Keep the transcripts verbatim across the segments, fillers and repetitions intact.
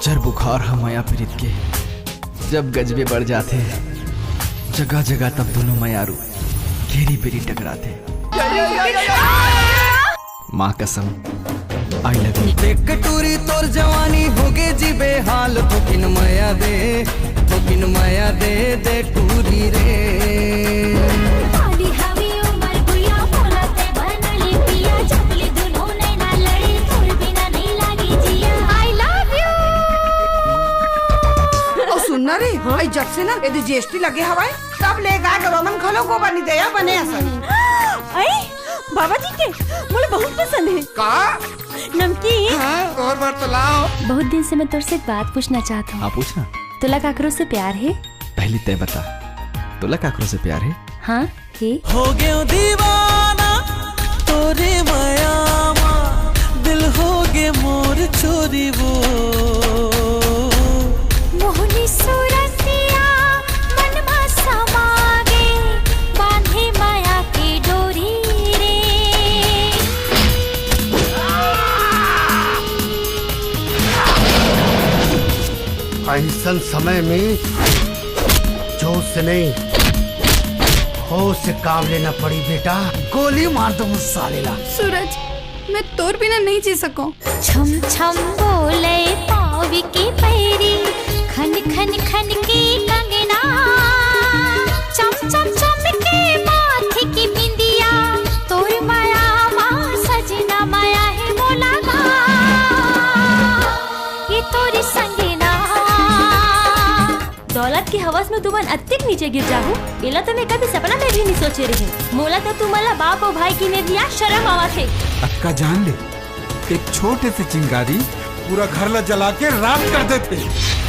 जर बुखार ह मया पीरित के जब गजबे बढ़ जाथे, जगह जगह तब दूनों मयारू घेरी बेरी टकराथे। माँ कसम, I love you। देख टूरी तोर जवानी होगे जी बेहाल, थोकिन मया दे, थोकिन मया दे, दे टूरी रे। काली हवी उमर गुया, मोला ते बनली पिया, जबली दुनो नैना लड़ी, तोर बिना नहीं लागी जिया। I love you। अउ सुन ना रे, हाँ? जब से ना एदे G S T लगे हवय, तब ले गाय गरु मन घलो गोबर नहीं देया बने असन। आई बाबा जी के मोला बहुत पसंद है। का? नमकीन। हाँ, और बार तो लाओ। बहुत दिन से मैं तोर से एक बात पूछना चाहता हूँ। हाँ, पूछना। तोला काकरो से प्यार है? पहले तय बता, तोला काकरो से प्यार है? हाँ, है। हो गयो दीवाना तोरे मया मा, दिल हो गे मोर चोरी वो। मोहनी सूरतिया मन मा समा गे, बांधे मया के डोरी रे। अइसन समय में जोश से नहीं, होश से काम लेना पड़ी बेटा। गोली मार दो उस साले ला। सूरज, मैं तोर बिना नहीं जी सकूं। छम छम बोले पावी के पैरी, खन खन खन के कंगना, चम चम चम के माथे की बिंदिया, तोर माया मा सजना माया है मोला गा, ये तोर संगना। दौलत के हवस में तुमन अतिक नीचे गिर जाहू, एला तो मैं कभी सपना में भी नहीं सोचे रहे। मोला तो तुमन ला बाप अउ भाई की मेर लिया शर्म आवत हे। अतका जान ले, एक छोटे से चिंगारी पूरा घर ला जला के राख कर देथे।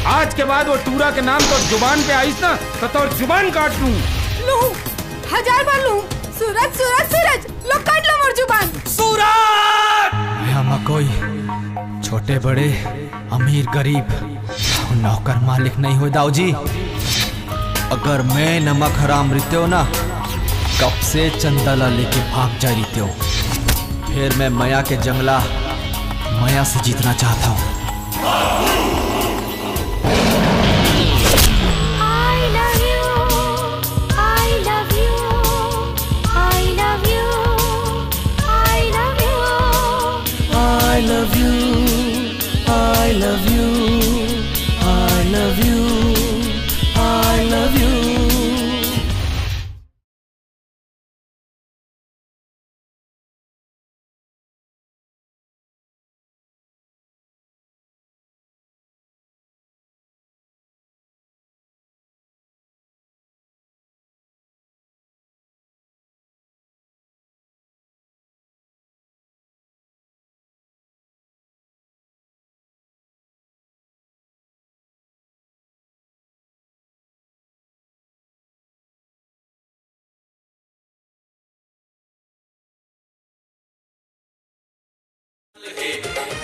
आज के बाद वो टूरा के नाम तोर जुबान पे आइस ना, तो तोर जुबान काट लूं। लूं, हजार बार लूं। सूरज, सूरज, सूरज, लो काट लो मोर जुबान। सूरज! यहाँ मा कोई छोटे बड़े, अमीर गरीब, नौकर मालिक नहीं होय दाऊ जी। अगर मैं नमक हराम रितेव ना, कब से चंदा ला लेके भाग जा रितेव। फिर मैं मया के जंगला मया से जीतना चाहता हूँ। I love you, I love you, I love you, I love you। I love you, I love you, I love you, I love you।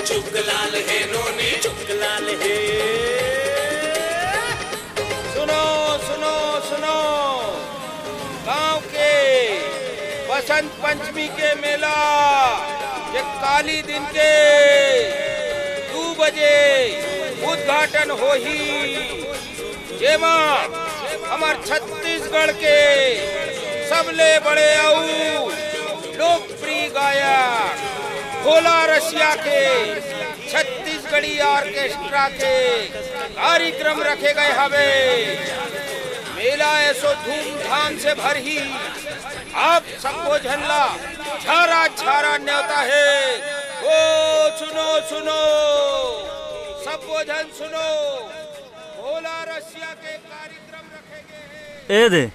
चुक लाल हे नोनी, चुक लाल हे। सुनो, सुनो, सुनो। गांव के बसंत पंचमी के मेला के काली दिन के दू बजे उद्घाटन होही। जेमा हमर छत्तीसगढ़ के सबले बड़े अउ लोकप्रिय गायक भोला रसिया के छत्तीसगढ़ी ऑर्केस्ट्रा के कार्यक्रम रखे गए हवे। मेला ऐसो धूमधाम से भरही, आप सबो झन ला छारा छारा न्योता हे। ओ सुनो सुनो, सबो झन सुनो, भोला रसिया के कार्यक्रम रखे गए हे। ए दे,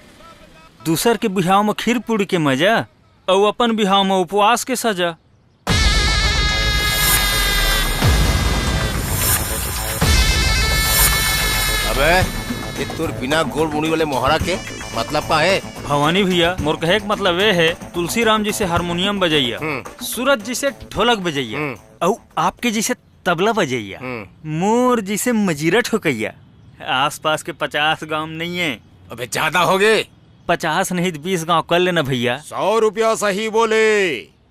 दूसर के बिहाव म खीर पूड़ी के मजा, अउ अपन बिहाव म उपवास के सजा। अबे, ये तोर बिना गोड़ मुड़ी वाले मोहरा के मतलब का हे? भवानी भैया, मोर कहे के मतलब ये हे, तुलसी राम जैसे हारमोनियम बजैया, हम्म। सूरज जैसे ढोलक बजैया, हम्म। अउ आपके जैसे तबला बजैया, हम्म। मोर जैसे मजीरा ठोकैया, आसपास के पचास गांव नहीं है। अबे, ज्यादा हो गए। पचास नहीं तो बीस गांव कर लेना भैया। सौ रुपया सही बोले।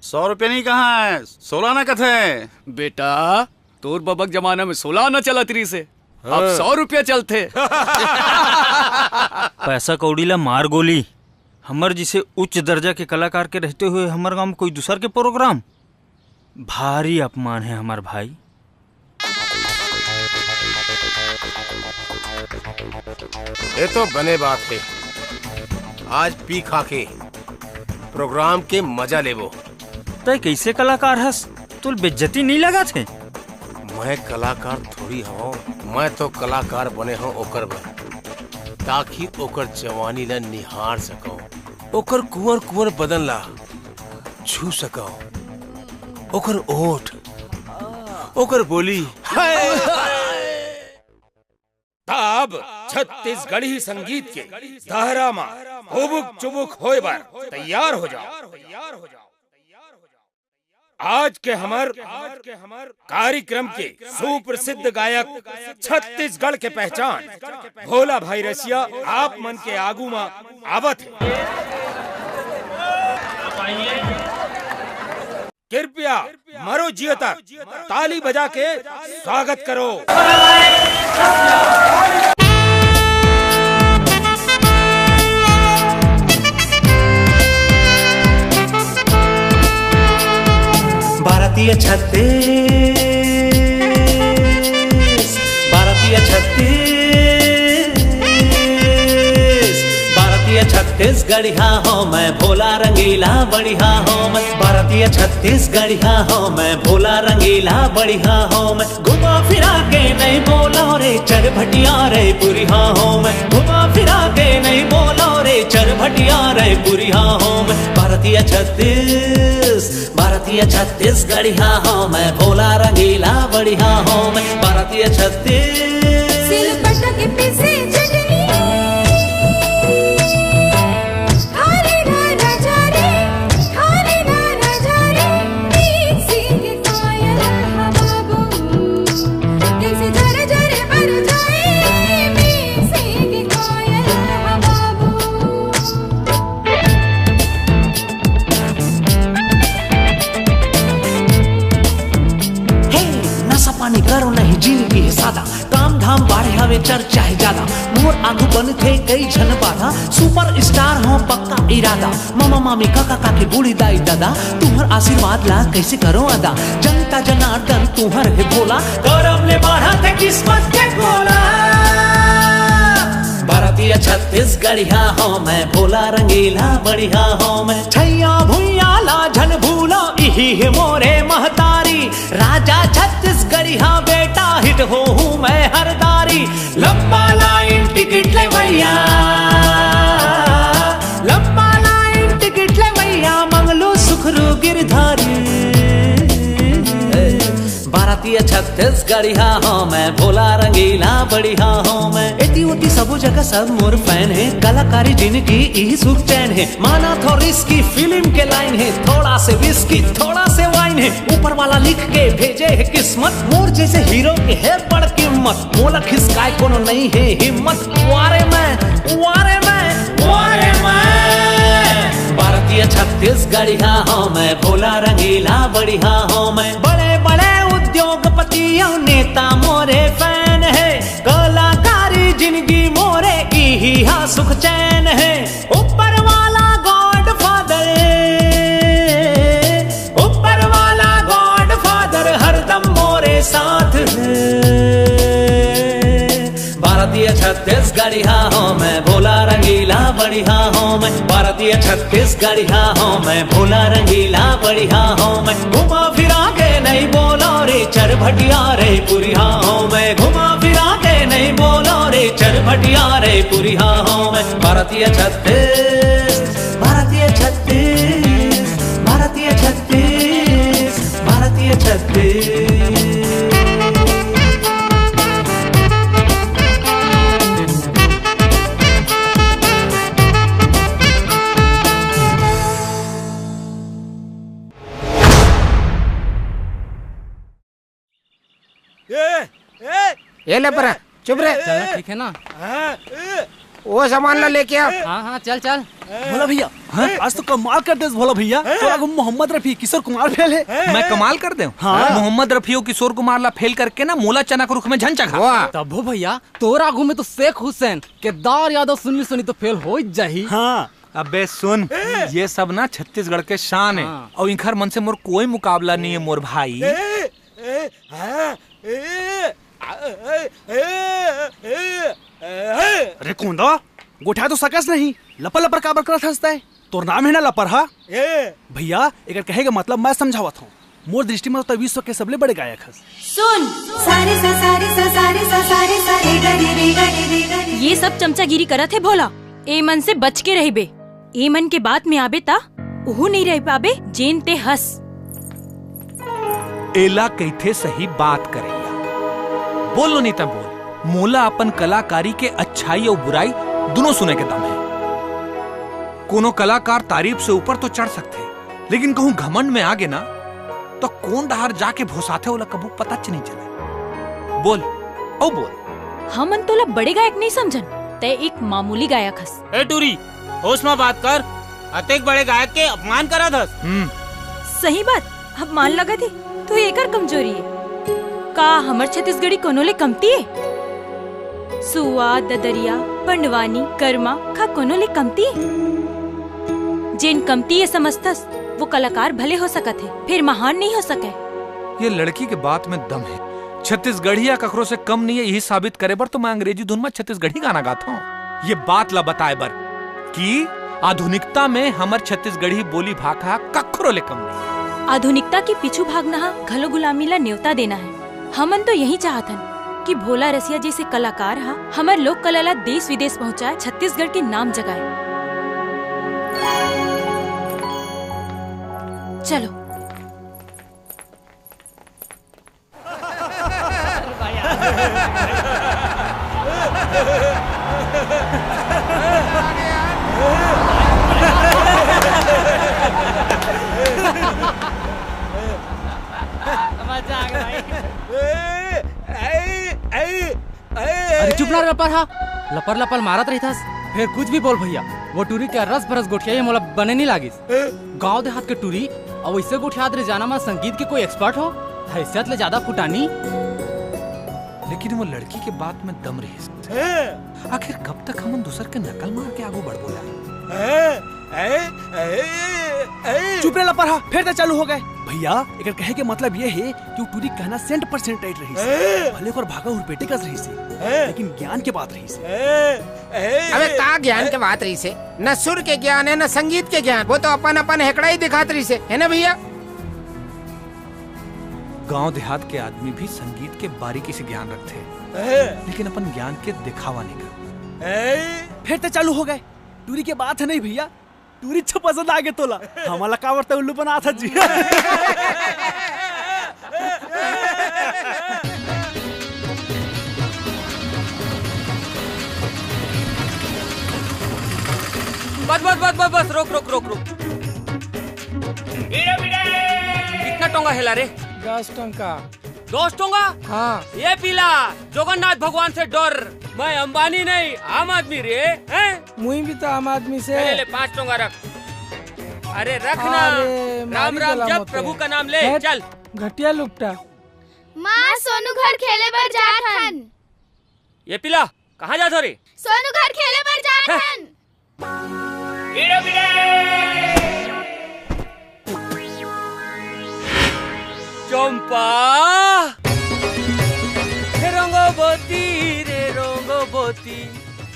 सौ रुपया नहीं कहा है, सोलह ना कथे। बेटा, तोर बबक जमाना में सोलह आना चलत रहिस हे, अब हाँ। सौ रुपया चलथे। पैसा कौड़ी ला मार गोली। हमर जिसे उच्च दर्जा के कलाकार के रहते हुए हमर गांव में कोई दूसर के प्रोग्राम, भारी अपमान है हमर भाई। ये तो बने बात है, आज पी खा के प्रोग्राम के मजा लेबो। तय कैसे कलाकार हस, तुल बेज्जती नहीं लगत हे? मैं कलाकार थोड़ी हूँ, मैं तो कलाकार बने हूँ ओकर बर, ताकि ओकर जवानी ला निहार सकूं, ओकर कुंवर कुंवर बदन ला छू सकूं, ओकर ओठ, ओकर बोली। हाय! त अब छत्तीसगढ़ी संगीत के दायरा म उबुक चुबुक होए बर तैयार हो जाओ। आज के हमर कार्यक्रम के सुप्रसिद्ध गायक, छत्तीसगढ़ के पहचान भोला भाई रसिया आप मन के आगू म आवत हे। कृपया मरो जियो तक ताली बजा के स्वागत करो। भारतीय छत्तीस, भारतीय छत्तीस, भारतीय छत्तीसगढ़िया हो मैं, भोला रंगीला बढ़िया हो मैं। भारतीय छत्तीसगढ़िया हो मैं, भोला रंगीला बढ़िया हो मैं। घुमा फिरा के नहीं बोला रे, चरभटिया रे पुरिया हो मैं। घुमा फिरा के नहीं बोला रे, चरभटिया रे पुरिया हो मैं। भारतीय छत्तीस, भारतीय छत्तीसगढ़िया हो मैं, भोला रंगीला बढ़िया हो मैं। भारतीय छत्तीस। सिलबट्टा के पीसे चटनी, खा ले ना राजा रे, खा ले ना राजा रे, मिक्सी के कोयल हा बाबू, कैसे जरे जरे बर जाए, मिक्सी के कोयल हा बाबू। हे, नशा पानी करो नहीं, जिंदगी है सादा, काम धाम बाढ़े हवे, चर्चा है ज्यादा, मोर आगू बनथे कई झन बाधा, सुपरस्टार हो पक्का इरादा, मामा मामी काका काकी बूढ़ी दाई दादा, तुम्हर आशीर्वाद ला कैसे करो अदा, जनता जनार्दन तुम्हर है भोला, गौरव ले बाढ़ा थे किस्मत के गोला। भारतीय छत्तीसगढ़िया हो मैं, भोला रंगीला बढ़िया हो मैं। छैया भुइया ला झन भूलो, इही है मोरे महतारी। राजा छत्तीसगढ़िया बेटा, हिट हो हूँ मैं हर दारी। लंबा लाइन टिकट ले भैया, लंबा लाइन टिकट ले भैया, मंगलू सुखरू गिरधारी। भारतीय छत्तीसगढ़िया हो मैं, भोला रंगीला बढ़िया हो मैं। एती ओती सबो जगह सब मोर फैन है, कलाकारी जिनकी इही सुख चैन है। माना थो रिस्की फिल्म के लाइन है, थोड़ा से विस्की थोड़ा से वाइन है, ऊपर वाला लिख के भेजे है किस्मत, मोर जैसे हीरो के है बड़ कीमत, मोला खिसकाए कोनो नहीं है हिम्मत। वारे मैं, वारे मैं, वारे मैं। भारतीय छत्तीसगढ़िया हो मैं, भोला रंगीला बढ़िया हो मैं। बड़े बड़े उद्योगपति अउ नेता मोरे फैन है, कलाकारी जिंदगी मोरे इही हा सुख चैन है। ऊपर वाला गॉडफादर, ऊपर वाला गॉडफादर हरदम मोरे साथ है। भारतीय छत्तीसगढ़िया हो मैं, भोला रंगीला बढ़िया हो मैं। भारतीय छत्तीसगढ़िया हो मैं, भोला रंगीला बढ़िया हो मैं। घुमा फिरा के नहीं बोलो रे, चरभटिया रे पुरिया हो मैं। घुमा फिरा के नहीं बोलो रे, चरभटिया रे पुरिया हो मैं। भारतीय छत्तीस, भारतीय छत्तीस, भारतीय छत्तीस, भारतीय छत्तीस। ए, ए, ए ले परा, चुप रे। चला, ठीक है ना? हाँ, ए। वो सामान ला लेके आ। हाँ, हाँ, चल, चल। भोला भैया, हाँ? आज तो कमाल कर देस भोला भैया। हाँ? तोर आगू मोहम्मद रफी, किशोर कुमार फेल हे। मैं कमाल कर देंव? हाँ। मोहम्मद रफी अउ किशोर कुमार ला फेल करके ना मोला चना के रुख में झन चघा। वाह। तभो भैया, तोर आगू में तो शेख हुसैन, केदार यादव, सुनील सोनी तो फेल हो ही जाही। हाँ। अबे सुन, ये सब ना छत्तीसगढ़ के शान हे। हाँ। अउ इंखर मन से मोर कोई मुकाबला नहीं हे मोर भाई। ए, ए, हाँ, ए, आ, ए, ए, ए, ए, ए। अरे कोंदा, गोठिया तो सकस नहीं, लपर लपर काबर करत हस तैं? तोर नाम हे ना लपर, हा? ए। भैया, एकर कहे के मतलब मैं समझावत हूँ। मोर दृष्टि में तो विश्व के सबले बड़े गायक हस। सुन, सारे सा, सारे सा, सारे सा, सारे सा, रे गा रे, रे गा रे, रे गा रे। ये सब चमचागिरी करत हे भोला, ए मन से बच के रहिबे। ए मन के बात में आबे ता उहू नहीं रह पाबे, जेन ते हस। एला कहिथे सही बात करइया। बोल नोनी, त बोल। मोला अपन कलाकारी के अच्छाई अउ बुराई दुनों सुने के दम हे। कोनो कलाकार तारीफ से ऊपर तो चढ़ सकथे, लेकिन कहूं घमंड में आगे ना, तो कोन डहार जाके भोसाथे, ओला कभू पताच नहीं चले। बोल, अउ बोल। हमन तोला बड़े गायक नहीं समझन, तै एक मामूली गायक हस। ए टूरी, होश में बात कर, अतेक बड़े गायक के अपमान करत हस। हम्म। सही बात, अपमान लगत हे, तो एकर कमजोरी हे। का हमर छत्तीसगढ़ी कोनो ले कमती हे? सुआ, ददरिया, पंडवानी, कर्मा, का कोनो ले कमती हे? जेन कमती हे समझथस, वो कलाकार भले हो सकत हे, फेर महान नहीं हो सके। ये लड़की के बात में दम हे। छत्तीसगढ़िया कखरो से कम नहीं हे, यही साबित करे बर तो मैं अंग्रेजी धुन में छत्तीसगढ़ी गाना गात हूँ। ये बात ला बताए बर कि आधुनिकता में हमर छत्तीसगढ़ी बोली भाखा कखरो ले कम नहीं हे। आधुनिकता के पीछू भागना हा घलो गुलामी ला नेवता देना हे। हमन तो यही चाहत हन कि भोला रसिया जैसे कलाकार हा हमर लोक कला ला देश विदेश पहुंचाए, छत्तीसगढ़ के नाम जगाए। चलो। मजा आ गया भाई। अरे चुप ना रे लपर हा, लपर लपर मारत रहिथस, फेर कुछ भी बोल भैया। वो टूरी के रस भरस गोठिया ये मोला बने नहीं लागिस। गांव देहात के टूरी अउ वैसे गोठियात रे जाना मा संगीत के कोई एक्सपर्ट हो, हैसियत ले ज्यादा फुटानी। लेकिन वो लड़की के बात में दम रहिस। आखिर कब तक हमन दूसर के नकल मार के आगू बढ़बो यार? चुप रे लपर हा, फेर ते चालू हो गए। भैया, एकर कहे के मतलब ये हे कि वो टूरी कहना सेंट परसेंट राइट रहिस। भले ओकर भागा हुरपेटे कस रहिस हे, लेकिन ज्ञान के बात रहिस हे। अबे का ज्ञान के बात रहिस हे? न सुर के ज्ञान हे, न संगीत के ज्ञान। वो तो अपन अपन हेकड़ा ही दिखात रहिस हे, है ना भैया? गांव देहात के आदमी भी संगीत के बारीकी से ज्ञान रखथे, लेकिन अपन ज्ञान के दिखावा नहीं करथे। फेर ते चालू हो गए। टूरी के बात हे नहीं भैया, टूरी अच्छा पसंद आ गे तोला। हमला काबर ते उल्लू बनात हस जी। बस, बस, बस, बस, बस, रोक, रोक, रोक, रोक। कितना टोंगा हेला रे? दस टोंगा। दस टोंगा? हाँ। ये पीला, जगन्नाथ भगवान से डर। मैं अंबानी नहीं, आम आदमी रे, हैं? मुई भी तो आम आदमी से। ले, ले, पाँच टोंगा रख। अरे रख ना। अरे, राम मारी राम गला जप, मोते। प्रभु का नाम ले, हट, चल। घटिया लुपटा। माँ, सोनू घर खेले बर जात हन। ये पीला, कहाँ जात हो रे? सोनू घर खेले बर जात हैं? हन। चंपा, हे रंगवती रे रंगवती,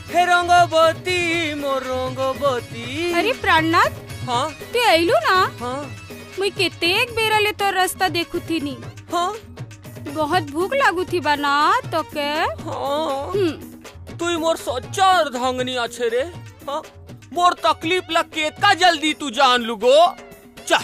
हे रंगवती मोर रंगवती। अरे प्राणनाथ, हाँ? ते अइलू ना? हाँ। मुई केतेक बेरा ले तोर रास्ता देखू थी नी। हाँ। बहुत भूख लागू थी बा ना तोके। हाँ। हम्म। तुई मोर सच्चा अर्धांगिनी आछे रे। हाँ? मोर तकलीफ ला केतका जल्दी तू जान लुगो। चल,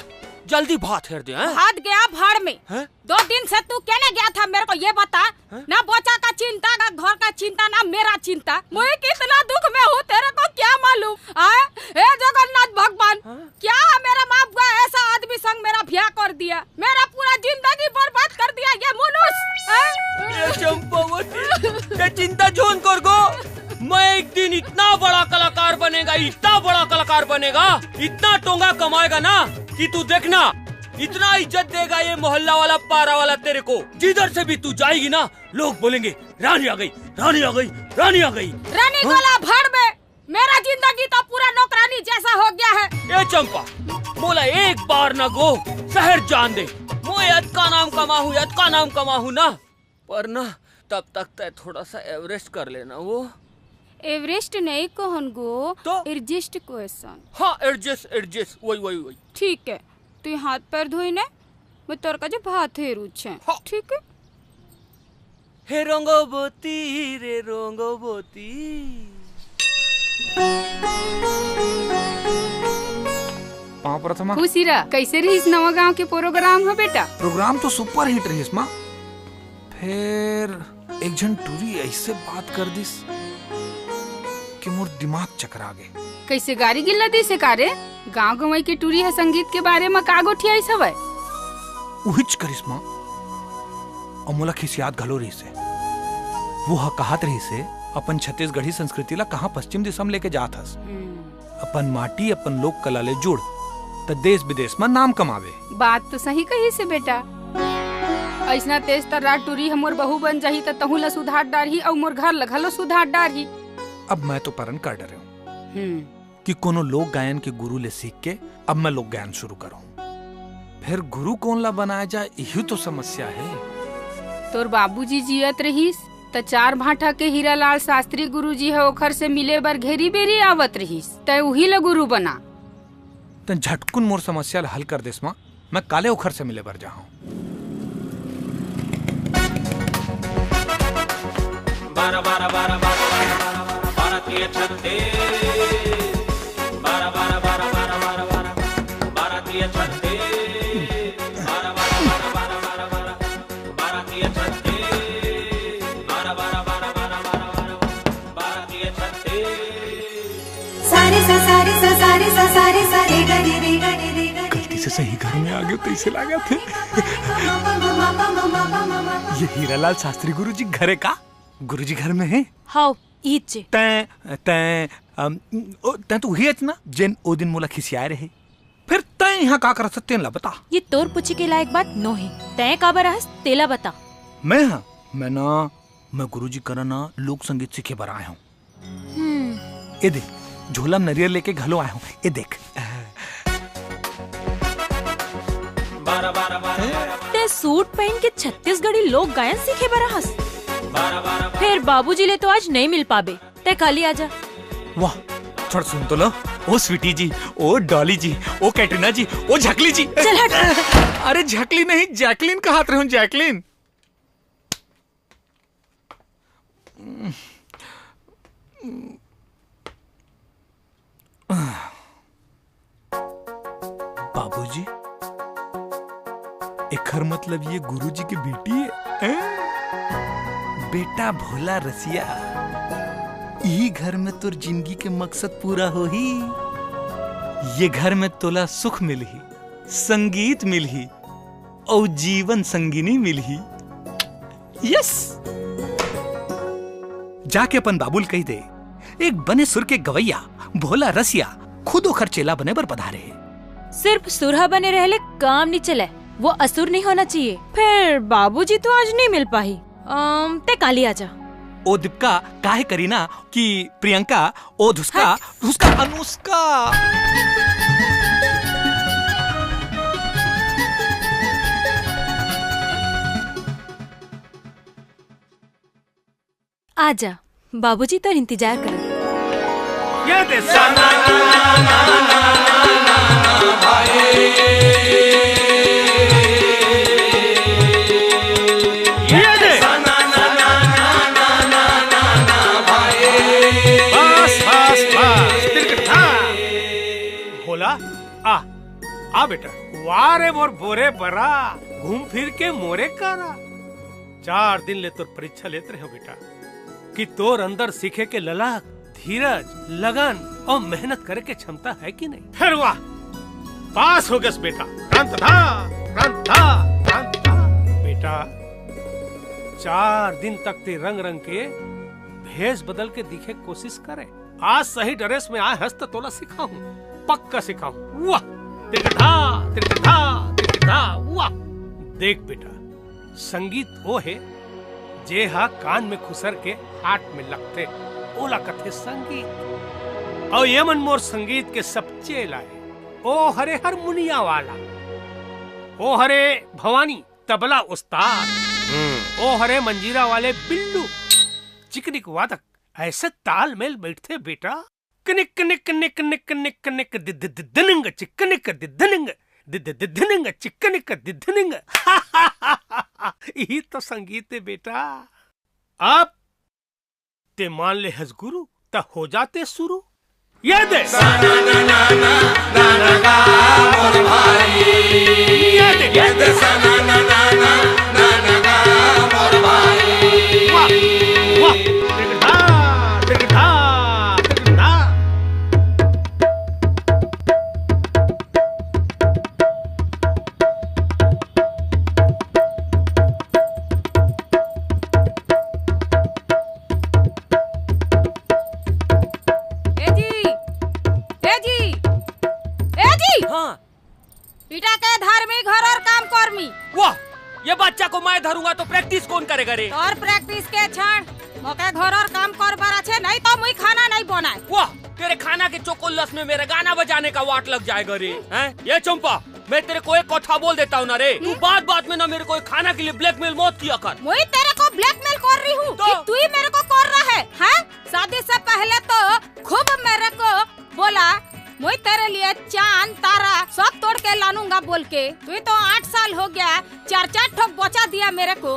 जल्दी भात हेर दे, हैं? भात गया भाड़ में। हैं? दो दिन से तू केने गया था, मेरे को ये बता। हैं? ना बच्चा का चिंता, ना घर का चिंता, ना मेरा चिंता। मैं कितना दुख में हूँ, तेरे को क्या मालूम? आए, हे जगन्नाथ भगवान, हाँ? क्या मेरा बाप का ऐसा आदमी संग मेरा ब्याह कर दिया, मेरा पूरा जिंदगी बर्बाद कर दिया ये मनुष्य, हैं? ये चंपावती, ये चिंता झोन कर गो। मैं एक दिन इतना इतना बड़ा कलाकार बनेगा, इतना टोंगा कमाएगा ना कि तू देखना, इतना इज्जत देगा ये मोहल्ला वाला, पारा वाला तेरे को। जिधर से भी तू जाएगी ना, लोग बोलेंगे, "रानी आ गई, रानी आ गई, रानी आ गई।" रानी हाँ? गोला भर में मेरा जिंदगी तो पूरा नौकरानी जैसा हो गया है। ए चंपा, मोला एक बार ना गो शहर जान दे। मोए अतका नाम कमाहूँ, अतका नाम कमाहूँ ना, पर ना, तब तक तय थोड़ा सा एवरेस्ट कर लेना वो। एवरेस्ट नहीं कहन गो, तो? Adjust question. हाँ, एडजस्ट, एडजस्ट, वही, वही, वही। ठीक है, तू हाथ पैर धोई ने, मैं तोर का जो भात हेरू छे। हाँ। ठीक है? हे रोंगोबोती रे रोंगोबोती। पाँव परत हमा। खुशी रह, कैसे रहिस नवा गांव के प्रोग्राम ह बेटा? प्रोग्राम तो सुपर हिट रहिस माँ। फेर एक झन टूरी ऐसे बात कर दिस कि मोर दिमाग चकरा गे। कैसे गारी गिल्ला दिस हे का रे? गांव गंवई के टूरी ह संगीत के बारे म का गोठियाइस हवय? उहिच करिस माँ। अउ मोला खिसियात घलो रहिस हे। वो ह कहत रहिस हे, "अपन छत्तीसगढ़ी संस्कृति ला कहाँ पश्चिम दिशा म लेके जात हस? हम्म। अपन माटी, अपन लोक कला ले जुड़, त देश विदेश म नाम कमावे।" बात तो सही कहिस हे बेटा। अइसना तेज तर्रार टूरी ह मोर बहू बन जाही, त तहूँ ला सुधार डारही अउ मोर घर ला घलो सुधार डारही। अब मैं तो परन कर डरे हूँ। हम्म। कि कोनो लोक गायन के गुरु ले सीख के अब मैं लोक गायन शुरू करूं। फेर गुरु कोन ला बनाया जाए, इही तो समस्या हे। तोर बाबूजी जियत रहिस, त चार भांठा के हीरालाल शास्त्री गुरुजी ह ओखर से मिले बर घेरी बेरी आवत रहिस, तैं उही ला गुरु बना। तैं झटकुन मोर समस्या ला हल कर देस माँ। मैं काले ओखर से मिले बर जाहूं। बारा, बारा, बारा, बारा, बारा, बारा, बारा, भारतीय छत्तीस। बारा, बारा, बारा, बारा, बारा, बारा, भारतीय छत्तीस। बारा, बारा, बारा, बारा, बारा, बारा, भारतीय छत्तीस। बारा, बारा, बारा, बारा, बारा, बारा, भारतीय छत्तीस। सारे सा, सारे सा, सारे सा, सारे सा, रे गा रे, रे गा रे, रे गा रे, गलती से सही घर में आ गयो, तैसे लागत हे। ये हीरालाल शास्त्री गुरुजी घरे का? गुरुजी घर में हे? हाव, इचे। तैं, तैं, अम, ओ, तैं तो उही अच ना, जेन ओ दिन मोला खिसियाए रहे। फेर तैं इहाँ का करत हस, तेन ला बता। ये तोर पूछे के लायक बात नो हे। तैं काबर आहस, तेला बता। मैं हा, मैं ना, मैं गुरुजी करा ना लोक संगीत सीखे बर आए हूँ। हम्म। ए दे, झोला म नरियर लेके घलो आए हूँ। ए देख। तैं सूट पहिन के छत्तीसगढ़ी लोक गायन सीखे बर आहस? फेर बाबूजी ले तो आज नइ मिल पाबे, तैं काली आजा। वाह, थोड़ा सुन तो लो। ओ स्वीटी जी, ओ डॉली जी, ओ कैटरीना जी, ओ झकली जी। चल हट। अरे झकली नहीं, जैकलिन कहत रहे हूँ, जैकलिन। बाबूजी, एखर मतलब ये गुरुजी के बेटी हे, हैं? बेटा भोला रसिया, इही घर में तोर जिंदगी के मकसद पूरा होही। ये घर में तोला सुख मिलही, संगीत मिलही, अउ जीवन संगिनी मिलही। यस! जाके अपन बाबू ल कहि दे, एक बने सुर के गवैया, भोला रसिया, खुद ओखर चेला बने बर पधारे हे। सिर्फ सुर ह बने रहे ले काम नइ चलय, वो असुर नइ होना चाहिए। फेर बाबूजी तो आज नइ मिल पाही। अम, तैं काली आजा। ओ दीपिका, काहे करी ना कि प्रियंका, ओ धुसका, हट। धुसका अनुष्का। आजा, बाबूजी तोर इंतजार करत। ये दे। ये दे। बस, बस, बस। तिरकठा। भोला, आ, आ बेटा। वाह रे मोर बोरे बरा, घूम फिर के मोरे करा। चार दिन ले तोर परीक्षा लेत रहे हंव बेटा, कि तोर अंदर सीखे के ललक, धीरज, लगन अउ मेहनत करे के क्षमता हे कि नहीं। फेर वाह, पास हो गेस बेटा। रांधथा, रांधथा, रांधथा। बेटा, चार दिन तक तैं रंग रंग के भेष बदल के दिखे के कोशिश करे, आज सही dress में आए हस त तोला सिखाहूं, पक्का सिखाहूं। वाह, तिरकधा, तिरकधा, तिरकधा, वाह। देख बेटा, संगीत ओ हे, जे हा कान में खुसर के heart में लगथे, ओला कथे संगीत। अउ ये मन मोर संगीत के सब चेला हे। ओ हरे हारमोनिया वाला, ओ हरे भवानी तबला उस्ताद, हम्म। ओ हरे मंजीरा वाले बिल्लू, चिकनिक वादक, ऐसे तालमेल बैठथे बेटा। कनिक, कनिक, कनिक, कनिक, कनिक, कनिक, दि, दि, दि, दिनिंग, चिकनिक, दि, दिनिंग, दि, दि, दि, दिनिंग, चिकनिक, दि, दिनिंग। यही तो संगीत है बेटा। अब ते मान ले हस गुरु, त हो जाते शुरू। ये दे। ये दे। वाह, वाह। तिरकधा, तिरकधा, तिरकधा। ए जी, ए जी, ए जी। हाँ। इटा के धरमी घरर काम करमी। वाह, ये बच्चा को मैं धरूंगा तो practice कौन करेगा रे? तोर practice के छाड़, मोके घरर काम करबर आछे, नहीं तो मुई खाना नहीं बनाए। वाह, तेरे खाना के चोकोलस में मेरे गाना बजाने का वाट लग जाएगा रे। हैं? ये चंपा, मैं तेरे को एक कथा बोल देता हूँ ना रे, तू हम्म। बात बात में ना मेरे को ये खाना के लिए blackmail मत किया कर। मुई तेरे को blackmail कर रही हूँ तो? कि तू ही मेरे को कर रहा है, हैं? शादी से पहले तो खूब मेरे को बोला, मुई तेरे लिए चांद तारा सब तोड़ के लानूंगा बोल के। तू ही तो आठ साल हो गया, चार चार ठोक बचा दिया मेरे को।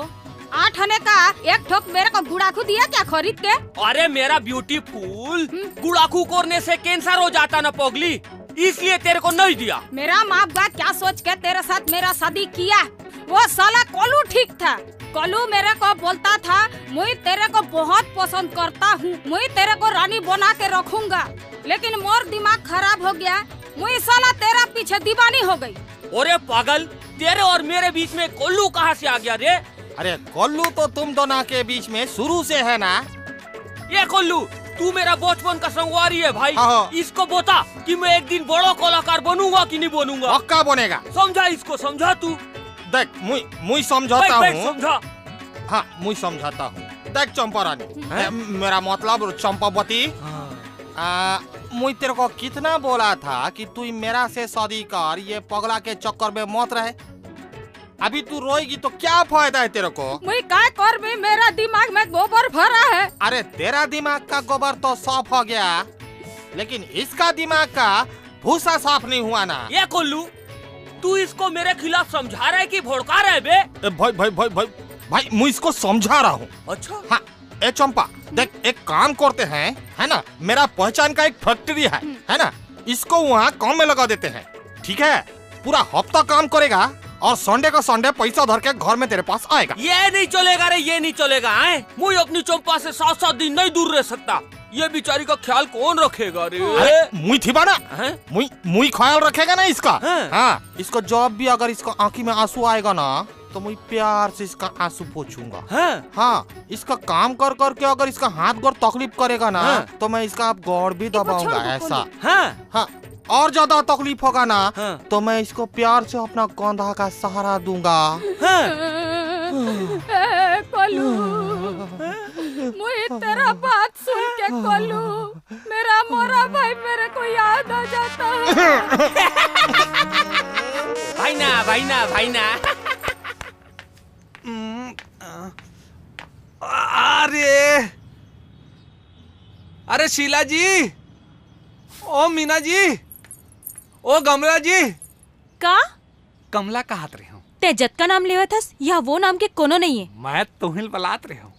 आठ आने का एक ठोक मेरे को गुड़ाखू दिया क्या खरीद के? अरे मेरा beautiful, हम्म। गुड़ाखू करने से cancer हो जाता ना पगली, इसलिए तेरे को नहीं दिया। मेरा माँ बाप क्या सोच के तेरे साथ मेरा शादी किया? वो साला कोलू ठीक था। कोलू मेरे को बोलता था, "मुई तेरे को बहुत पसंद करता हूँ, मुई तेरे को रानी बना के रखूंगा।" लेकिन मोर दिमाग खराब हो गया, मुई साला तेरा पीछे दीवानी हो गई। अरे पागल, तेरे और मेरे बीच में कोल्लू कहाँ से आ गया रे? अरे कोल्लू तो तुम दोनों के बीच में शुरू से है ना। ये कोल्लू, तू मेरा बचपन का संगवारी है भाई। हाँ, हाँ। इसको बता कि मैं एक दिन बड़ा कलाकार बनूंगा कि नहीं बनूंगा। पक्का बनेगा। समझा इसको, समझा तू। देख, मुई, मुई समझाता बैठ, बैठ, हूँ। समझा। हाँ, मुई समझाता हूँ। देख चंपा रानी, हैं? ए, मेरा मतलब चंपावती। हाँ। आ, मुई तेरे को कितना बोला था कि तू मेरा से शादी कर, ये पगला के चक्कर में मत रहे। अभी तू रोएगी तो क्या फायदा है तेरे को? मुई काय कर भी, मेरा दिमाग में गोबर भरा है। अरे तेरा दिमाग का गोबर तो साफ हो गया, लेकिन इसका दिमाग का भूसा साफ नहीं हुआ ना। ये कोल्लू, तू इसको मेरे खिलाफ समझा रहा है कि भड़का रहा है बे? ए, भाई, भाई, भाई, भाई, भाई, मुई इसको समझा रहा हूँ। अच्छा। हाँ, ए चंपा, देख, एक काम करते हैं, है ना, मेरा पहचान का एक factory है, हम्म। है ना, इसको वहाँ काम में लगा देते हैं, ठीक है? पूरा हफ्ता काम करेगा और Sunday का Sunday पैसा धर के घर में तेरे पास आएगा। ये नहीं चलेगा रे, ये नहीं चलेगा, हैं? मुई अपनी चंपा से सात सात दिन नहीं दूर रह सकता। ये बेचारी का ख्याल कौन रखेगा रे? अरे, मुई थिबा ना, हैं? मुई, मुई ख्याल रखेगा ना इसका। हैं? हाँ, इसको जब भी अगर इसका आंखी में आंसू आएगा ना, तो मुई प्यार से इसका आंसू पोंछूंगा। हाँ। हाँ, इसका काम कर करके अगर इसका हाथ गोड़ तकलीफ करेगा ना, हाँ। तो मैं इसका आप गोड़ भी दबाऊंगा, ऐसा। हाँ। हाँ, और ज्यादा तकलीफ होगा ना, हाँ। तो मैं इसको प्यार से अपना कंधा का सहारा दूंगा। हाँ। ए, कोलू, मुई तेरा बात सुन के कोलू, मेरा मोरा भाई मेरे को याद आ जाता है। भाई ना, भाई ना, भाई ना। हम्म, अ, अरे, अरे शीला जी, ओ मीना जी, ओ गमला जी। का? कमला कहत रहे हूँ। ते जतका नाम लेवत हस, यह वो नाम के कोनो नहीं है। मैं तोहिल बलात रहे हूँ।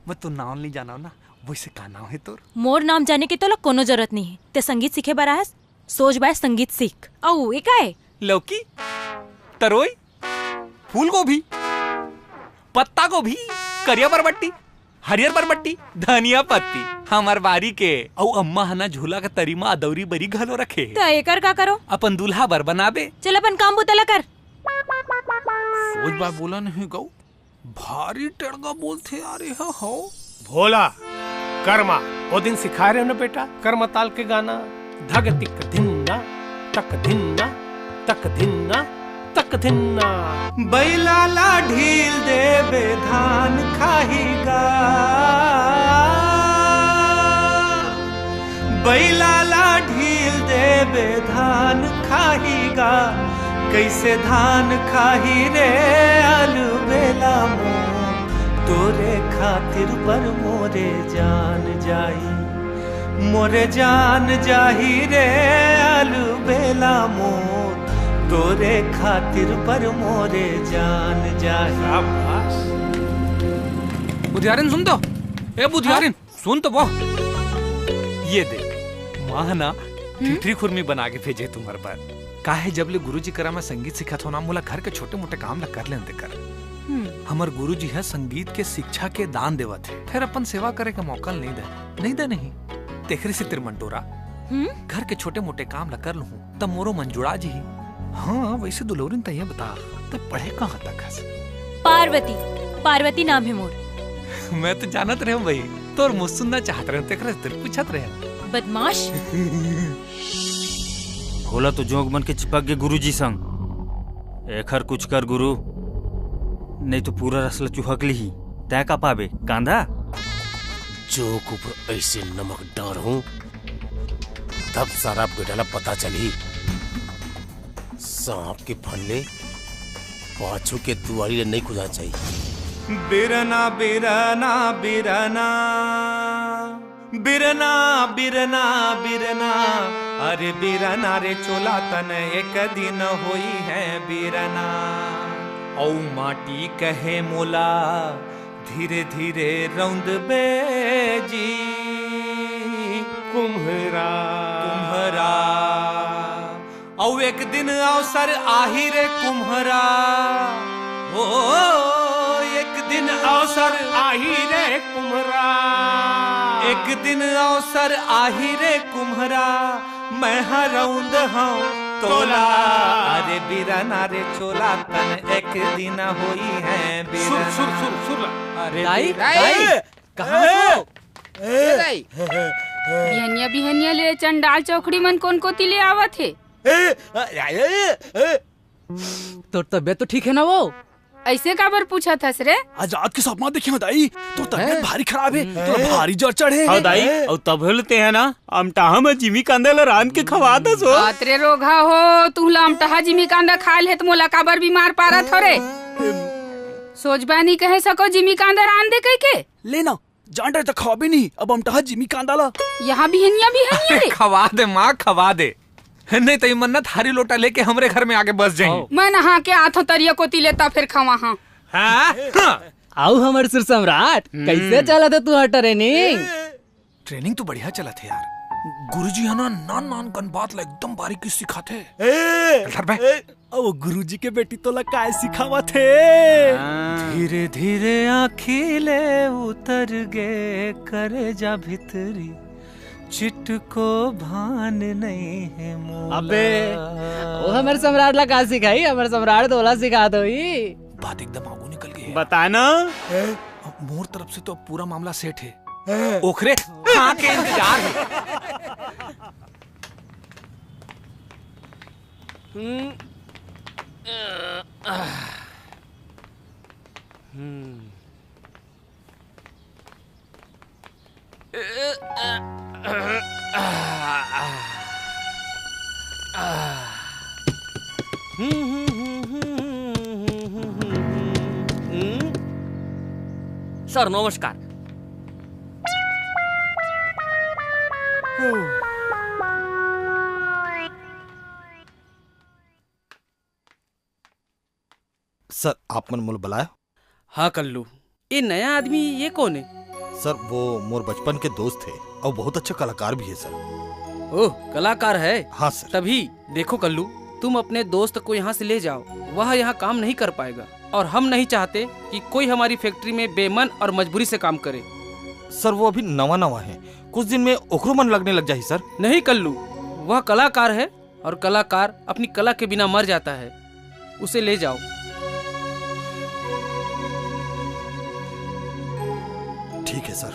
मैं तो नाम नहीं जाना ना, वैसे का नाम है तोर? मोर नाम जाने के तोला कोनो जरूरत नहीं है। ते संगीत सीखे बर आहस, सोज बाय संगीत सीख। अउ ए का है? लौकी, तरोई, फूलगोभी, पत्ता गोभी, करिया बरबट्टी, हरियर बरबट्टी, धनिया पत्ती, हमर बारी के। अउ अम्मा ह ना झूला के तरी म अदौरी बरी घलो रखे हे। त एकर का करो? अपन दूल्हा बर बनाबे। चल अपन काम बुता ला कर। सोच बाय बोला नहीं गऊ, भारी टड़गा बोलथे यार ये ह, हो। भोला, कर्मा, ओ दिन सिखाए रहे ना बेटा, कर्मताल के गाना, धग तिक धिन्ना, तक धिन्ना, तक धिन्ना, तक धिन्ना। बैला ला ढील देबे धान खाही गा, बैला ला ढील देबे धान खाही गा, कैसे धान खाही रे आलू बेला मोर, तोरे खातिर बर मोरे जान जाही, मोरे जान जाही रे आलू बेला मोर, तोरे खातिर बर मोरे जान जाही। शाबाश। बुधियारिन सुन तो, ए बुधियारिन, सुन तो वो। ये दे, माँ ना खिचड़ी खुरमी बना के भेजे तुम्हारे बर। काहे जब ले गुरुजी करा मैं संगीत सिखत हो ना, मोला घर के छोटे मोटे काम ला कर लेन दे कर। हम्म। हमर गुरुजी ह संगीत के शिक्षा के दान देवत हे, फेर अपन सेवा करे के मौका ल नइ दे, नइ दे नहीं। तेखरे से तेर मन टोरा। हम्म? घर के छोटे मोटे काम ला कर लूं, त मोरो मन जुड़ा जी। हाँ, वैसे दुलौरिन त ये बता, त पढ़े कहाँ तक हस? पार्वती, पार्वती नाम हे मोर। मैं तो जानत रहे हूँ भाई, तोर मुँह सुनना चाहत रहे हूँ, तेकरे से पूछत रहे हूँ। बदमाश। भोला तो जोंक मन के चिपक गे गुरुजी संग। एखर कुछ कर गुरु, नहीं तो पूरा रस ल चुहक लिही। तै का पाबे, कांदा? जोंक ऊपर ऐसे नमक डारहूं, तब सारा बेटा ला पता चलही। सांप के फन ले पाछू के दुआरी ले नहीं खुदा चाहिए। बिरना, बिरना, बिरना, बिरना, बिरना, बिरना, अरे बिरना रे चोला तन एक दिन होई है बिरना। औ माटी कहे मोला धीरे धीरे रौंद बेजी कुम्हरा। कुम्हरा। अउ एक दिन अवसर आही रे कुम्हरा, हो, एक दिन अवसर आही रे कुम्हरा। एक दिन अवसर आही रे कुम्हरा, मैं ह रौंद हूँ तोला। अरे बिरना रे चोला तन एक दिन होई है बिरना। सुर, सुर, सुर, सुर ला। अरे दाई, बिरना। दाई, कहाँ हो? ए, दाई। बिहनिया बिहनिया ले चंडाल चौखड़ी मन कोन कोती ले आवत हे? ए, ए, ए, ए। तोर तबियत तो ठीक है ना वो? ऐसे काबर पूछत हस रे? आज रात के सपना देखे हंव दाई, तोर तबियत हैं? भारी खराब है, हैं? तोला भारी जर चढ़े। हाँ दाई, हैं? अउ तभे ले तें ह ना, अमटाहा म जिमी कांदा ला रांध के खवा दस हो। बात रे रोगहा हो, तुहला अमटाहा जिमी कांदा खाए ले हे त मोला काबर बीमार पारत हो रे? सोचबा नहीं कहे सको जिमी कांदा रांध दे कहिके? ले ना, जान डरे त खवाबे नहीं, अब अमटाहा जिमी कांदा ला। यहाँ बिहनिया बिहनिया अरे ले। खवा दे माँ, खवा दे। नहीं त ई मन ना थारी लोटा लेके हमरे घर में आके बस जाही। मैं नहा के आथों तरिया कोती ले, त फेर खवाहूं। हाँ? हाँ। अउ हमर सुर सम्राट, हम्म। कैसे चलत हे तुहार training? Training तो बढ़िया चलत हे यार। गुरुजी ह ना नान नान कन बात ला एकदम बारीकी सिखाथे। ए, चल, धर बे। ए, अउ गुरुजी के बेटी तोला काय सिखावत हे? हाँ। धीरे धीरे आँखी ले उतर गे करेजा भीतरी, चिटको भान नहीं है मोला। अबे, वो हमर सम्राट ला का सिखाही? हमर सम्राट तोला सिखात होही। बात एकदम आगू निकल गई है। बता ना। ए, मोर तरफ से तो अब पूरा मामला set है। ए। ओखरे हाँ के इंतजार है। हम्म। हम्म। सर, नमस्कार। सर, आप मन मोला बुलाया? हाँ कल्लू, ये नया आदमी ये कौन है? सर, वो मोर बचपन के दोस्त है और बहुत अच्छा कलाकार भी है सर। ओह, कलाकार है? हाँ सर। तभी देखो कल्लू, तुम अपने दोस्त को यहाँ से ले जाओ, वह यहाँ काम नहीं कर पाएगा और हम नहीं चाहते कि कोई हमारी फैक्ट्री में बेमन और मजबूरी से काम करे। सर, वो अभी नवा नवा है, कुछ दिन में ओकरो मन लगने लग जाही सर। नहीं कल्लू, वह कलाकार है और कलाकार अपनी कला के बिना मर जाता है। उसे ले जाओ। ठीक है सर।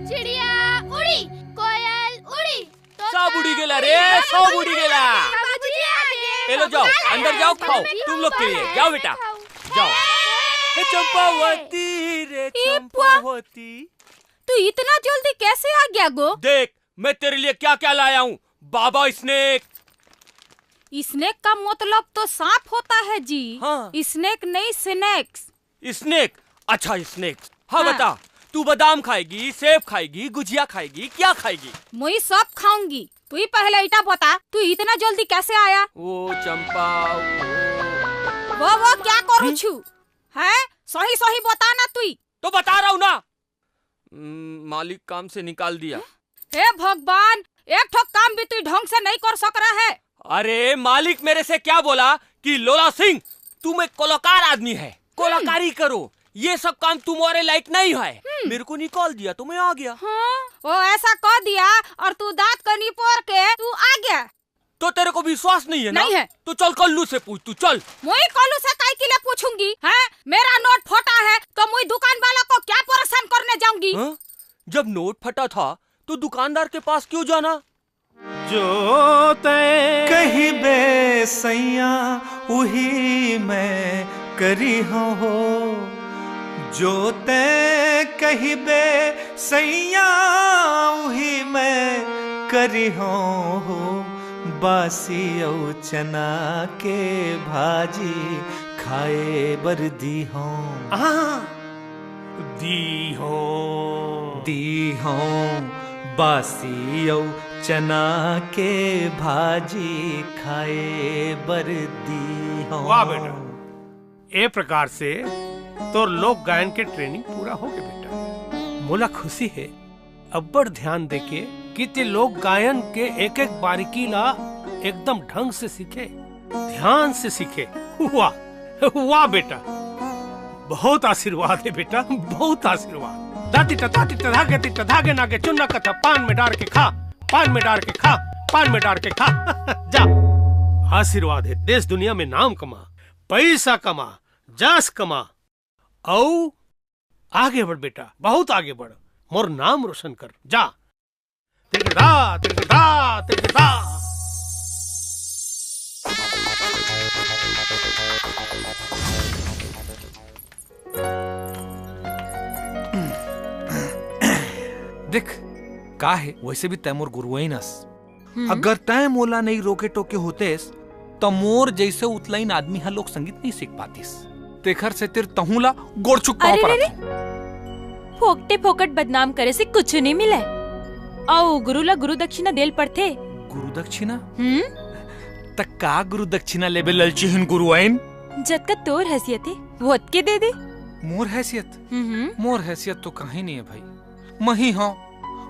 चिड़िया उड़ी, कोयल उड़ी, तोता सब उड़ी गेला रे, उड़ी, सब उड़ी गेला। बाबूजी आ गए। ए लो, जाओ, अंदर जाओ, खाओ, तुम लोग के लिए, जाओ बेटा, जाओ। हे चंपावती रे, ए पुआ। चंपावती। तू इतना जल्दी कैसे आ गया गो? देख, मैं तेरे लिए क्या क्या लाया हूँ, बाबा स्नेक। स्नेक का मतलब तो सांप होता है जी। हाँ। स्नेक नहीं, स्नैक्स। स्नेक? अच्छा, स्नेक। हाँ, हाँ। बता, तू बादाम खाएगी, सेब खाएगी, गुजिया खाएगी, क्या खाएगी? मुई सब खाऊंगी। तू ही पहले इटा बता, तू इतना जल्दी कैसे आया? वो चंपा, वो वो क्या करू हम्म? छू? हैं? सही सही बता ना तू ही। तो बता रहा हूँ ना। हम्म, मालिक काम से निकाल दिया। हे भगवान, एक ठो काम भी तू ढंग से नहीं कर सक रहा है। अरे, मालिक मेरे से क्या बोला कि लोला सिंह, तुम एक कलाकार आदमी है, कलाकारी करो, ये सब काम तुम्हारे लायक नहीं है। हम्म। मेरे को निकाल दिया तो मैं आ गया। हाँ, वो ऐसा कह दिया और तू दांत को निपोर के तू आ गया। तो तेरे को विश्वास नहीं है ना? नहीं है। तो चल कल्लू से पूछ, तू चल। मोई कल्लू से काय के लिए पूछूंगी? हैं? मेरा नोट फटा है तो मोई दुकान वाला को क्या परेशान करने जाऊंगी? हाँ? जब नोट फटा था तो दुकानदार के पास क्यों जाना? जो तय कहिबे सैया, उही मैं करी हो। जो तय कहिबे सैया, उही मैं करी हो। बासी अउ चना के भाजी खाए बर दी हो। हाँ। दी हो। दी हो। बासी अउ चना के भाजी खाए बर दी हो। वाह बेटा, ए प्रकार से तोर लोक गायन के ट्रेनिंग पूरा हो गए बेटा। मोला खुशी है अब्बड़ ध्यान देके कि ते लोक गायन के एक एक बारीकी ला एकदम ढंग से सीखे, ध्यान से सीखे। वाह, वाह बेटा, बहुत आशीर्वाद है बेटा, बहुत आशीर्वाद। दा तिट्टा, ता तिट्टा, धागे तिट्टा, धागे नागे चुन्ना कथा, पान में डार के खा, पान में डार के खा, पान में डार के खा। जा, आशीर्वाद है, देश दुनिया में नाम कमा, पैसा कमा, जस कमा, अउ आगे बढ़ बेटा, बहुत आगे बढ़, मोर नाम रोशन कर। जा। तिरकदा, तिरकदा, तिरकदा। देख, का हे, वैसे भी तैं मोर गुरुआइन अस। हम्म। अगर तैं मोला नइ रोके टोके होतेस, त मोर जइसे उतलाइन आदमी ह लोक संगीत नइ सीख पातिस। तेखर सेतिर तहूं ला गोड़ छुक पांव अरे रे रे, परत हंव। फोकटे फोकट बदनाम करे से कुछु नइ मिलय। अउ गुरु ला गुरु दक्षिणा देल पड़थे। गुरु दक्षिणा? हम्म? त का गुरु दक्षिणा लेबे ललचिहिन गुरुआइन? जतका तोर हैसियत हे, वो ओतके दे दे। मोर हैसियत? हम्म। मोर हैसियत तो कहीं नइ हे भाई। मही हंव,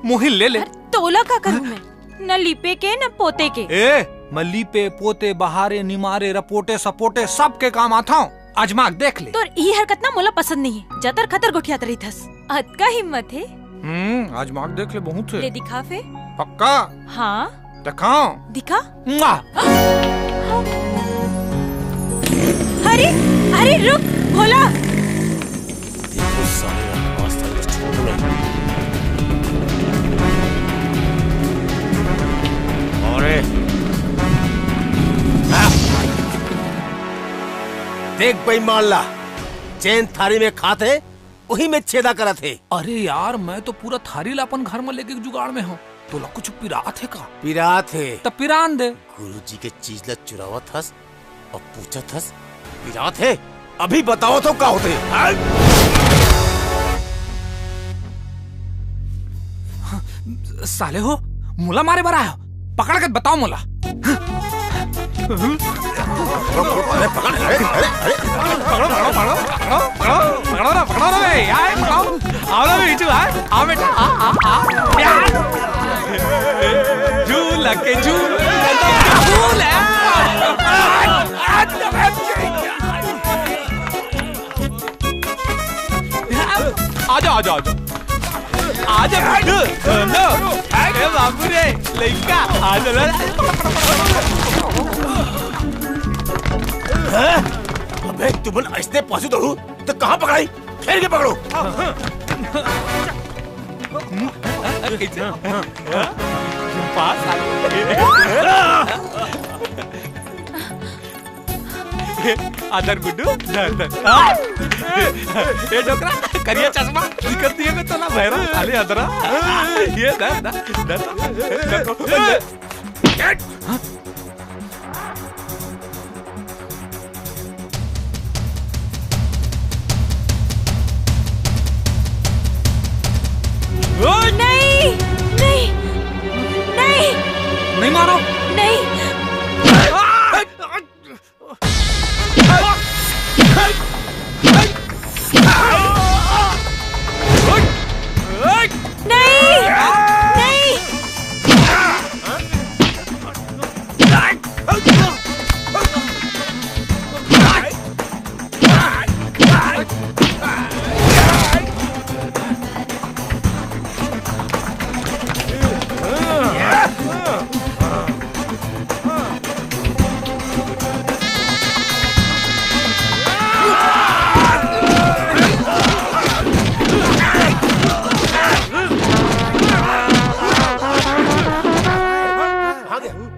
मोहिन ले ले। अरे, तोला का करूं मैं? न लिपे के, न पोते के। ए, मैं लिपे, पोते, बहारे, निमारे, रपोटे, सपोटे, सबके काम आथंव। आजमा के देख ले। तोर ई हरकत ना मोला पसंद नइ हे। जतर खतर गोठियात रहिथस। अतका हिम्मत हे? हम्म, आजमा के देख ले, बहुत हे। ले दिखा फेर। पक्का? हाँ। दिखाओ। दिखा। मुआ। अरे, अरे रुक, भोला। देखो साले, आज तक छोड़ रहे। अरे। देख बेईमान ला, जेन थारी में खात हे, उही में छेदा करत हे। अरे यार, मैं तो पूरा थारी ला अपन घर में लेके जुगाड़ में हंव। तोला कुछ पिरात हे का? पिरात हे। त पिरान दे। गुरुजी के चीज ला चुरावत हस अउ पूछत हस, पिरात हे? अभी बतावत हंव का होथे। हाँ? साले हो, मोला मारे बर आय हो? पकड़ के बताव मोला। अरे पकड़, अरे, अरे, अरे, अरे। पकड़ो, पकड़ो, पकड़ो, पकड़ो, पकड़ो, पकड़ो ना, पकड़ो ना बे, यार, पकड़ो। आओ ना बे, इचू, आ, आ बेटा, आ, आ, आ, यार। झूल के झूल, झूल है। आजा, आजा, आजा। आजा, गुड्डू, दोनों। ए बाबू रे, लइका, आजा, ला, ला। अबे, तुमन अइसने पाछू दौड़ू, त कहाँ पकड़ाही? घेर के पकड़ो। कैसे? पास आ। आदर गुड्डू, धर, धर। ए डोकरा, करिया चश्मा, दिखत नहीं है बे तोला भैरा, साले अदरा। ये धर, धर, धर। नहीं, नहीं, नहीं। नहीं मारो। नहीं। नहीं, नहीं।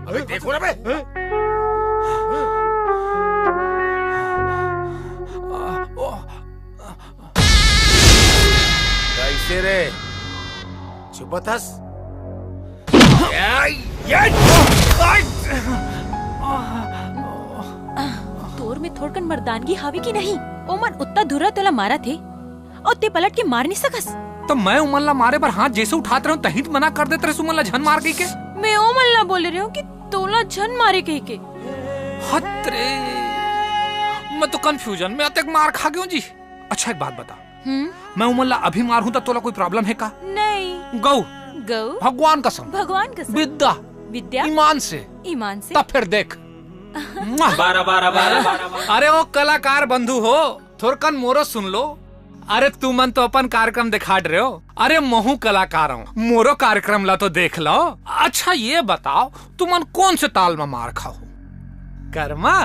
अबे देखो ना बे। कैसे रे? चुप बतस। तोर में थोड़कन मर्दानगी हावे कि नहीं? ओमन उत्ता धुर्रा तोला मारत हे, अउ ते पलट के मार नहीं सकस। तो मैं उमन ला मारे बर हाथ जैसे उठात रहूं, तहीं त मना कर देत रहे, उमन ला झन मार कहिके। मैं ओमन ला बोले रहे हूं कि तोला झन मारे कहिके। हत रे, मैं तो confusion में अतेक मार खा गयो जी। अच्छा, एक बात बता, हम्म? मैं उमन ला अभी मारहूं त तोला कोई problem हे का? नहीं। गौ। गौ? भगवान कसम। भगवान कसम। विद्या। विद्या? ईमान से। ईमान से? तब फिर देख। बारह, बारह, बारह, बारह। अरे ओ कलाकार बंधु हो, थोरकन मोरो सुन लो। अरे तुमन तो अपन कार्यक्रम दिखात रहे हो, अरे महूं कलाकार हूं, मोरो कार्यक्रम ला तो देख लो। अच्छा ये बताओ, तुमन कौन से ताल में मार खाओ? कर्मा?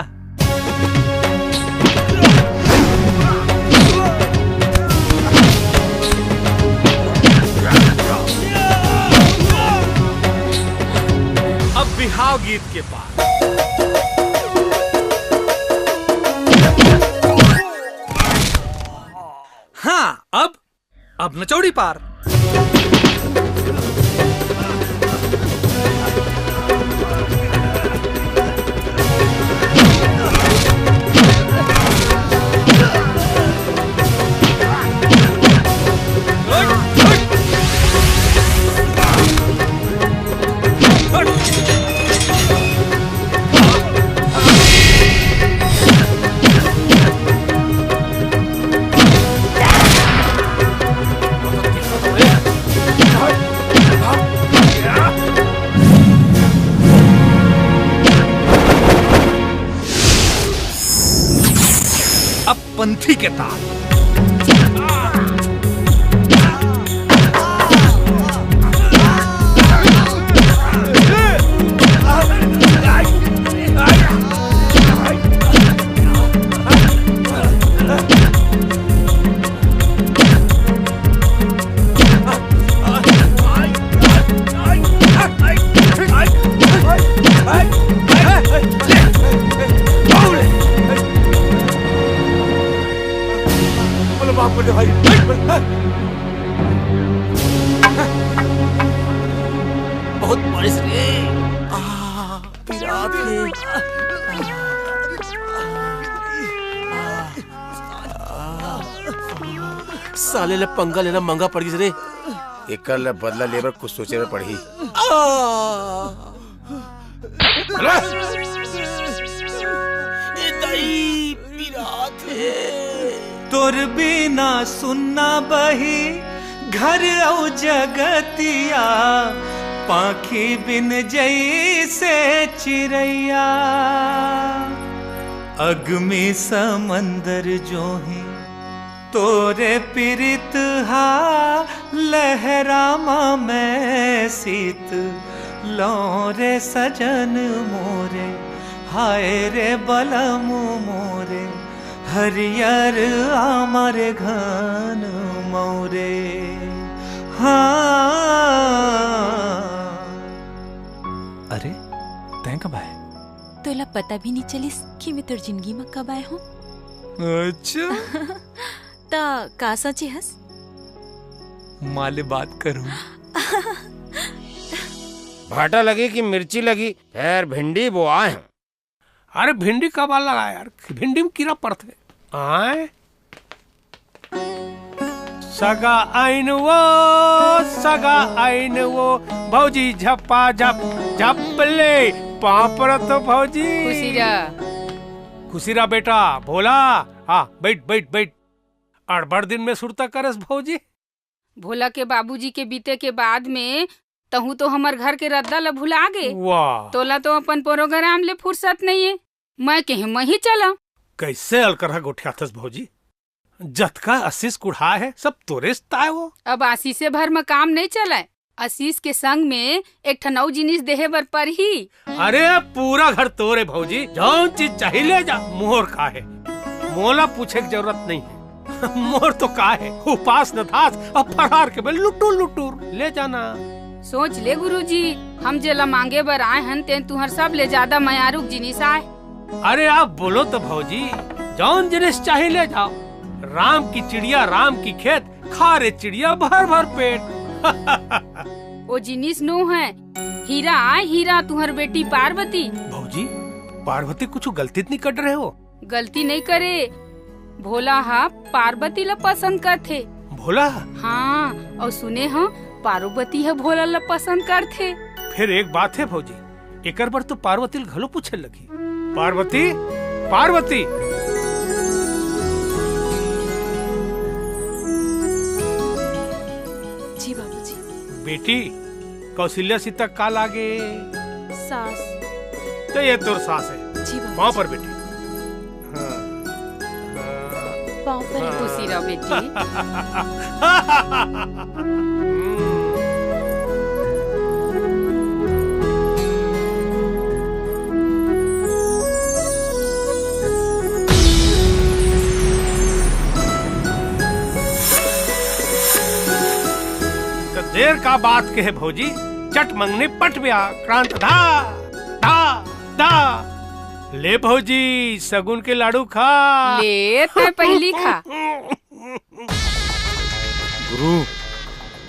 अब बिहाव गीत के पार। हाँ, अब, अब नचौड़ी पार। अब पंथी के ताल। बहुत बारिश रे। आ, पिरात हे। साले ले पंगा लेना महंगा पड़ गिस रे। एकर ले बदला लेबर कुछ सोचे में पड़ही। आ! ए दाई, पिरात हे। तोर बिना सुन्ना बही घर अउ जगतिया, पाखी बिन जैसे चिरैया। अगमी समंदर जोही तोरे पिरित हा लहरामा मैं सीत लौं रे सजन मोरे, हाय रे बलम मोरे, हरियर आमर घन मौरे। हाँ। तोला पता भी नहीं चलिस कि मैं तोर जिंदगी में कब आए हूँ। अच्छा। त का सोचे हस? माँ ले बात करूँ। भाटा लगी कि मिर्ची लगी, फेर भिंडी बोआए हूँ। अरे भिंडी कब लगाए यार, भिंडी में कीरा पड़थे। आए सगा आइन वो, सगा आइन वो, भौजी झप्पा झप, झप ले, पाँव परत हो भौजी। खुशी रह। खुशी रह बेटा, भोला, हाँ, बैठ, बैठ, बैठ। अड़बड़ दिन में सुरता करस भौजी। भोला के बाबूजी के बीते के बाद में तहूँ तो हमर घर के रद्दा ल भुला गे। वाह। तोला तो अपन प्रोग्राम ले फुर्सत नइये। मैं कहे, "मैं ही चला।" कैसे अलकरहा गोठियाथस भौजी? जतका आशीष कुढ़ा है, सब तोरे से ताय वो। अब आशीषे भर में काम नहीं चलाय। आशीष के संग में एक ठन अउ जिनिस देहे बर परही। अरे, पूरा घर तोरे भौजी, जौन चीज चाही ले जा, मोर का है, मोला पूछे के जरूरत नहीं है। मोर तो का है, उपास न धास, अब फरार के बे लुटुर लुटुर ले जाना। सोच ले गुरुजी, हम जेला मांगे बर आए हन, तेन तुहर सब ले ज्यादा मयारुक जिनिस आय। अरे आप बोलो तो भौजी, जौन जिनिस चाही ले जाओ। राम की चिड़िया, राम की खेत, खा रे चिड़िया भर भर पेट। ओ जिनिस नो है, हीरा आय हीरा, तुहर बेटी पार्वती। भौजी, पार्वती कुछ गलती तो नहीं कर रहे हो? गलती नहीं करे, भोला हा पार्वती ला पसंद करथे। भोला? हाँ, अउ सुने हा पार्वती हा भोला ला पसंद करथे। फिर एक बात है भौजी, एकर बर तो पार्वती ल घलो पूछे लगी। पार्वती, पार्वती। जी बाबूजी। बेटी, कौशल्या सीता का लागे? सास। तो ये तोर सास है। जी बाबूजी। पाँव पर बेटी। हाँ। पाँव पर हाँ। खुशी रह बेटी। त देर का बात के हे भौजी, चट मंगनी पट ब्याह, क्रांत धा, धा, धा। ले भौजी, सगुन के लाडू खा। ले, तैं पहिली खा। गुरु,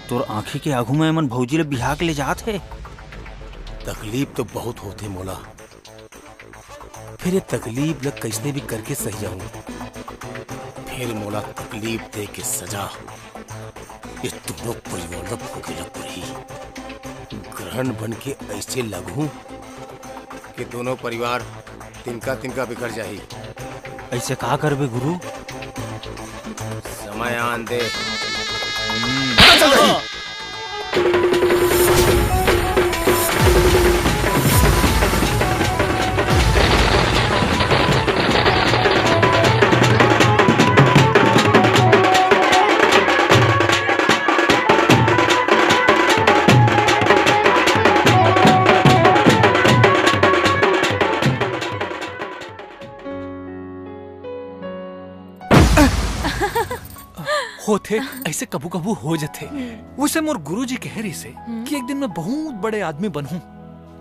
तोर आँखी के आगू में एमन भौजी ल बिहा के ले जात हे। तकलीफ तो बहुत होथे मोला, फिर ये तकलीफ ल कइसने भी करके सह जाहूँ। फिर मोला तकलीफ दे के सजा ये दोनों परिवार ल भोगे ल पड़ही। ग्रहण बन के अइसे लगहूँ कि दोनों परिवार तिनका तिनका बिखर जाही। अइसे का करबे गुरु? समय आन दे। पता चल जाही। होथे, अइसे कभू-कभू हो जथे। हम्म। उसे मोर गुरुजी कहे रहिसे हम्म। कि एक दिन मैं बहुत बड़े आदमी बनहूँ।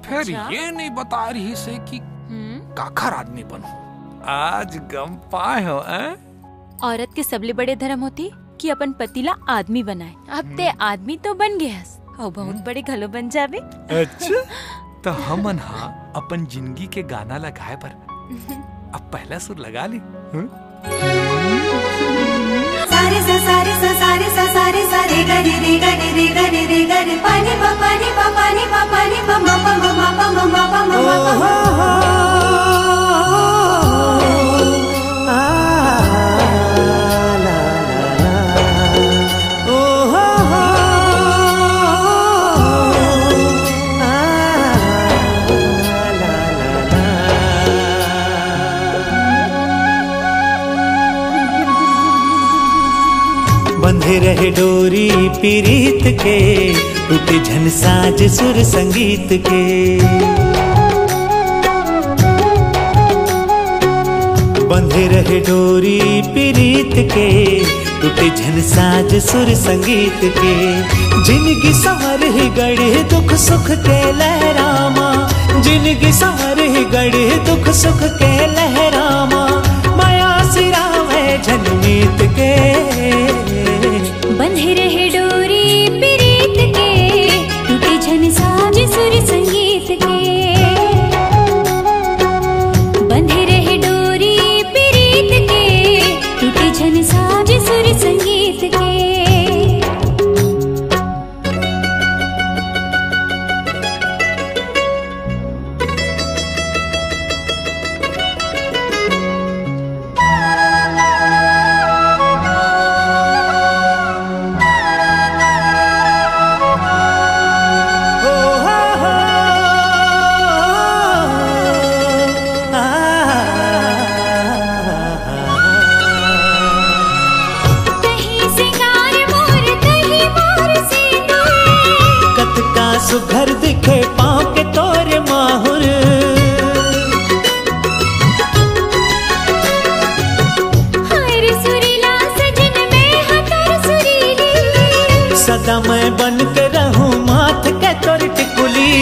फेर अच्छा। ये नहीं बता रहिसे कि हम्म। काखर आदमी बनहूँ। आज गम पाए हो, हैं? औरत के सबले बड़े धरम होथे कि अपन पति ला आदमी बनाए। अब ते हम्म। आदमी तो बन गे हस, अउ बहुत हम्म। बड़े घलो बन जाबे। अच्छा, त हमन हा अपन जिंदगी के गाना ला गाए बर अब पहला सुर लगा ली। हम्म? सारे सा सारे सा सारे सा सारे सा रे गा रे रे गा रे रे गा रे रे गा रे पा नी पा पा नी पा पा नी पा पा नी पा मा पा मा मा पा मा मा पा मा मा पा मा। बंधे रहे डोरी पीरीत के, टूटे झन साज सुर संगीत के। बंधे रहे डोरी पीरीत के, टूटे झन साज सुर संगीत के। जिनगी संवर ही गढ़े दुख सुख के लहरामा, जिनगी संवरही गढ़ दुख सुख के लहरामा, मया सिरावे झन मीत के। बंधे रहे डोरी पिरीत के, टूटे झन साज सुर संगीत के। बंधे रहे डोरी पिरीत के, टूटे झन साज सुर संगीत के। कहीं सिंगार मोर, कहीं मोर सिंदूर। कतका सुघर दिखे पाँव के तोर माहुर। हर सुरीला सजन में हा तोर सुरीली। सदा मैं बन के रहूं माथ के तोर टिकुली।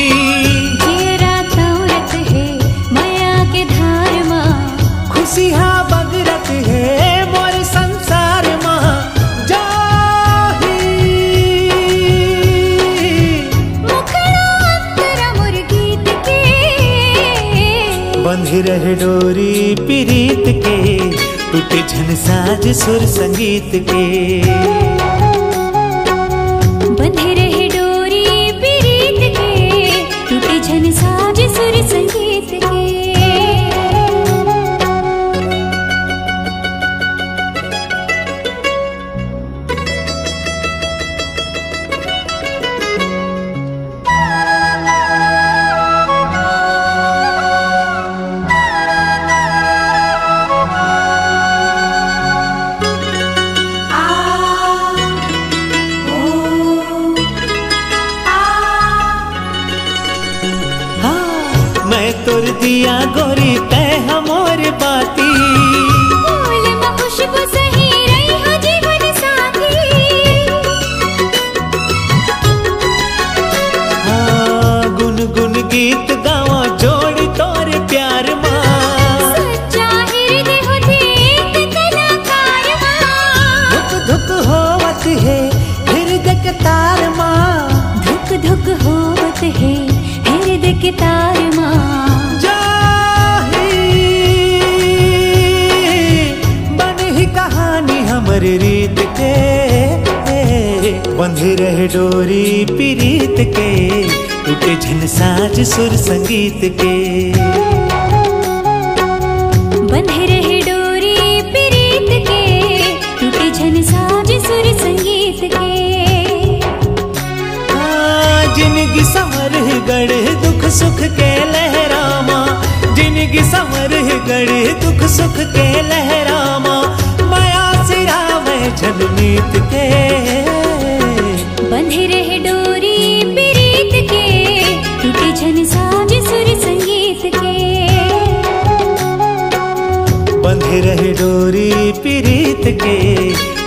जेरा तौरत हे मया के धार मा। खुशी हा बगरत हे मोर संसार मा। जाही मुखड़ा अंतरा मोर गीत के। बंधे रहे डोरी पिरीत के, टूटे झन साज सुर संगीत के। बंधे रहे डोरी पिरीत के, टूटे झन साज सुर संगीत के। हाँ, मैं तोर दिया गोरी, तै हा मोर बाती। फूल म खुशबू सही रही हो जीवन साथी। हाँ, गुनगुन गीत गावा जोड़ी तोर प्यार मा। सच्चा हृदय होथे एक कलाकार मा। धुक धुक होवत हे हृदय के तार मा। धुक धुक होवत हे हृदय के तार मा। जाही बनही कहानी हमर रीत के। बंधे रहे डोरी पिरीत के, टूटे झन साज सुर संगीत के। बंधे रहे डोरी पिरीत के, टूटे झन साज सुर संगीत के। हाँ, जिनगी संवरही गढ़ दुख सुख के लहरामा। जिनगी संवरही गढ़ दुख सुख के लहरामा। मया सिरावे झन मीत के। बंधे रहे डोरी पिरीत के, टूटे झन साज सुर संगीत के। बंधे रहे डोरी पिरीत के,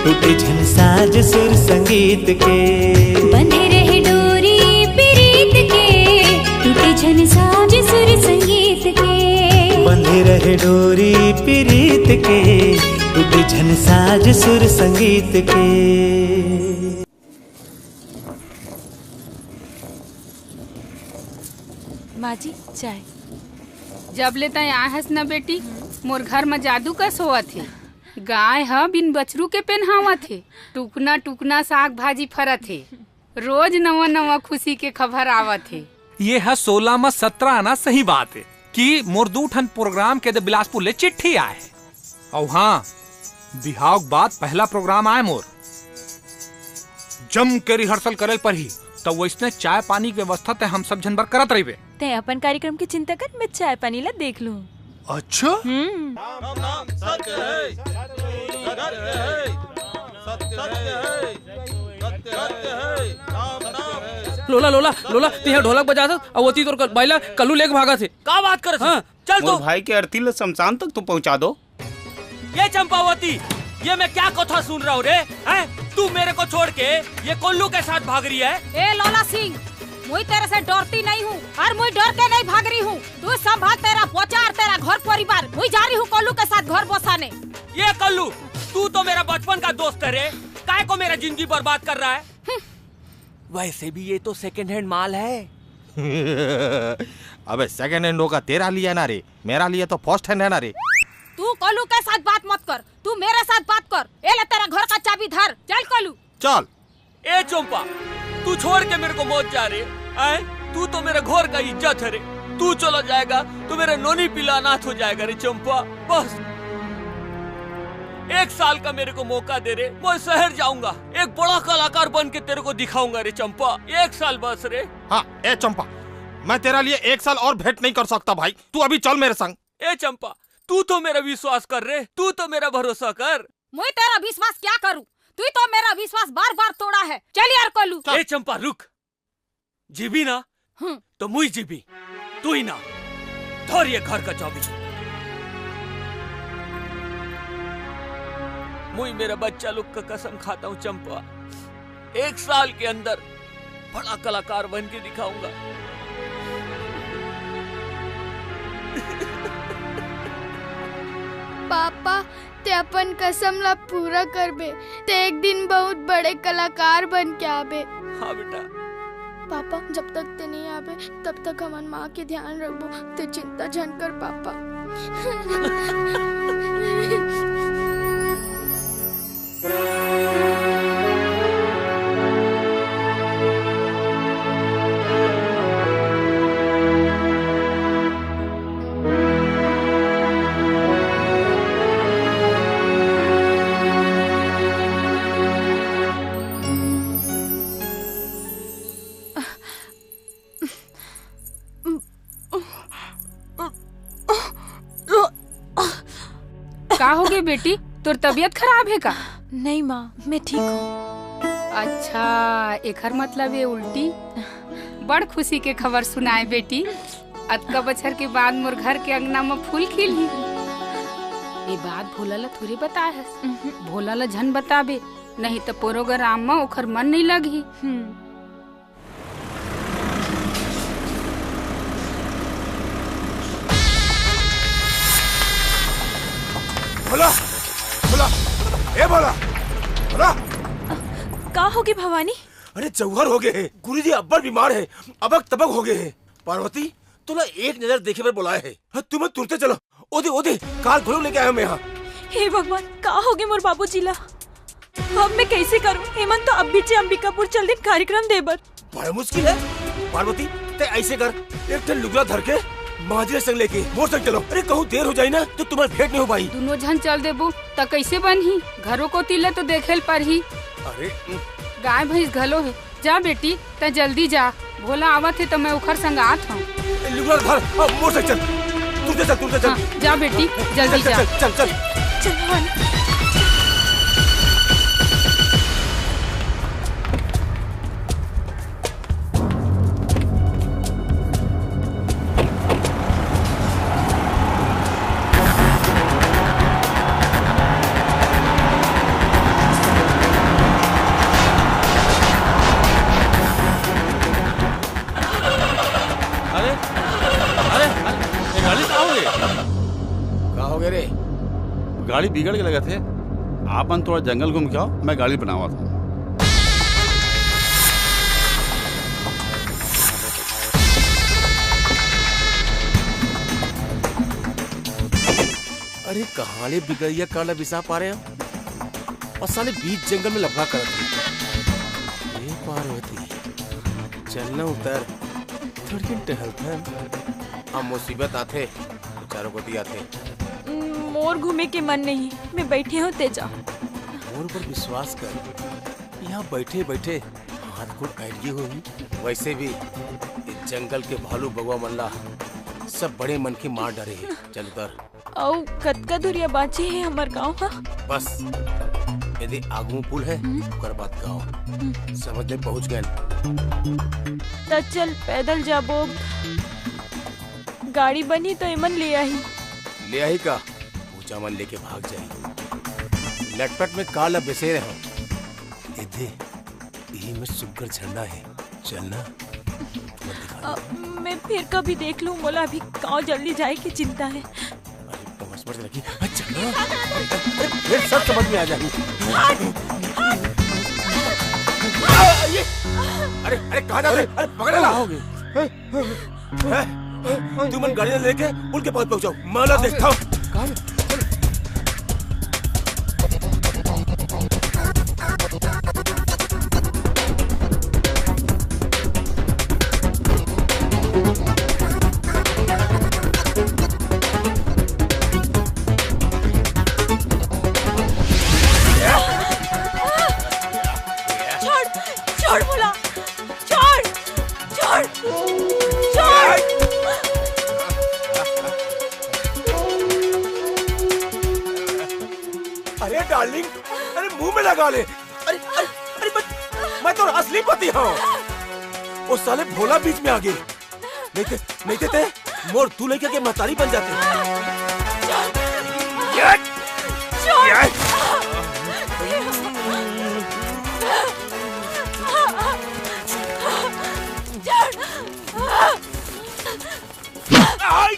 टूटे झन साज सुर संगीत के। बंधे रहे डोरी पिरीत के, टूटे झन साज सुर संगीत के। बंधे रहे डोरी पिरीत के, टूटे झन साज सुर संगीत के। माँ जी, चाय। जब ले तैं आए हस न बेटी, मोर घर म जादू कस होवत हे। गाय ह बिन बछरू के पेन्हावत हे, टुकना टुकना साग भाजी फरत हे। रोज नवा नवा खुशी के खबर आवत हे। ये ह सोलह म सत्रह आना सही बात हे कि मोर दू ठन प्रोग्राम के दे बिलासपुर ले चिट्ठी आए हे। अउ हाँ, बिहाव के बाद पहला प्रोग्राम आए मोर। जम के रिहर्सल करे ल परही, त वइसने चाय पानी के व्यवस्था तैं हम सब झन बर करत रहिबे। तैं अपन कार्यक्रम के चिंता कर, मैं चाय पानी ला देख लूँ। अच्छा? हम्म। राम नाम सत्य है, सत्य है, सत्य है, सत्य है, राम नाम। लोला, लोला, लोला, तैं ढोलक बजात हस, अउ ओती तोर बाई ला कल्लू लेके भागत हे। का बात करत हस? हाँ। चल मोर तो। भाई के अर्थी ल शमशान तक तो पहुंचा दो। ये चंपावती, ये मैं क्या कथा सुन रहा हूँ रे? हैं? तू मेरे को छोड़ के ये कोल्लू के साथ भाग रही है? ए लोला सिंह, मुई तेरे से डरती नहीं हूँ और मुई डर के नहीं भाग रही हूँ। तू संभाल तेरा पोचा और तेरा घर परिवार। मुई जा रही हूँ कोलू के साथ घर बसाने। ये कोलू, तू तो मेरा बचपन का दोस्त है रे, काय को मेरा जिंदगी बर्बाद कर रहा है? वैसे भी ये तो सेकंड हैंड माल है। अबे सेकंड हैंड होगा तेरा लिए ना रे, मेरा लिए तो फर्स्ट हैंड है ना रे। तू कोलू के साथ बात मत कर, तू मेरे साथ बात कर। ए ले तेरा घर का चाबी धर, चल कोलू। चल। ए चंपा, तू छोड़ के मेरे को मत जा रे। आए, तू तो मेरे घर का इज्जत है रे। तू चला जाएगा तो मेरा नोनी पीला अनाथ हो जाएगा रे चंपा। बस एक साल का मेरे को मौका दे रे, मैं शहर जाऊंगा, एक बड़ा कलाकार बन के तेरे को दिखाऊंगा रे चंपा। एक साल बस रे। हाँ, ए चंपा, मैं तेरा लिए एक साल और वेट नहीं कर सकता भाई, तू अभी चल मेरे संग। ए चंपा, तू तो मेरा विश्वास कर रे, तू तो मेरा भरोसा कर। मैं तेरा विश्वास क्या करूं, तू ही तो मेरा विश्वास बार बार तोड़ा है। चल यार कोलू। ए चंपा रुक, जीबी ना? हम्म। तो मुई जीबी, तू ही ना। धर ये घर का चाबी। मुई मेरा बच्चा लोग का कसम खाता हूँ चंपा, एक साल के अंदर बड़ा कलाकार बन के दिखाऊंगा। पापा, ते अपन कसम ला पूरा करबे। ते एक दिन बहुत बड़े कलाकार बन के आबे। हाँ बेटा। पापा, जब तक ते नहीं आबे, तब तक हमन माँ के ध्यान रखबो। ते चिंता झन कर पापा। का हो गए बेटी, तोर तबीयत खराब है का? नहीं माँ, मैं ठीक हूँ। अच्छा, एखर मतलब ये उल्टी। बड़ खुशी के खबर सुनाए बेटी, अतका बछर के बाद मोर घर के अंगना म फूल खिलही। ये बात भोला ला थोड़ी बताए हस। भोला ला झन बताबे, नहीं त प्रोग्राम म ओखर मन नहीं लगही। भोला, भोला, ए भोला, भोला। का होगे भवानी? अरे जौहर होगे हे। गुरुजी अब्बड़ बीमार हे, अबक तबक होगे हे। पार्वती, तोला एक नजर देखे बर बोलाए हे। हाँ, तुमन तुरते चलो। ओदे, ओदे, कार घलो लेके आयो मैं हा। हे भगवान, का होगे मोर बाबूजी ला? अब मैं कैसे करूं? एमन तो अभी चे अंबिकापुर चल दिन कार्यक्रम दे बर। बड़ा मुश्किल है। पार्वती, ते ऐसे कर, एक ठन लुगरा धर के मांझी संग लेके मोर संग चलो। अरे कहूँ देर हो जाए ना तो तुम्हार भेंट नहीं हो पाई। दुनों झन चल देबो त कैसे बनही? घरो कोती ले तो देखे ल परही। अरे गाय भैंस घलो हे। जा बेटी, तैं जल्दी जा, भोला आवत हे त मैं ओखर संग आत हंव। ए, लुगरा धर, अब मोर से चल। तुरते चल, तुरते चल। हाँ, जा बेटी, जल्दी चल, जा। चल, चल, चल, चल। चल, भवानी। अरे, अरे, अरे, ये गाड़ी का हो गया? का हो गया रे? गाड़ी बिगड़ के लगा थे। आप मन थोड़ा जंगल घूम के आओ, मैं गाड़ी बनावा था। अरे कहाँ ले बिगड़िया कार ला बिसा पा रहे हो? और साले बीच जंगल में लफड़ा करत हे। ए पार्वती, चल ना उतर, थोड़ी दिन टहलथन। अब मुसीबत आथे, तो चारों कोती आथे। मोर घूमे के मन नहीं, मैं बैठे हूँ तेजा। मोर पर विश्वास कर, यहाँ बैठे बैठे हाथ गोड़ अड़िए होही। वैसे भी इस जंगल के भालू बगवा मन ला सब बड़े मन के मार डरे हे। चल उतर। अउ कतका दुरिया बाँचे हे हमर गाँव ह? बस यदि आगू में पुल है, ओकर बाद गाँव। समझ ले, पहुँच गए। त चल पैदल जाबो। गाड़ी बनही तो एमन ले आही। ले आही का? पूजा मन लेके भाग जाही। लटपट में काल अब बेसे रहो। ए दे, यही में सुग्गर झरना है। चलना। अ, मैं फिर कभी देख लूँ, मोला अभी गाँव जल्दी जाए के चिंता है। अरे, बस, बस, लगी। अच्छा, अरे, फिर सब समझ में आ जाएगी। अरे, अरे, कहाँ जा रहे? अरे, पकड़ ला। हैं? तुमन गाड़ी लेके उनके पास पहुंचाओ, मैं ला देखता हूँ। छोड़, छोड़ मोला, छोड़, छोड़, छोड़। अरे डार्लिंग, अरे मुंह में लगा ले। अरे, अरे, अरे, मैं, मैं तो असली पति हूँ। वो साले भोला बीच में आ गए। नहीं ते, नहीं ते, ते मोर दू लइका के महतारी बन जाते। छोड़। ये, छोड़। ये। छोड़।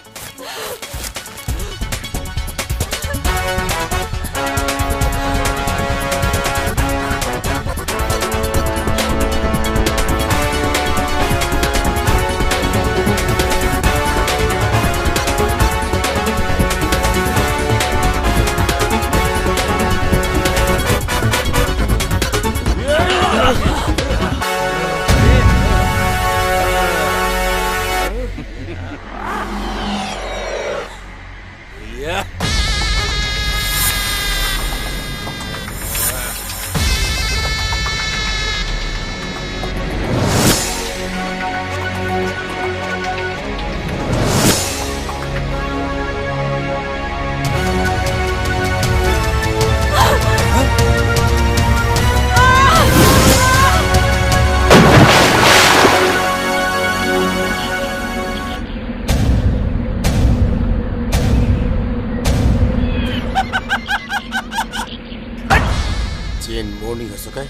चेन मोर नहीं हो सके,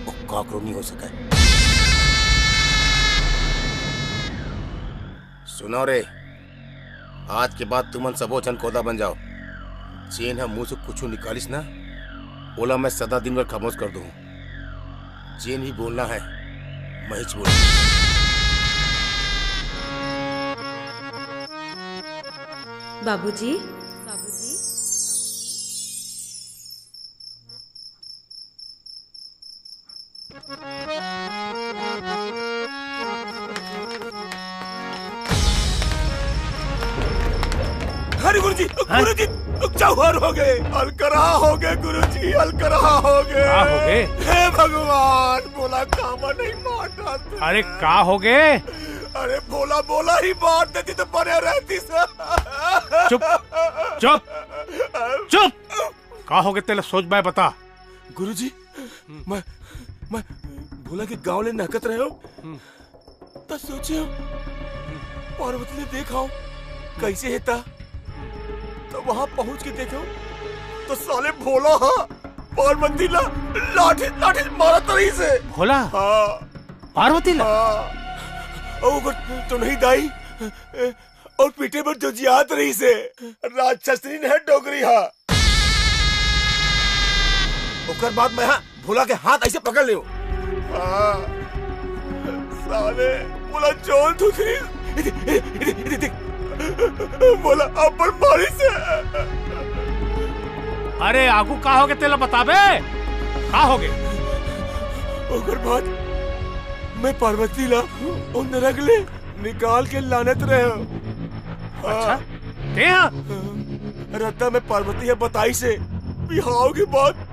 वो काकरो नहीं हो सके। सुनो रे, आज के बाद तुमन सबो झन कोदा बन जाओ। जेन ह मुंह से कुछु निकालिस ना, ओला मैं सदा दिन भर खामोश कर दूं। जेन भी बोलना है, मैं ही बोलूं। बाबूजी, बाबूजी। अरे गुरुजी, हाँ? गुरुजी, जौहर हो गए, अलकरहा हो गए गुरुजी, अलकरहा हो गए। का हो गए? हे भगवान, भोला काबर नहीं मार डालते। अरे का हो गए? अरे भोला, भोला ही मार देती तो बढ़िया रहती सर। चुप, चुप, चुप। का हो गए तेला सोच बाय बता। गुरुजी, मैं, मैं भोला के गांव ले नहकत रहे हो, हम्म। त सोचे हो, पार्वती ले देखाओ, कैसे हे ता। तो वहां पहुंच के देखो, तो साले भोला हा पार्वती ला लाठी, लाठी मारत रहिसे। भोला? हाँ। पार्वती ला? हाँ। अउ ओकर तो नहीं दाई, अउ पीटे बर जोजियात रहिसे। राक्षसनी हे डोकरी हा। ओकर बाद मैं हा भोला के हाथ ऐसे पकड़ लियो। हाँ, साले, भोला चोर धुतरी। इधर, इधर, इधर, इधर देख। भोला अपन मारिसे। अरे, आगू का होगे तेला बताबे? का होगे? ओकर बाद मैं पार्वती ला ओ नरक ले निकाल के लानत रहे हो। हाँ। अच्छा, ते हा? रद्दा में पार्वती हे बताइसे बिहाव के बाद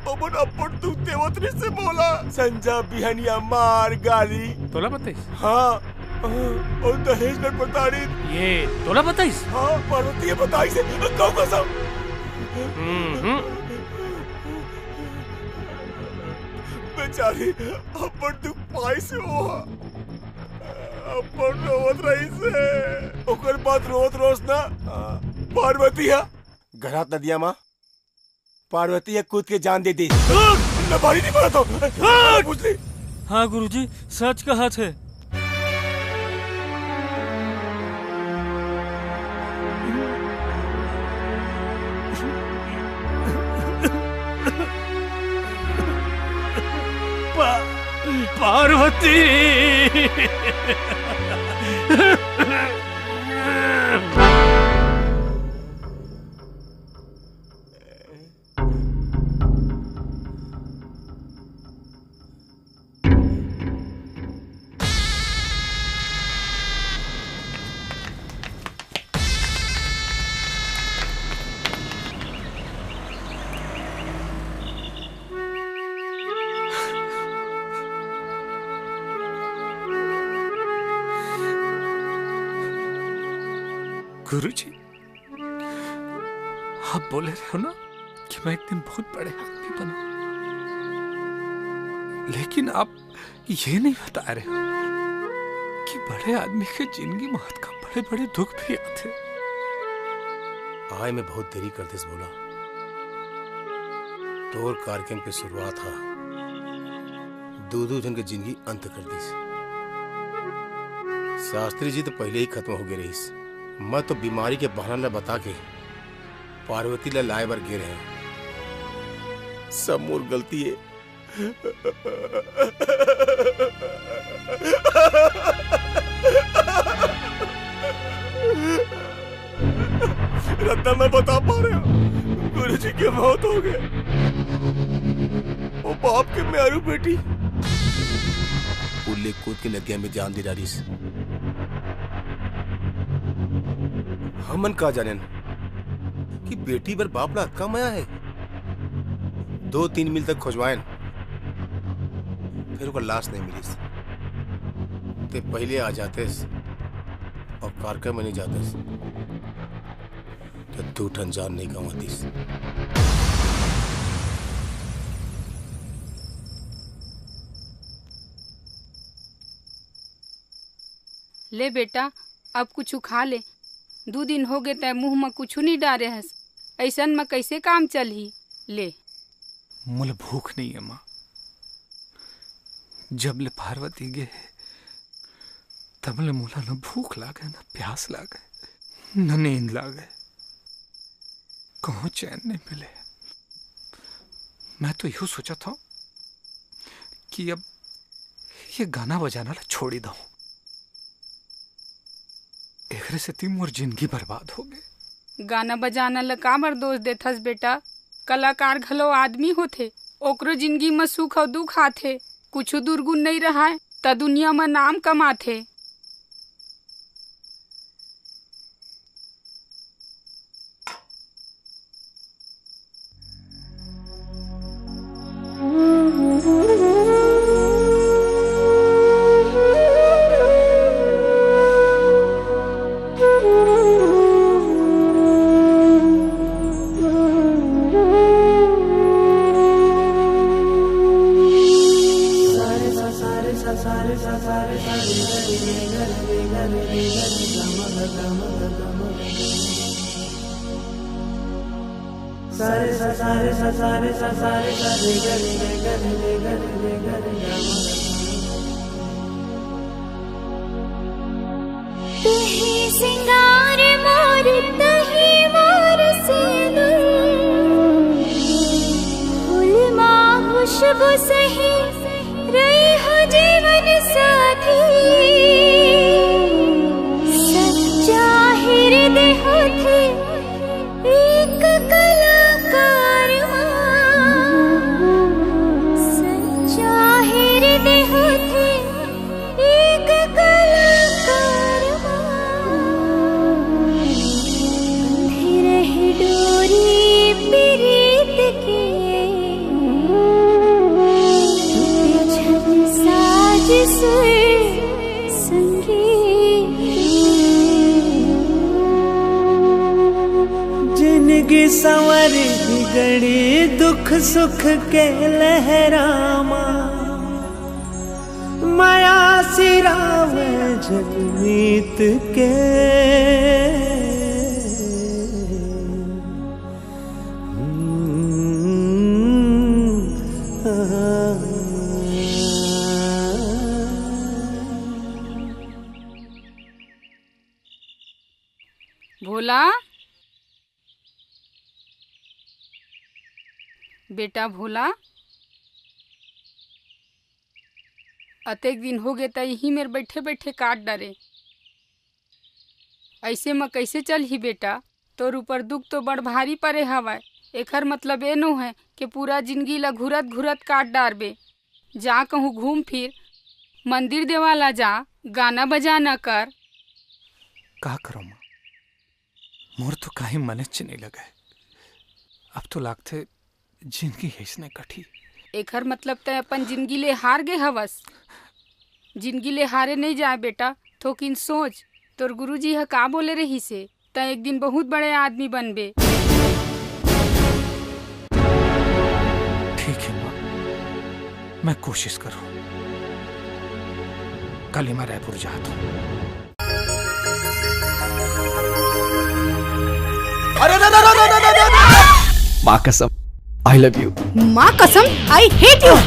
ओमन अपन दुख देवत रहिसे मोला। संझा बिहनिया मार गाली। तोला बताइस? हाँ, अउ दहेज में प्रताड़ित। ये तोला बताइस? हाँ, पार्वती हे बताइसे। कहूँ कसम। हम्म, हम्म। बेचारी अपन दुख पाइसे ओ हा। अपन रोवत रहिसे। ओकर बाद रोवत रोस ना, पार्वती हा गहरात नदिया मा पार्वती हा कूद के जान दे दे। मैं भारी नहीं मारा तो। पूछ ली। हाँ गुरुजी, सच कहा थे। पार्वती। गुरुजी, आप बोले रहे हो ना कि मैं एक दिन बहुत बड़े आदमी बनूं, लेकिन आप ये नहीं बता रहे हो कि बड़े आदमी के जिंदगी में अतका बड़े बड़े दुख भी आथे। आय में बहुत देरी कर दिस भोला। तोर कार्यक्रम के शुरुआत हा दू दू झन के जिंदगी अंत कर दिस। शास्त्री जी तो पहले ही खत्म हो गए रहिस। मैं तो बीमारी के बहाना ला बता के पार्वती ला लाए बर गे रहे। सब मोर गलती है। रत्ना, मैं बता पा रहे हो, गुरु जी की मौत हो गई। वो बाप के म्यारू बेटी पुल ले कूद के नदिया में जान दे डारिस। हमन का जानेन कि बेटी बर बाप ला अतका मया है। दो तीन मील तक खोजवाएन, फिर ओकर लाश नहीं मिलिस। ते पहले आ जातेस और कार्यक्रम में नहीं जातेस, तो दू ठन जान नहीं गंवातीस। ले बेटा, अब कुछु खा ले। दू दिन हो गए तैं मुंह म कुछु नहीं डारे हस। ऐसन म कैसे काम चलही? ले। मोला भूख नहीं है माँ। जब ले पार्वती गे हे, तब ले मोला न भूख लागे, न प्यास लागे, न नींद लागे, कहूँ चैन नहीं मिले। मैं तो यो सोचत हूँ कि अब ये गाना बजाना ला छोड़ी दऊं। एकरे सेती मोर जिंदगी बर्बाद हो गए। गाना बजाना ला काबर दोष देथस बेटा? कलाकार घलो आदमी होथे, ओकरो जिंदगी म सुख अउ दुख आथे। कुछु दुर्गुण नइ रहय, त दुनिया म नाम कमाथे। तुही सिंगार मोर, तही मोर सेनुर, फूल मा खुशबू सही, रही हो जीवन साथी। सच्चा हृदय होथे एक कलाकार मा, सच्चा हृदय होथे एक कलाकार मा। अंधेरही डोरी प्रीत के, टूटे छन साज सुर संगीत। जिनगी संवर ही गड़ी दुख सुख के लहरामा, मया सिरावे जगमीत के। भोला, बेटा भोला, अतेक दिन होगे त इही मेर बइठे-बइठे काट डरे। अइसे म कइसे चलही बेटा? तोर ऊपर दुख तो बड़ भारी परे हवय। एखर मतलब ए नोहय के पूरा जिनगी ल घुरत-घुरत काट डारबे। जा कहूँ घूम फिर, मंदिर देवाला जा, गाना बजाना कर। का करों माँ? मोर तो काहीं मनेच नइ लगय। अब तो लागथे जिनगी अइसने कटही। एखर मतलब तैं अपन जिनगी ले हार गे हवस। जिनगी ले हारे नइ जाय बेटा, थोकिन सोच, तोर गुरुजी ह का बोले रहिस हे, तैं एक दिन बहुत बड़े आदमी बनबे। ठीक हे माँ, मैं कोशिश करों। कल ही मैं रायपुर जात हों। अरे, अरे, अरे, अरे, अरे, अरे, अरे! माँ कसम, I love you। माँ कसम, I hate you।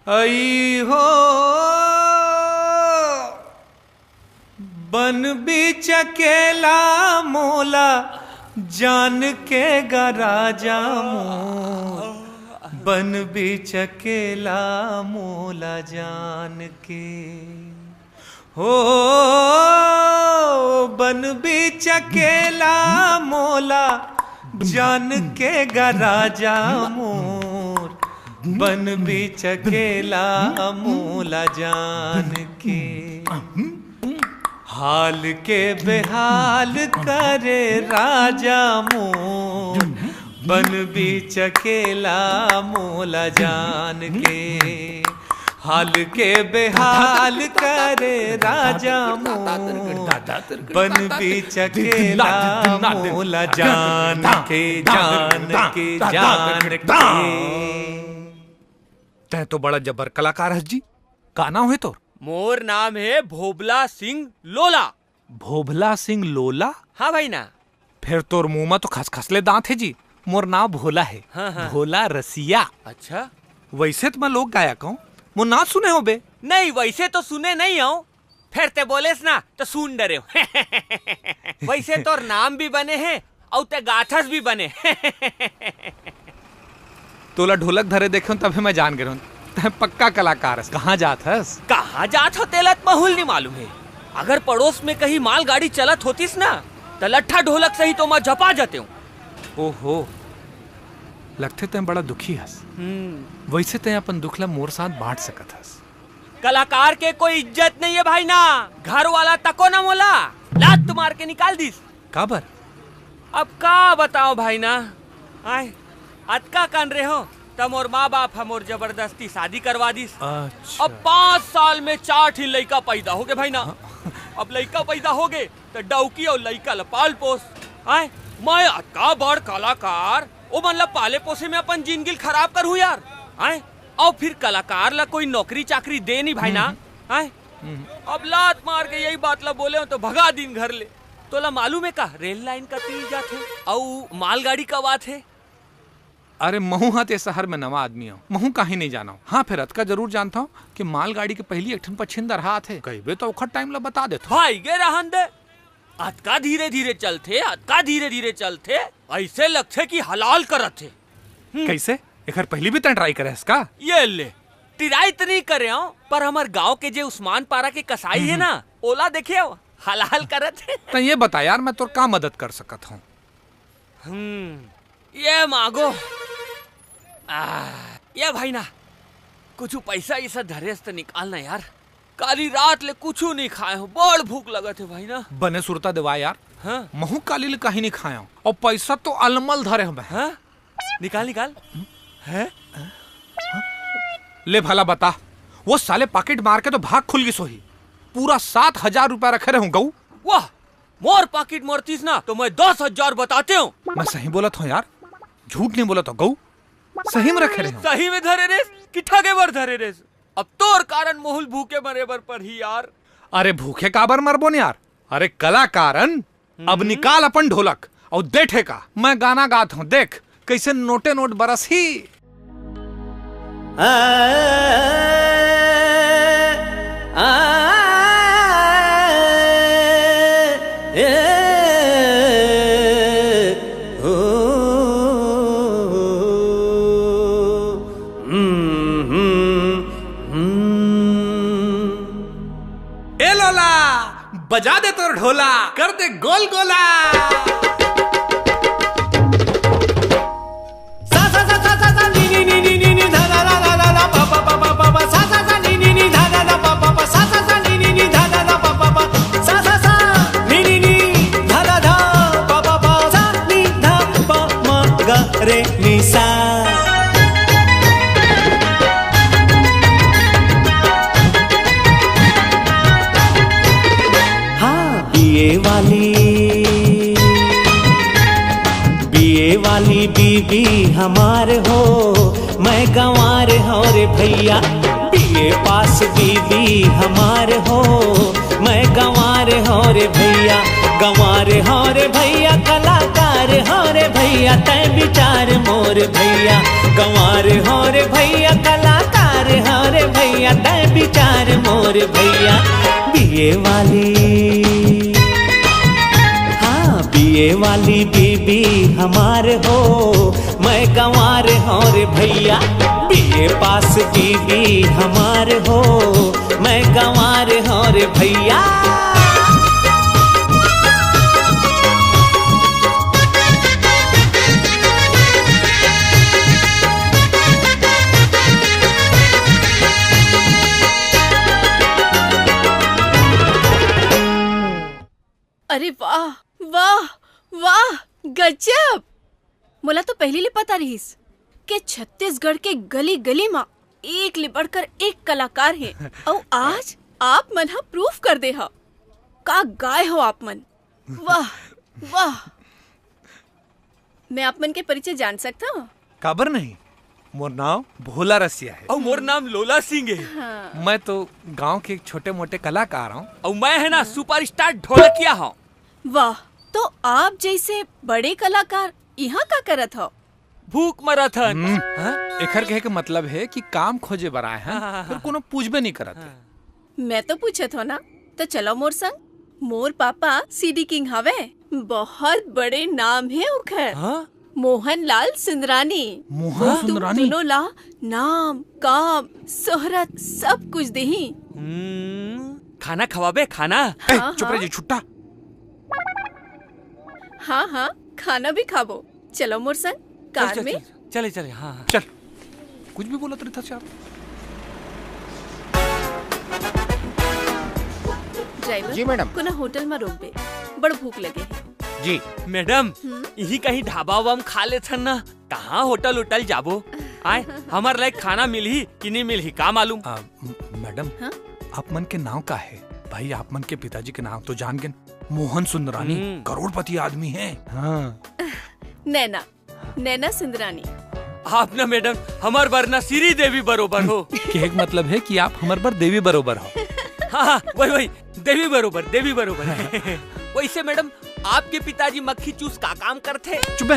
अई हो बन बीच अकेला मोला जान के गा राजा मोर, बन बीच अकेला मोला जान के। हो बन बीच अकेला मोला जान के गा राजा मोर, बन बीच अकेला मोला जान के। हाल के बेहाल करे राजा मोर, बन बीच अकेला मोला जान के। हाल के बेहाल करे राजा मोर, बन बीच अकेला मोला जान के, जान के, जान के। तैं तो बड़ा जबर कलाकार हस जी। का नाम हे तोर? मोर नाम हे भोभला सिंह लोला। भोभला सिंह लोला? हाँ भाई ना। फेर तोर मुंह म तो खसखस ले दांत हे जी। मोर नाव भोला हे। हाँ, हाँ। भोला रसिया। अच्छा। वइसे त मैं लोक गायक हंव। मोर नाव सुने होबे? नहीं, वइसे तो सुने नइ हंव। फेर तैं बोलेस ना, त सुन डरेंव। वइसे तोर नाम भी बने हे, अउ तैं गाथस भी बने। तोला ढोलक धरे देखेंव तभे मैं जान गे रहेंव, तैं पक्का कलाकार हस। कहाँ जात हस? कहाँ जात हंव तेला त महूँ ल नइ मालूम हे। अगर पड़ोस में कहीं मालगाड़ी चलत होतिस ना, त लट्ठा ढोलक सहित ओमा झपा जातेंव। ओहो, लगथे तैं बड़ा दुखी हस। हम्म। वइसे तैं अपन दुख ला मोर साथ बांट सकत हस। कलाकार के कोई इज्जत नइ हे भाई ना, घर वाला तको ना मोला, लात मार के निकाल दिस। काबर? अब का बतावंव भाई ना, आय, अतका कन रहेंव, त मोर माँ बाप ह मोर जबरदस्ती शादी करवा दिस। अच्छा। अब पाँच साल में चार ठी लइका पैदा होगे भाई ना। हाँ। अब लइका पैदा होगे, त डौकी अउ लइका ल पाल पोस। आय, मैं अतका बड़ कलाकार, ओमन ल पाले पोसे में अपन जिनगी ल खराब करहूँ यार। आय, अउ फिर कलाकार ल कोई नौकरी चाकरी दे नइ भाई ना। हम्म। आय, हम्म। अब लात मार के यही बात ल बोलेंव त भगा दिन घर ले। तोला मालूम हे का, रेल लाइन कती जाथे अउ मालगाड़ी कब आथे? अरे, महूँ हा ते शहर में नवा आदमी हंव, महूँ काहीं नइ जानंव। हाँ, फेर अतका जरूर जानथंव कि मालगाड़ी के पहिली एक ठन पछिंदरहा आथे। कहिबे त ओखर टाइम ल बता देथंव। भाई गे रहन दे, अतका धीरे-धीरे चलथे, अतका धीरे-धीरे चलथे, अइसे लगथे कि हलाल करत हे। हम्म। कइसे? एखर पहिली भी तैं try करे हस का? ये ले, try त नहीं करे हंव, पर हमर गांव के जे उस्मान पारा के कसाई हे ना, ओला देखे हंव, हलाल करत हे। त ये बता यार, मैं तोर का मदद कर सकत हंव? हम्म, ये मांगो। आ, ये भाई ना, कुछु पैसा इसा धरे हस त निकाल ना यार। काली रात ले कुछु नहीं खाए हंव, बड़ भूख लगत हे भाई ना। बने सुरता देवा यार। हाँ? महूं काली ले काहीं नहीं खाए हंव, अउ पैसा तो अलमल धरे हंव मैं। हाँ? निकाल, निकाल। हैं? ले भला बता, वो साले पाकिट मार के तो भाग खुल गिस होही। पूरा सात हजार रुपया रखे रहेंव गऊ। वाह, मोर पाकिट मरतिस ना तो मैं दस हजार बतातेंव। मैं सही बोलत हंव यार, झूठ नहीं बोलत हंव गऊ, सही में रखे रहेंव। सही में धरे रेहेस कि ठगे बर धरे रेहेस? अब तोर कारण मोहू ल भूखे मरे बर पड़ही यार। अरे भूखे काबर मरबो न यार, अरे कलाकार हन, अब हम्म। निकाल अपन ढोलक अउ दे ठेका। मैं गाना गात हंव, देख कइसे नोटे नोट बरसही। आ, आ, आ, ए, ओ, हम्म, हम्म, हम्म। ए लोला, बजा दे तोर ढोला, कर दे गोल गोला। सा सा सा सा सा सा नी नी नी नी नी नी धा धा धा धा धा धा पा पा पा पा पा पा सा सा सा नी नी नी धा धा धा पा पा पा पा सा सा सा नी नी नी नी धा धा धा पा पा पा सा सा सा नी नी नी धा धा धा पा पा पा सा नी धा पा मा गा रे नी सा। हाँ, बीए वाली, बीए वाली बीबी हमार हो, मैं गंवार हंव रे भइया। बीए पास बीबी हमार हो, मैं गंवार हंव रे भइया। गंवार हंव रे भइया, कलाकार हंव रे भइया, तैं बिचार मोर भइया। गंवार हंव रे भइया, कलाकार हंव रे भइया, तैं बिचार मोर भइया। बीए वाली, हाँ, बीए वाली बीबी हमार हो, मैं गंवार हंव रे भइया। बीए पास बीबी हमार हो, मैं गंवार हंव रे भइया। अरे वाह, वाह, वाह, गजब! मोला तो पहिली ले पता रिहिस के छत्तीसगढ़ के गली-गली म एक ले बढ़कर एक कलाकार हे। अउ आज आप मन ह proof कर दे हव। का गाए हव आप मन। वाह, वाह। मैं आप मन के परिचय जान सकत हंव? काबर नहीं? मोर नाम भोला रसिया हे। अउ मोर नाम लोला सिंह हे। हाँ। मैं तो गांव के एक छोटे-मोटे कलाकार हंव। अउ मैं हे ना superstar ढोलकिया हंव। वाह, तो आप जइसे बड़े कलाकार इहां का करत हव? भूख मरत हन। हम्म। हाँ? एखर कहे के मतलब हे कि काम खोजे बर आए हन, हाँ, हाँ, हाँ, फेर हाँ। कोनो पूछबे नहीं करत हे। हाँ। मैं तो पूछत हंव ना, त चलव मोर संग। मोर पापा CD king हवय, बहुत बड़े नाम हे ओखर। हाँ? मोहन लाल सुंदरानी। मोहन वो तुम सुंदरानी? दोनों ला नाम, काम, शोहरत सब कुछ देही। हम्म, खाना खवाबे, खाना? ए, हाँ, चुप रह हाँ। जी, छुट्टा। हाँ, हाँ, खाना भी खाबो। चलो मोर संग, चल, कार चल, में। चल, चले, चले, हाँ, हाँ। चल। कुछ भी बोलत रहिथस यार। ड्राइवर, जी, मैडम। कोनो होटल म रोकबे, बड़ भूख लगे हे। जी। मैडम, हम्म? इही कहीं ढाबा-उबा म खा लेथन ना, कहाँ होटल-उटल जाबो? आय, हमर लायक खाना मिलही कि नहीं मिलही, का मालूम? आ, म-, मैडम, हाँ? आप मन के नाम का हे? भाई, आप मन के पिताजी के नाम तो जान गेन, मोहन सुंदरानी, हम्म। करोड़पति आदमी हे। हाँ। नैना, नैना सुंदरानी। आप ना मैडम, हमर बर ना श्री देवी बरोबर हो। कहे के मतलब हे कि आप हमर बर देवी बरोबर हो। हाँ, हाँ, वही, वही, देवी बरोबर, देवी बरोबर। वैसे मैडम, आपके पिताजी मक्खी चूस का काम करथे? चुप बे।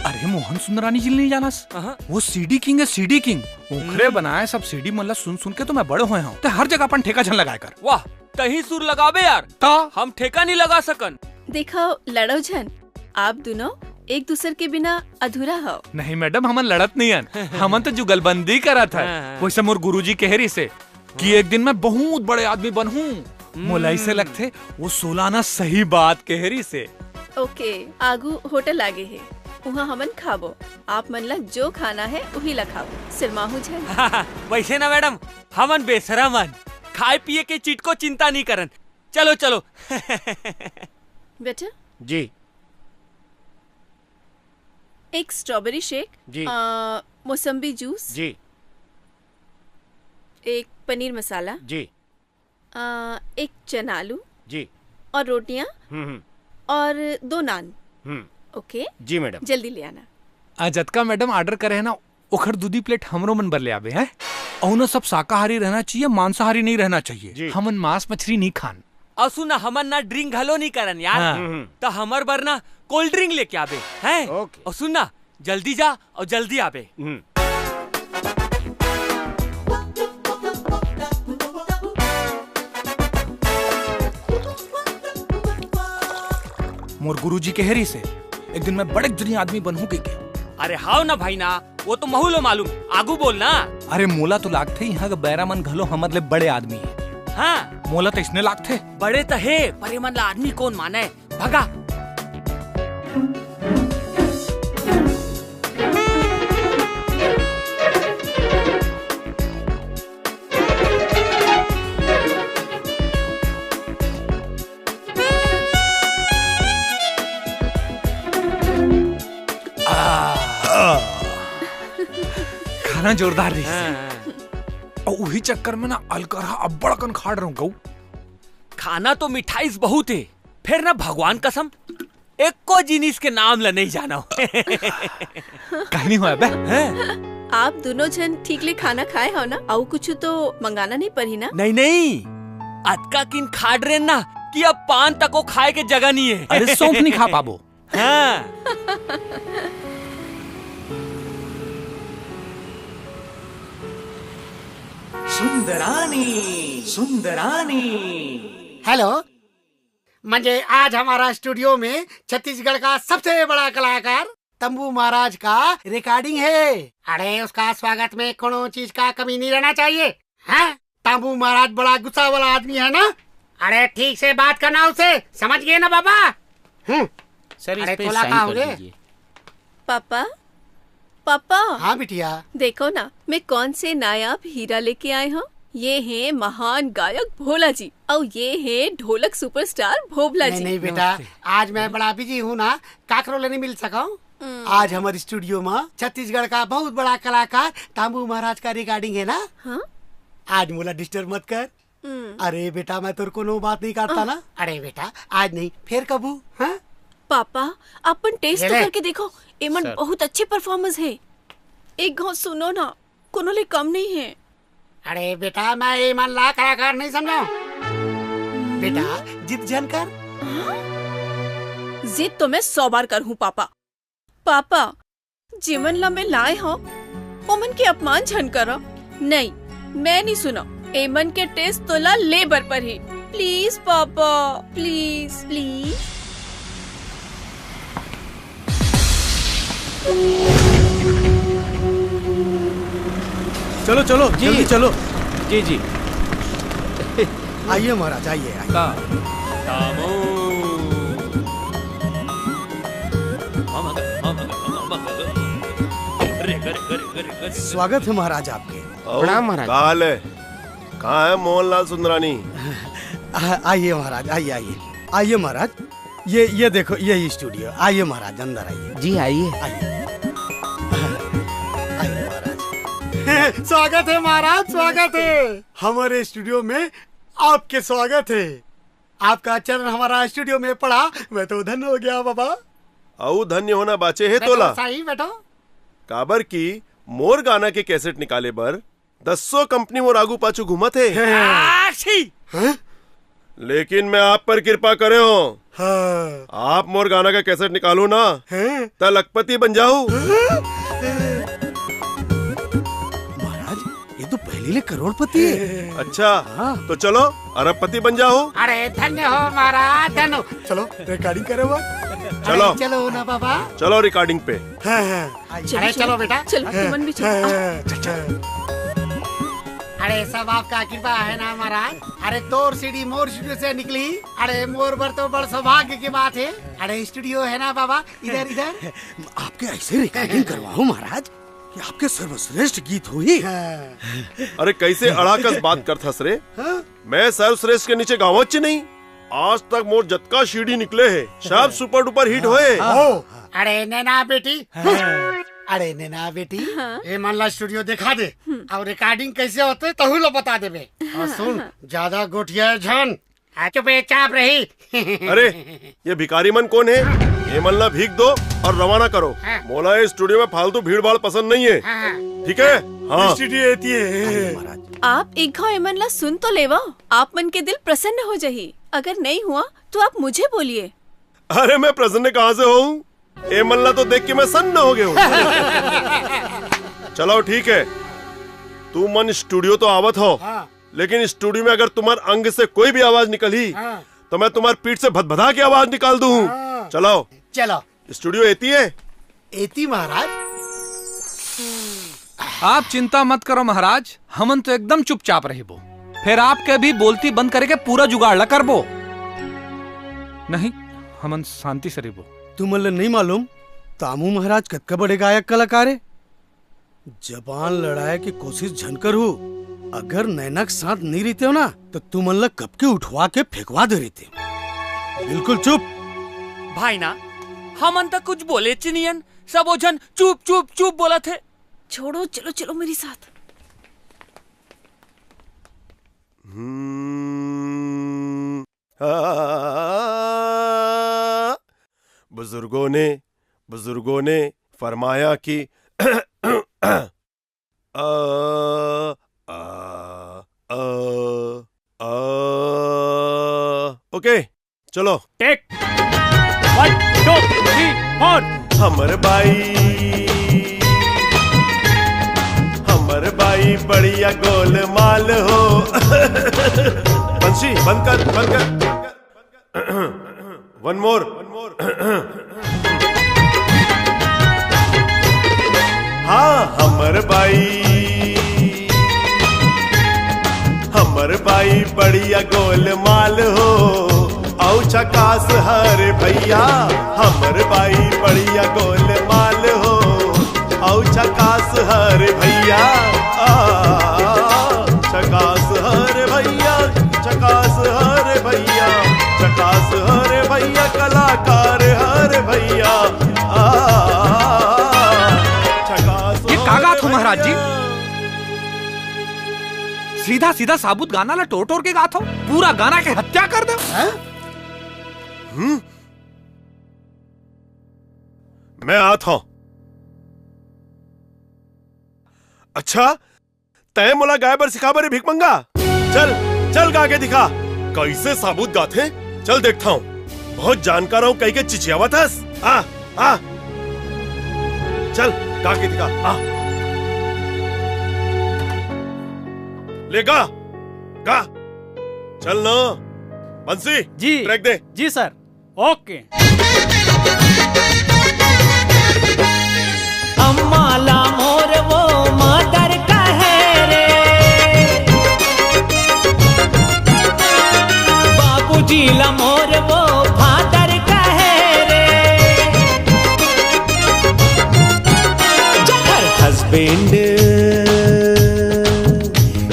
अरे मोहन सुंदरानी जी ल नहीं जानस? हाँ। वो CD king हे, CD king। ओखरे हम्म। बनाए सब CD मन ला सुन सुन के तो मैं बड़े होए हंव। ते हर जगह अपन ठेका झन लगाए कर। वाह, तहीं सुर लगाबे यार। त? हम ठेका नहीं लगा सकन। देखव, लड़व झन, आप दुनों एक दूसर के बिना अधूरा हव। नहीं मैडम, हमन लड़त नहीं हन, हमन तो जुगलबंदी करत हन। हाँ, हाँ। वैसे मोर गुरुजी कहे रहिसे कि एक दिन मैं बहुत बड़े आदमी बनहूँ। मोला ऐसे लगथे वो सोलाना सही बात कहे रहिसे। ओके, आगू होटल आगे हे, उहाँ हमन खाबो। आप मन ला जो खाना हे, उही ला खाबो, सिरमाहू झन। वैसे ना मैडम, हमन बेसरम हन, खाए पिए के चिटको चिंता नहीं करन। चलो, चलो। बेटा, जी। एक स्ट्रॉबेरी शेक, जी। अ, मौसम्बी जूस, जी। एक पनीर मसाला, जी। अ, एक चना आलू, जी। और रोटियां, हम्म, हम्म। और दो नान। हम्म। ओके? जी मैडम। जल्दी ले आना। आ, जतका मैडम ऑर्डर करे हे ना, ओखर दूदी प्लेट हमरो मन बर ले आबे, हैं? अउ ना, सब शाकाहारी रहना चाहिए, मांसाहारी नहीं रहना चाहिए। जी। हमन मांस मछली नहीं खान। अउ सुन ना, हमन ना ड्रिंक घलो नहीं करन यार। हाँ। हम्म, हम्म। त हमर बर ना कोल्ड ड्रिंक लेके आबे, हैं? ओके। अउ सुन ना, जल्दी जा अउ जल्दी आबे। हम्म। मोर गुरुजी कहे रहिसे, एक दिन मैं बड़े जनी आदमी बनहूँ कहिके। अरे हाव ना भाई ना, वो तो महू लो मालूम, आगू बोल ना। अरे मोला तो लागथे, इहाँ के बैरा मन घलो हमर ले बड़े आदमी हे। हाँ। मोला तो इसने लागथे। बड़े तो हे, पर ये मन ला आदमी कौन माने? भगा। खाना जोरदार रहिस। हाँ, हाँ। अउ उही चक्कर में ना अलकरहा अब्बड़ अकन खा डरहूं गऊ। खाना तो मिठाईस बहुत हे, फेर ना भगवान कसम एको जिनिस के नाम ल नहीं जानव। कहीं नहीं होय बे। हैं? आप दूनों झन ठीक ले खाना खाए हव ना? अउ कुछु तो मंगाना नहीं परही ना? नहीं, नहीं। अतका किन खा डरेन ना कि अब पान तको खाए के जगह नहीं हे। अरे सौंफ नहीं खा पाबो। हाँ। सुंदरानी, सुंदरानी। हेलो, म्हणजे आज हमारा स्टूडियो में छत्तीसगढ़ का सबसे बड़ा कलाकार तंबू महाराज का रिकॉर्डिंग हे। अरे उसका स्वागत में कोनो चीज का कमी नहीं रहना चाहिए। हैं? तंबू महाराज बड़ा गुस्सा वाला आदमी है ना? अरे ठीक से बात करना उससे, समझ गए ना बाबा? हम्म। सर, इस अरे पे तोला साइन का कर होगे? दीजिए। Papa, papa. हाँ बिटिया। देखो ना, मैं कौन से नायाब हीरा लेके आए हूँ। ये हैं महान गायक भोला जी, और ये हैं ढोलक सुपरस्टार भोभला नहीं, जी। नहीं बेटा, नमस्ते। आज मैं बड़ा बिजी हूँ ना, काकरो ले नहीं मिल सका हूँ। हम्म। आज हमारे स्टूडियो में छत्तीसगढ़ का बहुत बड़ा कलाकार तांबू महाराज का रिकॉर्डिंग है ना। हाँ? आज मोला डिस्टर्ब मत कर। हम्म। अरे बेटा, मैं तोर कोनो बात नहीं करता ना। अरे बेटा, आज नहीं, फेर कबू, हाँ? पापा, अपन टेस्ट ये तो ले। करके देखो, एमन सर। बहुत अच्छे परफॉर्मर्स हैं। एक घाव सुनो ना, कोनो ले कम नहीं है। अरे बेटा, मैं एमन ला कलाकार नहीं समझो। बेटा, जिद झन कर। हाँ? जिद तो मैं सौ बार कर हूँ पापा। पापा, जेमन ला मैं लाए हव, ओमन के अपमान झन करा। नहीं, मैं नहीं सुना। एमन के टेस्ट तोला ले बर परही। Please papa, please, please. चलो, चलो, जी। जल्दी चलो। जी, जी। आइए महाराज, आइए, आइए। का? स्वागत है महाराज आपके। अउ प्रणाम महाराज। का हाल है? कहाँ है मोहनलाल सुंदरानी? आ-, आइए महाराज, आइए, आइए। आइए महाराज, ये, ये देखो, यही स्टूडियो। आइए महाराज, अंदर आइए। जी, आइए। आइए। आइए महाराज। स्वागत है महाराज, स्वागत है। हमारे स्टूडियो में आपके स्वागत है। आपका चरण हमारा स्टूडियो में पड़ा, मैं तो धन्य हो गया बाबा। अउ धन्य होना बाचे हे बैठो, तोला। साईं, बैठो। काबर कि मोर गाना के कैसेट निकाले बर दसों कंपनी मोर आगू पाछू घूमत हे। आशी! हैं? लेकिन मैं आप पर कृपा करे हूँ। हाँ। आप मोर गाना का कैसेट निकालो ना, हैं? त लखपति बन जाहू। महाराज, ये तो पहली ले करोड़पति है। अच्छा, हाँ। तो चलो, अरबपति बन जाहू। अरे, धन्य हो महाराज, धन्य हो। चलो, रिकॉर्डिंग करे हुआ। चलो। अरे, चलो ना बाबा। चलो recording पे। हाँ, हाँ। चलो, अरे, चलो। चलो बेटा। चलो, तुमन भी चलो। हाँ, हाँ। अरे, सब आपका कृपा है ना महाराज। अरे, तोर सीढ़ी मोर सीढ़ी से निकली। अरे, मोर बर तो बड़ सौभाग्य की बात है। अरे, studio है ना बाबा, इधर, इधर। आपके ऐसे recording करवाओ महाराज कि आपके सर्वश्रेष्ठ गीत होही। हाँ। अरे, कैसे अड़ाकस बात करथस रे? हाँ? मैं सर्वश्रेष्ठ के नीचे गावच नहीं। आज तक मोर जतका सीढ़ी निकले हे, सब super duper hit होए। हाँ। ओ, अरे नैना बेटी, हाँ। अरे नैना बेटी, हाँ। ए मन ला studio दिखा दे। हम्म। अउ recording कैसे होथे, तहू ला बता देबे। अउ हाँ, सुन, हाँ। ज्यादा गोठिया झन, हाँ, चुपचाप रही। अरे, ये भिखारी मन कोन हे? ये मन ला भीख दो अउ रवाना करो। हाँ। मोला ये studio में फालतू भीड़ भाड़ पसंद नहीं है। हाँ, हाँ। ठीक है? हाँ। Studio एती है। आप एक घाव एमन ला सुन तो लेवा, आप मन के दिल प्रसन्न हो जाही। अगर नहीं हुआ तो आप मुझे बोलिए। अरे, मैं प्रसन्न कहाँ से होऊं? एमन ला तो देख के मैं सन्न हो गया हूँ। चलो ठीक है, तुमन studio तो आवत हो, हाँ। लेकिन studio में अगर तुम्हार अंग से कोई भी आवाज निकली, हाँ। तो मैं तुम्हार पीठ से भदभदा के आवाज निकाल दूँ। हाँ। चलो। चलो। Studio एती है? एती महाराज। आप चिंता मत करो महाराज, हमन तो एकदम चुपचाप रहिबो। फेर आपके भी बोलती बंद करे के पूरा जुगाड़ ला करबो। नहीं, हमन शांति से रहिबो। तुमन ला नहीं मालूम, तामू महाराज कतका बड़े गायक कलाकार हे। जबान लड़ाए के कोशिश झन करहू। अगर नैना के साथ नहीं रहितेव ना, तो तुमन ला कब के उठवा के फेंकवा दे रहितेव। बिल्कुल चुप। भाई ना, हमन त कुछ बोलेच नहीं हन, सबो झन चुप, चुप, चुप बोलत हे। छोड़ो, चलो, चलो मेरे साथ। हम्म। हाँ, बुजुर्गों ने, बुजुर्गों ने फरमाया कि अ, अ, अ, अ, OK, चलो। Take one, two, three, four। हमर बाई, हमर बाई बढ़िया गोलमाल हो। बंसी, बंद कर, बंद कर। One more। हाँ, हमर बाई, हमर बाई बढ़िया गोलमाल हो। अउ झकास हरे भैया, हमर बाई बढ़िया गोलमाल हो। अउ झकास हरे भैया, आ, झकास हरे भैया, झकास हरे भैया, झकास हरे भैया, कलाकार हरे भैया, आ, झकास ये का गात हो महाराज जी? सीधा सीधा साबुत गाना ला टोर टोर के गात हो, पूरा गाना के हत्या कर दो। हैं? हम्म? मैं आत हूं। अच्छा, तैं मोला गाय बर सिखा बर भिखमंगा? चल, चल गा के दिखा। कैसे साबुत गाथे? चल देखता हूँ। बहुत जानकार हूँ कह के चिचियावत हस। आ, आ। चल, गा के दिखा। आ। ले गा, गा। चल ना। बंसी, जी। Track दे। जी sir। OK। अम्मा ला मोर वो mother कहे रे, बाबूजी ला मोर वो father कहे रे। जखर husband,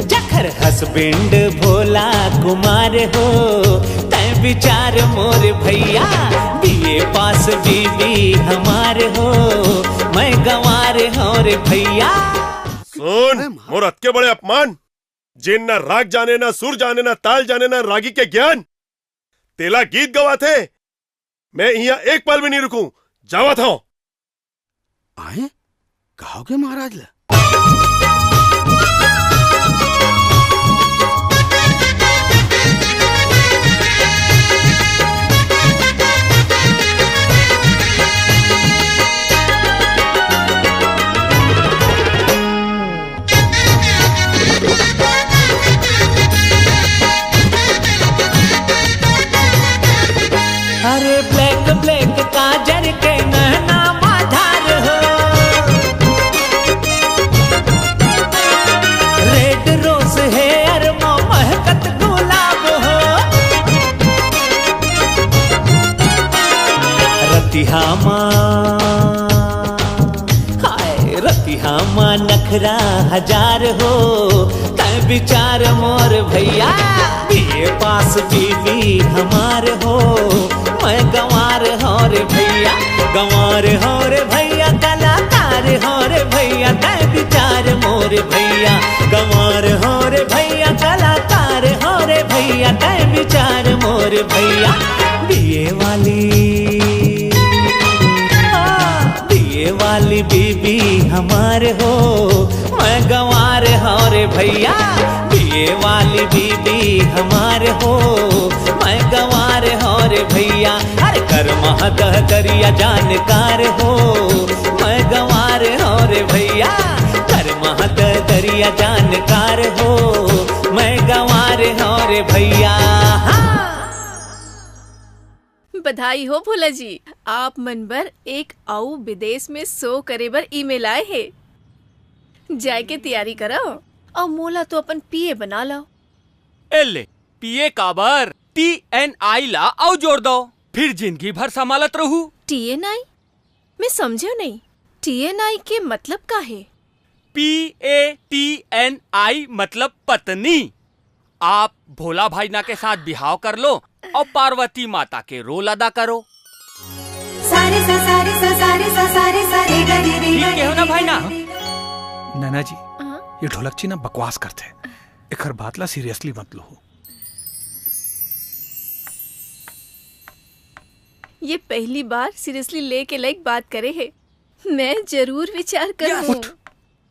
जखर husband भोला कुमार हो, तै विचार मोर भैया, बीए पास बीबी हमार हो, मैं गंवार हूँ रे भैया। सुन, मोर अतके बड़े अपमान, जेन ना राग जाने, ना सुर जाने, ना ताल जाने, ना रागी के ज्ञान, तेला गीत गवाथे। मैं इहाँ एक पल भी नहीं रुकूं, जावत हूँ। आए? कहा हो गया महाराज ला? अरे black black काजल आमा नखरा हजार हो, तै विचार मोर भैया। बीए पास बीबी हमार हो, मैं गंवार हो रे भैया। गंवार हो रे भैया, कलाकार हो रे भैया, तै विचार मोर भैया। गंवार हो रे भैया, कलाकार हो रे भैया, तै विचार मोर भैया। बीए वाली, हाँ, बीए वाली बीबी हमार हो, मैं गंवार हो रे भैया। बीए वाली बीबी हमार हो, मैं गंवार हो रे भैया। अरे कर महत करिया जानकार हो, मैं गंवार हो रे भैया। कर महत करिया जानकार हो, मैं गंवार हो रे भैया। हाँ। बधाई हो भोला जी, आप मन बर एक अउ विदेश में शो करे बर ईमेल आए हे। जाए के तैयारी करव अउ मोला तो अपन पीए बना लव। ए ले, पीए काबर? टीएनआई ला अउ जोड़ दव, फिर जिंदगी भर संभालत रहू। टीएनआई? मैं समझेव नहीं, टीएनआई के मतलब का हे? पी ए टी एन आई मतलब पत्नी। आप भोला भाई ना के साथ बिहाव कर लो अउ पार्वती माता के रोल अदा करो। सारे सा सारे सा सारे सा सारे सा रे गा रे रे ठीक गा कहे हो ना रे भाई ना? रे गा। नैना जी, हाँ? ये ढोलकची ना बकवास करथे, एखर बात ला सीरियसली मत लो। ये पहली बार सीरियसली ले के लायक बात करे हे। मैं जरूर विचार करूँ। उठ।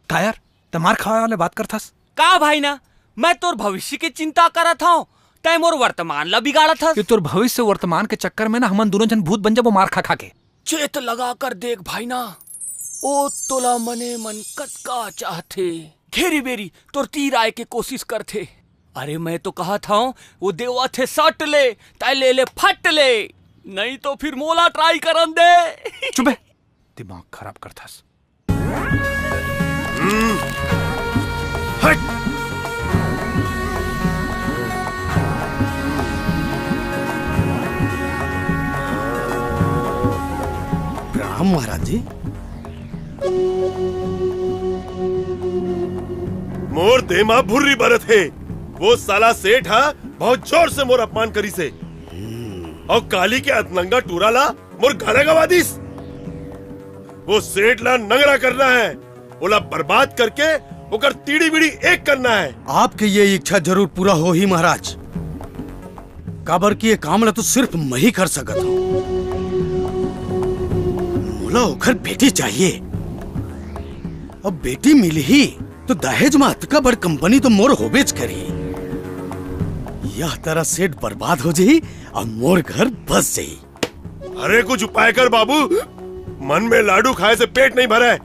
का यार, तै मार खावे वाले बात करथस? का भाई ना, मैं तोर भविष्य के चिंता करत हंव, तै मोर वर्तमान ला बिगाड़त हस। ये तोर भविष्य वर्तमान के चक्कर में ना हमन दोनों झन भूत बन जाबो मार खा खा के। चेत लगा कर देख भाई ना, ओ तोला मने मन कतका चाहथे, घेरी बेरी तोर तीर आए के कोशिश करथे। अरे मैं तो कहत हंव, वो देवत हे सट ले, तै ले ले फट ले, नहीं तो फिर मोला ट्राई करन दे। चुप बे, दिमाग खराब करथस। हम्म। हट। प्रणाम महाराज जी। मोर देह मा भुर्री बरत हे। वो साला सेठ हा बहुत जोर से मोर अपमान करिस हे। अउ काली के अतनंगा टूरा ला मोर गाना गवा दिस। वो सेठ ला नंगरा करना है, ओला बर्बाद करके ओकर तीड़ी बीड़ी एक करना है। आपके ये इच्छा जरूर पूरा होही महाराज, काबर कि ये काम ला तो सिर्फ मैं ही कर सकत हूँ। मोला ओकर बेटी चाहिए। अब बेटी मिलही तो दहेज मा अतका बड़ कंपनी तो मोर होबेच करही। यह तरह सेठ बर्बाद हो जाही अउ मोर घर बस जाही। अरे कुछ उपाय कर बाबू, मन में लाडू खाए से पेट नहीं भरे।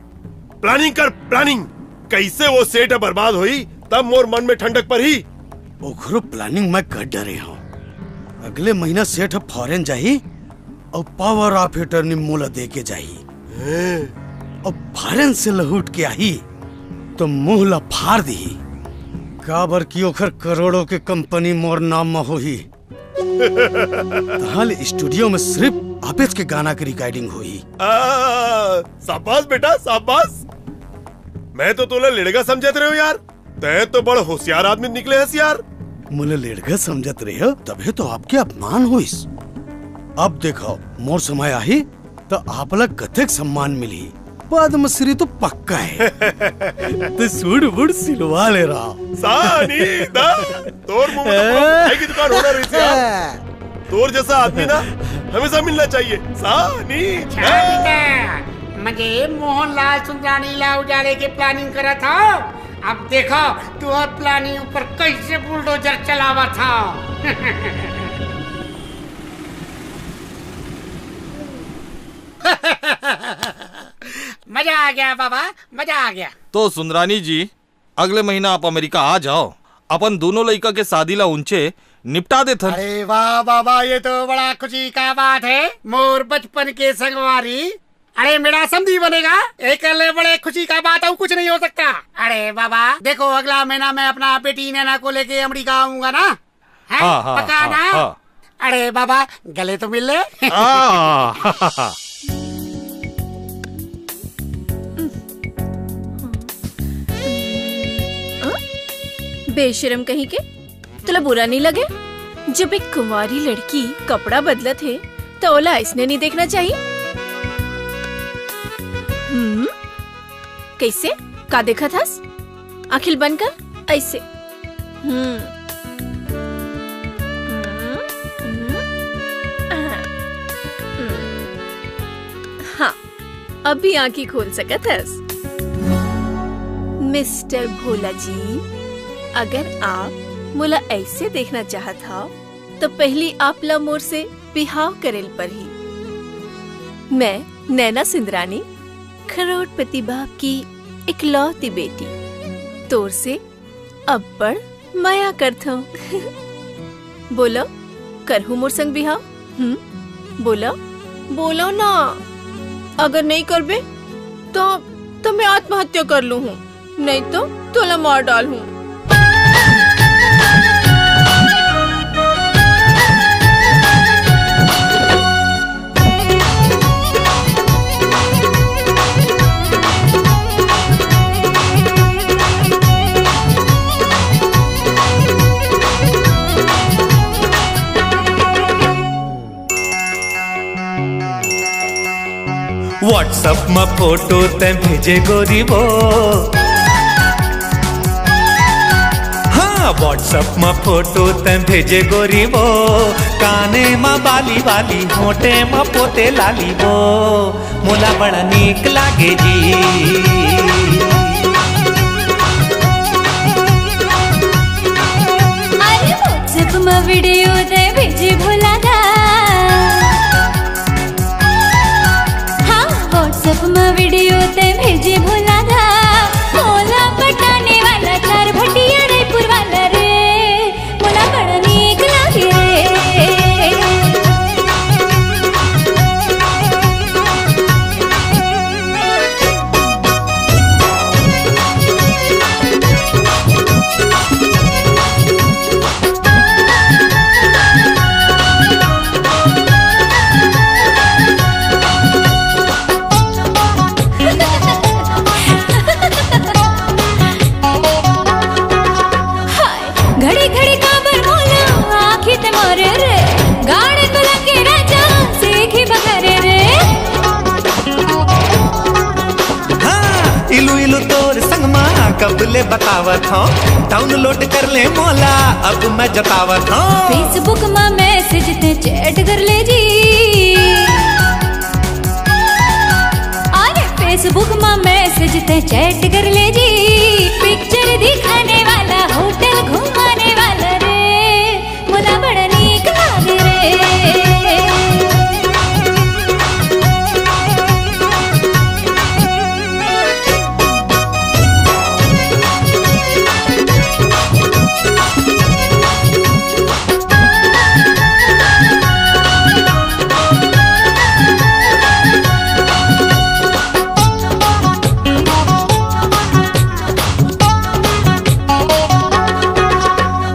प्लानिंग कर, प्लानिंग। कैसे वो सेठ बर्बाद होई, तब मोर मन में ठंडक परही। ओखरो प्लानिंग मैं कर डरे हूँ। अगले महीना सेठ ह फॉरेन जाही अउ पावर ऑफ अटर्नी मोला दे के जाही। हैं? अउ फॉरेन से लहुट के आही तो मुंह ला फाड़ दिही, काबर कि ओखर करोड़ों के कंपनी मोर नाम म होही। तहां ले स्टूडियो में सिर्फ आपेच के गाना के रिकॉर्डिंग होही। आ, शाबाश बेटा, शाबाश। मैं तो तोला लेड़गा समझत रहे हूँ यार, तै तो बड़ होशियार आदमी निकले हस यार। मोला लेड़गा समझत रहे हो, तभे तो आपके अपमान होइस। अब देखो, मोर समय आही, त आप ला कतेक सम्मान मिलही। पद्मश्री तो पक्का है। तो सूट बूट सिलवा ले रहा। सानी दा, तोर मुंह में तो पूरा मिठाई की दुकान होना रही थी यार। तोर जैसा आदमी ना हमेशा मिलना चाहिए। सानी अच्छा दा। बेटा, मुझे मोहनलाल सुंदरानी ला उजाड़े के प्लानिंग करा था। अब देखो, तू और प्लानिंग ऊपर कैसे बुलडोजर चलावा था। मजा आ गया बाबा, मजा आ गया। तो सुंदरानी जी, अगले महीना आप अमेरिका आ जाओ, अपन दोनों लइका के शादी ला उनचे निपटा देथन। अरे वाह बाबा, ये तो बड़ा खुशी का बात है। मोर बचपन के संगवारी, अरे मेरा समधी बनेगा, एक ले बड़े खुशी का बात और कुछ नहीं हो सकता। अरे बाबा, देखो अगला महीना मैं अपना बेटी नैना को लेके अमेरिका आऊंगा ना। हैं? हाँ, हाँ, पक्का हाँ, ना? हाँ। अरे बाबा, गले तो मिल ले। आ, बेशरम कहीं के, तोला बुरा नहीं लगे? जब एक कुंवारी लड़की कपड़ा बदलत हे, त ओला अइसने नहीं देखना चाहिए? हम्म, कैसे? का देखत हस? आँखी ल बंद कर, ऐसे। हम्म। हम्म, हम्म, हाँ। हम्म। हाँ, अभी आँखी खोल सकत हस। मिस्टर भोला जी, अगर आप मोला ऐसे देखना चाहत हव, तो पहली आप ला मोर से बिहाव करेल परही। मैं नैना सुंदरानी, करोड़पति बाप की इकलौती बेटी, तोर से अब्बड़ मया करथंव। बोलो, करहू मोर संग बिहाव? हम्म, बोलो, बोलो ना। अगर नहीं करबे, तो, तो मैं आत्महत्या कर लूँ हूँ, नहीं तो तोला मार डाल हूँ। WhatsApp म फोटो तैं भेजे गोरी वो। हाँ, WhatsApp म फोटो तैं भेजे गोरी वो। काने म बाली वाली, होंठे म पोते लाली वो। मोला बड़ा नीक लागे जी। अरे WhatsApp म वीडियो तैं भेजे भोला दा। हाँ, WhatsApp म वीडियो तैं भेजे भोला दा। मोला पटाने वाला चार भटिया रायपुर वाला रे, मोला बड़ा नीक लागे रे। हाय, घड़ी घड़ी काबर मोला आँखी ते मारे रे, गाड़े को लगे राजा सीखी बघारे रे। हाँ, इलू इलू तोर संग मा कब ले बतावत हूँ, download कर ले मोला अब मैं जतावत हूँ। Facebook मा message ते chat कर ले जी। अरे Facebook मा message ते chat कर ले जी, picture दिखाने वाला, होटल घुमाने वाला रे, मोला बड़ा नीक लागे रे।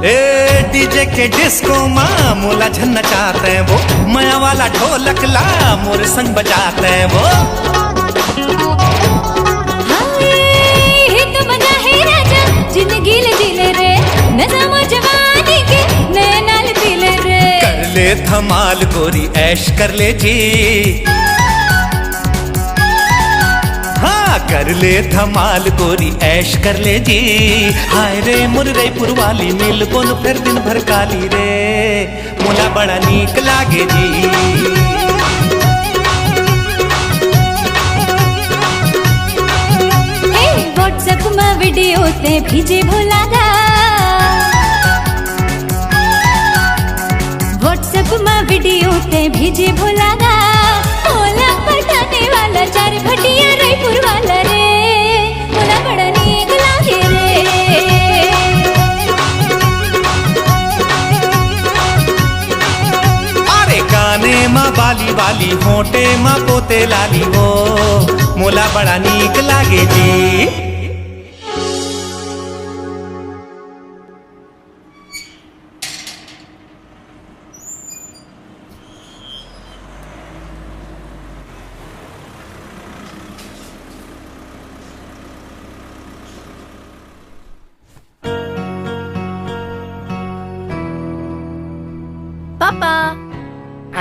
ए DJ के disco मा मोला झन नचाते वो, मया वाला ढोलक ला मोर संग बजाते वो। हाय, ये तो मजा है राजा, जिंदगी ले जी ले रे, नशा मा जवानी के नैना ले पी ले रे। कर ले धमाल गोरी, ऐश कर ले जी। हाँ, कर ले धमाल गोरी, ऐश कर ले जी। हाय रे मोर रायपुर वाली, मिलबो न फेर दिन भर काली रे, मोला बड़ा नीक लागे जी। ए, WhatsApp मा वीडियो ते भेजे भोला दा। WhatsApp मा वीडियो ते भेजे भोला दा। मोला पटाने वाला चार भटिया रायपुर वाला रे, मोला बड़ा नीक लागे रे। अरे काने मा बाली वाली, होंठे मा पोते लाली वो, मोला बड़ा नीक लागे जी।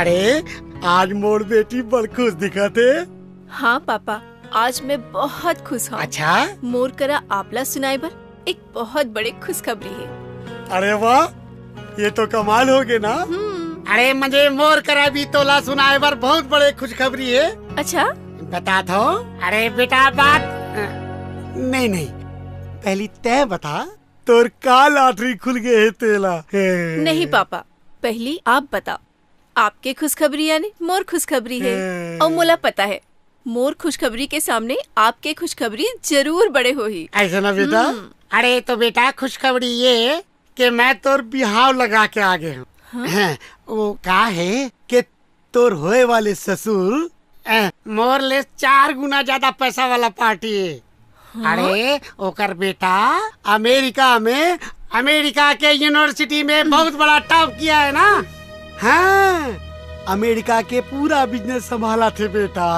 अरे, आज मोर बेटी बड़ खुश दिखत हे। हाँ पापा, आज मैं बहुत खुश हूँ। अच्छा? मोर करा आपला सुनाए बर एक बहुत बड़े खुशखबरी हे। अरे वाह, ये तो कमाल होगे ना। हम्म। अरे, मजे मोर करा भी तोला सुनाए बर बहुत बड़े खुशखबरी हे। अच्छा? बता तो। अरे बेटा, बात नहीं, नहीं, पहली तैं बता, तोर का lottery खुल गे हे तेला। नहीं पापा, पहली आप बताओ, आपके खुशखबरी यानी मोर खुशखबरी हे। अउ मोला पता हे, मोर खुशखबरी के सामने आपके खुशखबरी जरूर बड़े होही। ऐसा ना बेटा? हम्म। अरे तो बेटा, खुशखबरी ये कि मैं तोर बिहाव लगा के आ गे हूँ। हाँ? हैं, वो का हे कि तोर होए वाले ससुर, अ, मोर ले चार गुना ज्यादा पैसा वाला party हे। हाँ? अरे, ओकर बेटा अमेरिका में, अमेरिका के university में बहुत बड़ा top किया है ना। हाँ, अमेरिका के पूरा business संभाला थे बेटा।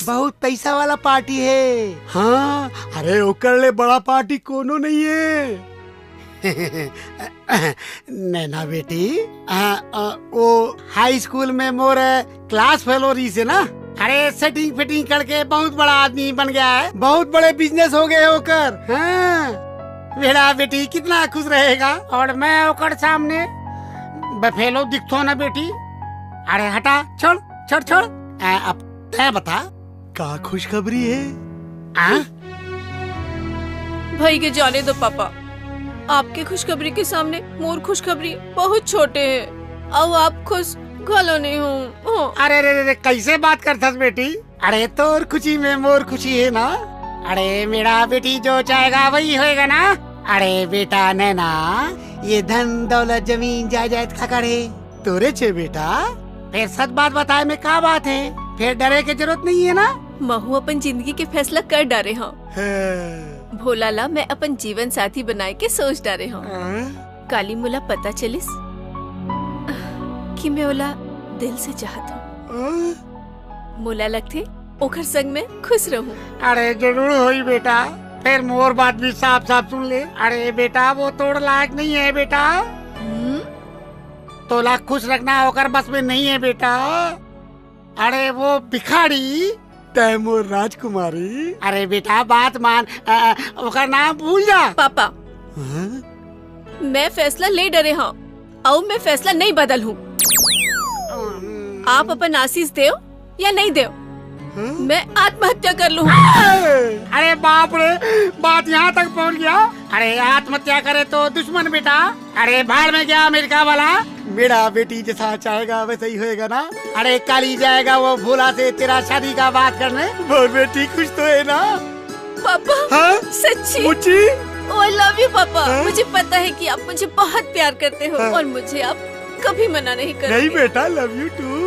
बहुत पैसा वाला party हे। हाँ, अरे, ओकर ले बड़ा party कोनो नहीं हे। नैना बेटी, आ, आ, वो high school में मोर class fellow रहिस हे ना। अरे, setting fitting करके बहुत बड़ा आदमी बन गया है, बहुत बड़े business हो गए ओकर। हाँ, बेटा बेटी कितना खुश रहेगा। और मैं ओकर सामने बफेलो दिखथो ना बेटी। अरे हटा, छोड़, छोड़, छोड़। आ, अब तैं बता, का खुशखबरी हे? आ? भई के जाने दो पापा, आपके खुशखबरी के सामने मोर खुशखबरी बहुत छोटे हे। अउ आप खुश घलो नहीं हो। हो। अरे रे रे रे, कैसे बात करथस बेटी? अरे तोर खुशी में मोर खुशी हे ना। अरे मेरा बेटी जो चाहेगा वही होएगा ना। अरे बेटा नैना, ये धन दौलत जमीन जायदाद काकर हे? तोरे छे बेटा, फिर सच बात बताए में का बात हे? फिर डरे के जरूरत नहीं हे ना। महू अपन जिंदगी के फैसला कर डारे हूँ। हाँ। भोला ला मैं अपन जीवन साथी बनाए के सोच डारे हूँ। हाँ। काली मोला पता चलिस कि मैं ओला दिल से चाहत हूँ। हाँ। मोला लगथे ओकर संग मैं खुश रहूँ। अरे जरूर होई बेटा, फिर मोर बात भी साफ साफ सुन ले। अरे बेटा वो तोर लायक नहीं हे बेटा। हम्म? तोला खुश रखना ओकर बस में नहीं हे बेटा। अरे वो भिखारी, तैं मोर राजकुमारी। अरे बेटा बात मान, अ, अ, ओकर नाम भूल जा। पापा, हाँ? मैं फैसला ले डरे हूँ, अउ मैं फैसला नहीं बदलहूँ। आप अपन आशीष देव या नहीं देव, हाँ? मैं आत्महत्या कर लूँ। अरे बाप रे, बात यहाँ तक पहुँच गया। अरे आत्महत्या करे तो दुश्मन बेटा। अरे भाड़ में गया अमेरिका वाला। मेरा बेटी जैसा चाहेगा वैसा ही होएगा ना। अरे काली जाएगा वो भोला से तेरा शादी का बात करने। मोर बेटी खुश तो हे ना? पापा, हाँ? सच्ची? मुच्ची? Oh, I love you papa. हाँ? मुझे पता है कि आप मुझे बहुत प्यार करते हो हाँ। और मुझे आप कभी मना नहीं करोगे। नहीं बेटा, love you too।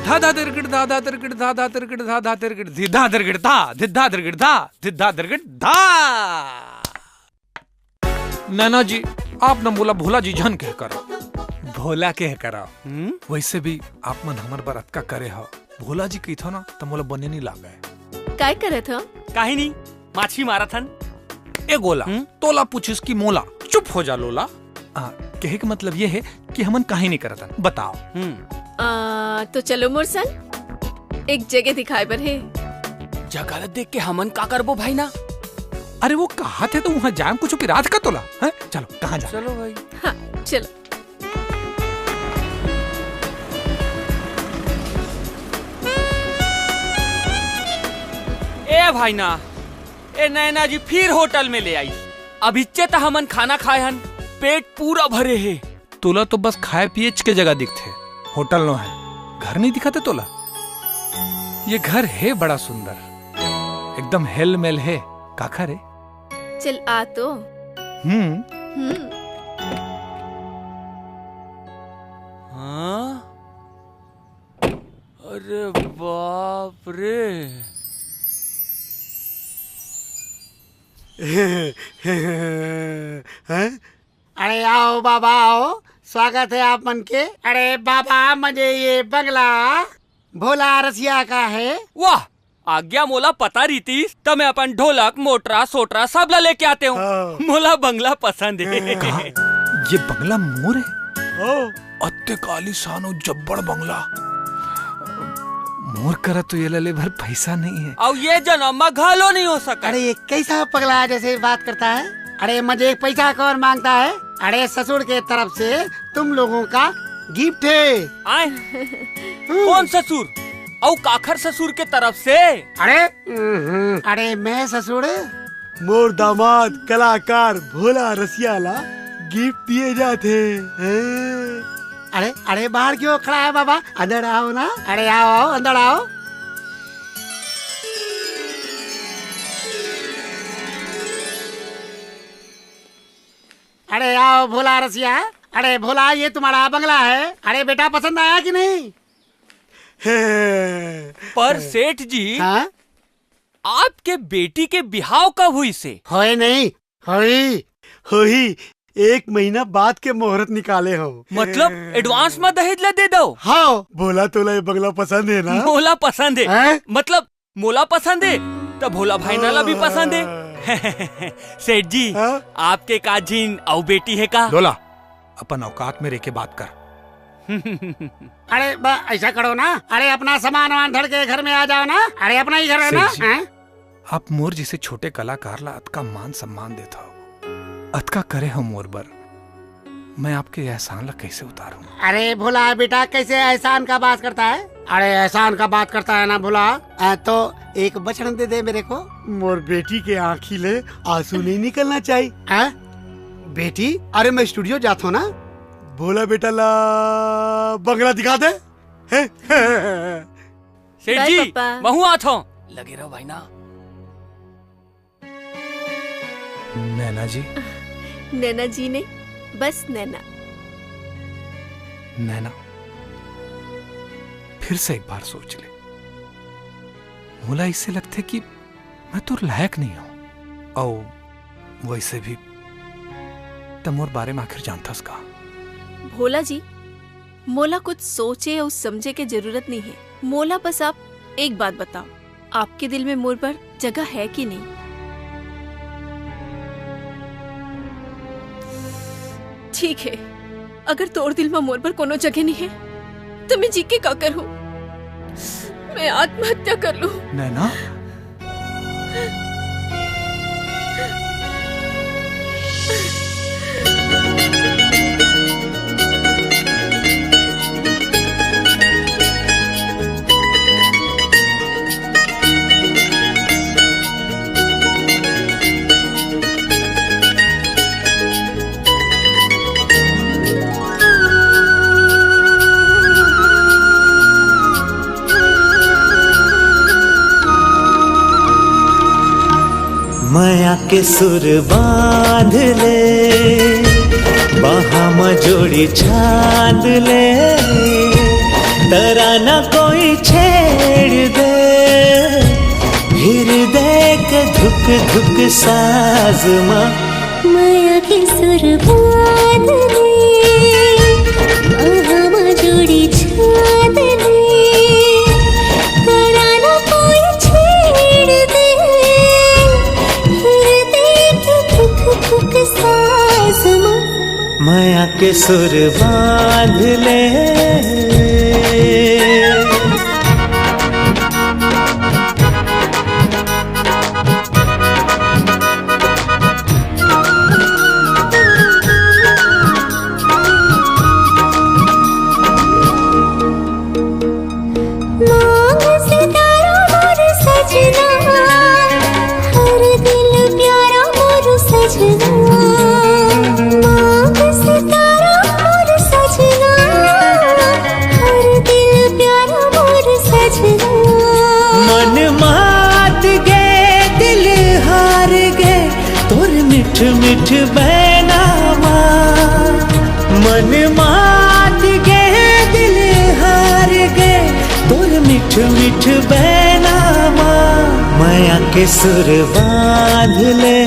धाधा तिरकिट धाधा तिरकिट धाधा तिरकिट धाधा तिरकिट धिधा तिरकिट धा धिधा तिरकिट धा धिधा तिरकिट धा। नैना जी, आप न मोला भोला जी झन कह करा। भोला कह करा। हम्म? वैसे भी आप मन हमर बर अतका करे हव, भोला जी कहिथव ना त मोला बने नहीं लागे। काय करत हव? काही नहीं, माछी मारत हन। ए गोला, हम्म? तोला पूछिस कि मोला? चुप हो जा लोला। आ, कहे के मतलब ये हे कि हमन काही नहीं करत हन। बताओ। हम्म। आ, तो चलो मोर संग, एक जगह दिखाए बर हे। जगह ला देख के हमन का करबो भाई ना? अरे वो कहा थे तो वहाँ जाम कुछ पिरात का तोला, हैं? चलो, कहाँ जा? चलो भाई। हाँ, चलो। ए भाई ना, ए नैना जी फिर होटल में ले आई। अभिच्चे त हमन खाना खाए हन, पेट पूरा भरे हे। तोला तो बस खाए पिएच के जगह दिखथे, होटल नो है, घर नहीं दिखाते तोला? ये घर है बड़ा सुंदर, एकदम हेल मेल है। काखा रे? चल आ तो। हम्म। हम्म। हाँ? अरे बाप रे। हैं? अरे आओ बाबा आओ, स्वागत है आप मन के। अरे बाबा, मजे ये बंगला भोला रसिया का है। वाह, आज्ञा मोला पता रहितिस त मैं अपन ढोलक, मोटरा, सोटरा सब ला लेके आते हूँ। हाँ। मोला बंगला पसंद है। कहा, ये बंगला मोर है? हो। अत्ते क आलीशान अउ जब्बड़ बंगला। मोर करा तो ये ला ले भर पैसा नहीं है। अउ ये जनम म घलो नहीं हो सका। अरे, ये कैसा पगला जैसे बात करता है? अरे, मुझे पैसा कौन मांगता है? अरे, ससुर के तरफ से तुम लोगों का गिफ्ट है। आए? कौन ससुर? अउ काखर ससुर के तरफ से? अरे, हम्म, अरे, मैं ससुर। मोर दामाद कलाकार भोला रसिया ला गिफ्ट दिए जाथे। हैं? अरे, अरे, बाहर क्यों खड़ा है बाबा? अंदर आओ ना। अरे, आओ, आओ, अंदर आओ। अरे, आओ भोला रसिया। अरे भोला, ये तुम्हारा बंगला है। अरे बेटा, पसंद आया कि नहीं? पर सेठ जी, हाँ? आपके बेटी के बिहाव कब हुई से? होए नहीं, होई। होई, एक महीना बाद के मुहूर्त निकाले हो। मतलब, एडवांस में दहेज ला दे दो? हाँ, भोला तोला ये बंगला पसंद है ना? मोला पसंद है। हैं? मतलब, मोला पसंद है, त भोला भाई ना ला भी पसंद है। सेठ जी, हाँ? आपके का झिन अउ बेटी है का? लोला, अपन औकात में रह के बात कर। अरे, ब-, ऐसा करो ना, अरे, अपना सामान वामान धर के घर में आ जाओ ना। अरे, अपना ही घर है ना, सेठ जी, हैं? आप मोर जैसे छोटे कलाकार ला अतका मान सम्मान देत हो, अतका करे हो मोर बर, मैं आपके एहसान ला कैसे उतारूं? अरे भोला बेटा, कैसे एहसान का बात करता है? अरे, एहसान का बात करता है ना भोला, आ, तो एक बचन दे दे मेरे को। मोर बेटी के आंखी ले आंसू नहीं निकलना चाहिए। हैं? बेटी, अरे मैं स्टूडियो जात हूँ ना। भोला बेटा ला बंगला दिखा दे। हैं? सेठ बाय जी, पापा। महू आत हूँ। लगे रहो भाई ना। नैना जी। नैना जी नहीं, बस नैना। नैना, फिर से एक बार सोच ले। मोला इसे लगथे कि मैं तोर लायक नहीं हूँ। अउ वैसे भी त मोर बारे में आखिर जानथस का? भोला जी, मोला कुछ सोचे अउ समझे के जरूरत नहीं है। मोला बस आप एक बात बताओ, आपके दिल में मोर बर जगह है कि नहीं? ठीक है, अगर तोर दिल में मोर बर कोनो जगह नहीं है, तो मैं जी के का करूं? मैं आत्महत्या कर लूं। नैना, मया के सुर बांध ले, बाहां म जोड़ी छांद ले, तराना कोई छेड़ दे, हिरदय के धुक धुक साज म। मया के सुर बांध ले, बाहां म जोड़ी छांद ले, तराना कोई छेड़ दे, हिरदय के धुक धुक साज म। मया के सुर बांध ले। मांग सितारा मोर सजना, हर दिल प्यारा मोर सजना। मांग सितारा मोर सजना, हर दिल प्यारा मोर सजना। मन मात गे, दिल हार गे, तोर मिठ मिठ बैना मा। मन मात गे, दिल हार गे, तोर मिठ मिठ बैना मा। मया के सुर बांध ले।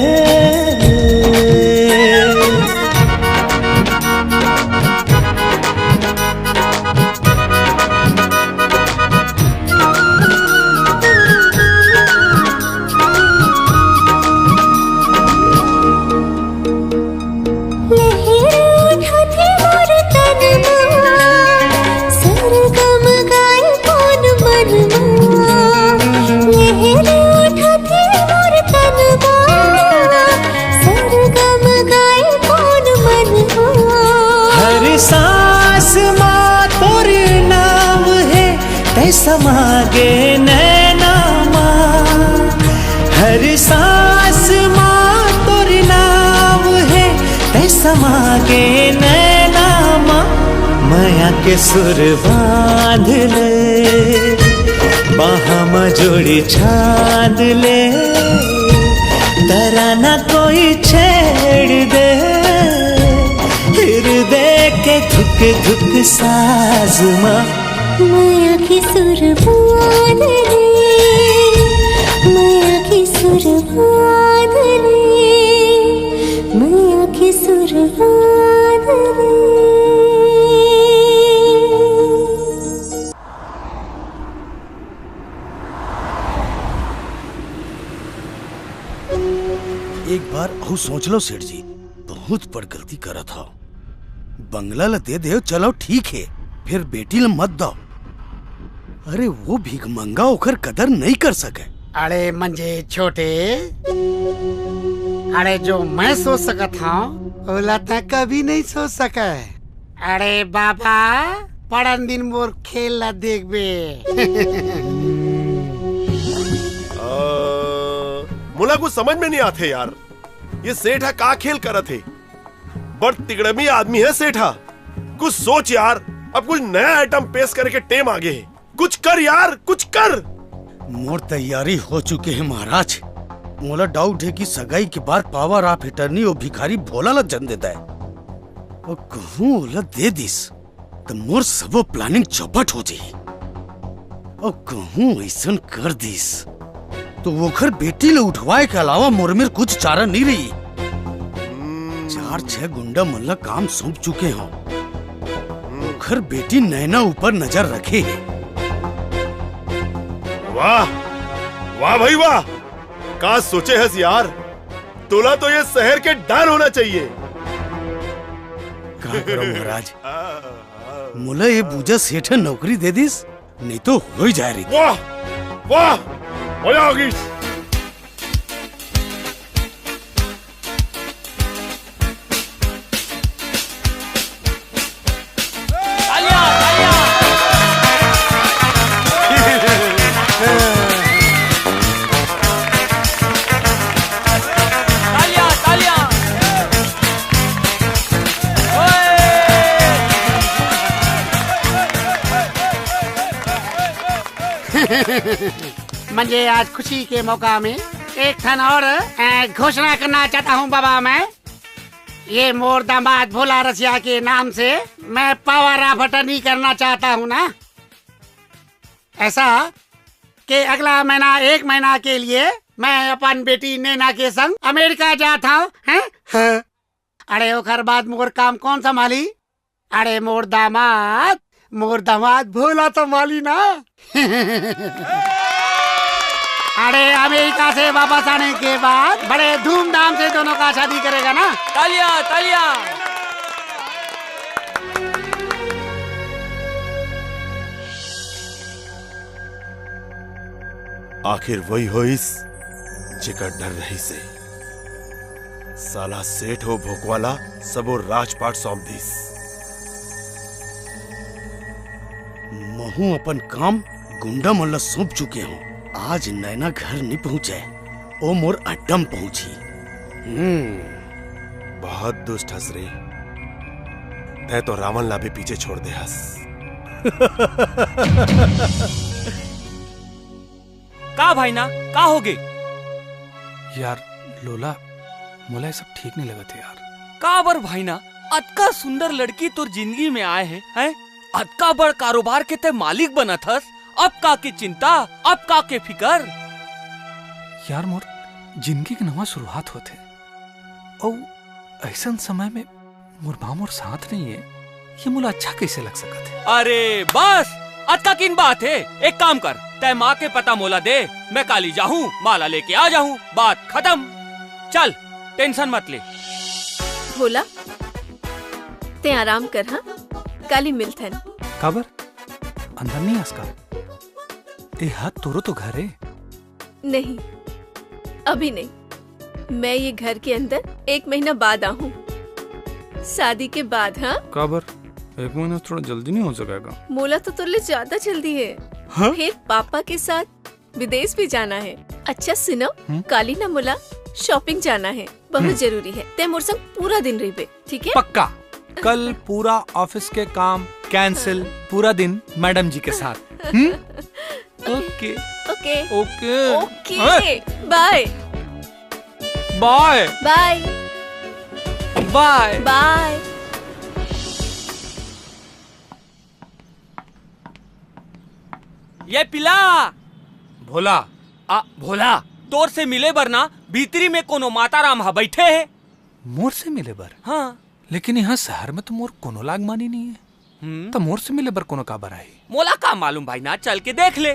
लहर उठथे मोर तन मा, माया के सुर बांध ले, बाहां म जोड़ी छांद ले, तराना कोई छेड़ दे, हृदय के धुक धुक साज म। माया के सुर बांध ले, माया के सुर बांध ले, माया के सुर बांध ले। एक बार अउ सोच लो सेठ जी, बहुत बड़ गलती करत हव। बंगला ल दे देव, चलो ठीक हे, फेर बेटी ल मत दव। अरे वो भिखमंगा ओखर कदर नइ कर सकय। अरे मंजे छोटे, अरे जो मैं सोच सकत हंव, ओला तैं कभी नइ सोच सकय। अरे बाबा, पड़न दिन मोर खेल ला देखबे। अ, मोला कुछ समझ में नइ आथे यार, ये सेठ ह का खेल करत हे? बड़ तिकड़मी आदमी हे सेठ ह। कुछ सोच यार, अब कुछ नया आइटम पेश करे के टेम आगे हे। कुछ कर यार, कुछ कर। मोर तैयारी हो चुके हे महाराज। मोला डाउट हे कि सगाई के बाद पावर ऑफ अटर्नी ओ भिखारी भोला ला झन दे दय। अउ कहूं ओला दे दिस, त मोर सबो प्लानिंग चौपट हो जाही। अउ कहूं अइसन कर दिस, त ओखर बेटी ल उठवाय के अलावा मोर मेर कुछ चारा नइ रही। चार छह गुंडा मन ल काम सौंप चुके हंव। ओखर बेटी नैना ऊपर नजर रखे हे। वाह, वाह भाई वाह, का सोचे हस यार, तोला तो ये शहर के डॉन होना चाहिए। का करो महाराज, मोला ये बूजा सेठ ह नौकरी दे दिस, नइ तो हो ही जाय रही। वाह, वाह, मजा आ गई। मंजे आज खुशी के मौका में एक ठन और, अ, घोषणा करना चाहता हूँ बाबा मैं। ये मोर दामाद भोला रसिया के नाम से मैं पावर ऑफ अटर्नी करना चाहता हूँ ना, ऐसा कि अगला महीना, एक महीना के लिए मैं अपन बेटी नैना के संग अमेरिका जात हंव, हैं? हाँ। अरे ओकर बाद मोर काम कौन संभाली? अरे मोर दामाद, मोर दामाद भोला संभाली ना। अरे अमेरिका से वापस आने के बाद बड़े धूमधाम से दोनों का शादी करेगा ना। तालियां, तालियां। आखिर वही होइस, जेकर डर रहिस हे। साला सेठ ओ भोकवा ला सबो राजपाट सौंप दिस। महूं अपन काम गुंडा मन ला सौंप चुके हंव। आज नैना घर नइ पहुंचे, ओ मोर अड्डा म पहुंचही। हम्म। बहुत दुष्ट हस रे, तैं तो रावण ला भी पीछे छोड़ दे हस। का भाई ना, का होगे? यार लोला, मोला ये सब ठीक नइ लगत हे यार। काबर भाई ना, अतका सुंदर लड़की तोर जिंदगी में आय हे, हैं? अतका बड़ कारोबार के तैं मालिक बनत हस, अब का के चिंता, अब का के फिकर? यार मोर जिंदगी के नवा शुरुआत होत हे, अउ अइसन समय में मोर माँ मोर साथ नइ हे, ये मोला अच्छा कइसे लग सकत हे? अरे बस, अतका किन बात हे। एक काम कर, तैं माँ के पता मोला दे, मैं काली जाहूँ, माला लेके आ जाहूँ, बात खतम। चल, टेंशन मत ले। भोला, तैं आराम कर, हाँ? काली मिलथन। काबर? अंदर नइ आस का? ए हा तोरो तो घर हे। नहीं, अभी नहीं। मैं ये घर के अंदर एक महीना बाद आहूँ। शादी के बाद, हाँ? काबर? एक महीना से थोड़ा जल्दी नइ हो सकय का? मोला तो तोर ले ज्यादा जल्दी हे। हाँ? फेर पापा के साथ विदेश भी जाना हे। अच्छा सुनो, हम्म? काली ना मोला shopping जाना हे, बहुत हम्म। जरूरी हे। तैं मोर संग पूरा दिन रहिबे, ठीक हे? पक्का। कल पूरा office के काम कैंसिल। पूरा दिन मैडम जी के साथ। हम्म? ओके। ओके। ओके। ओके। बाय। बाय। बाय। बाय। बाय। ये पिला। भोला। आ, भोला, तोर से मिले बर ना भीतरी में कोनो माता राम ह बैठे हे। मोर से मिले बर? हाँ। लेकिन यहाँ शहर में तो मोर कोनो लागमानी नहीं है। हम्म। तो मोर से मिले बर कोनो काबर आही? मोला का मालूम भाई, ना चल के देख ले।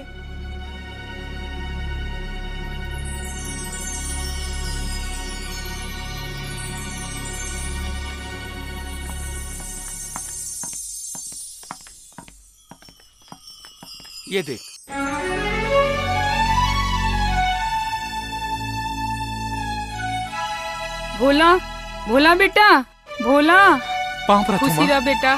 ये देख। भोला, भोला बेटा, भोला। पाँव परत हूँ, खुशी माँ। रह बेटा।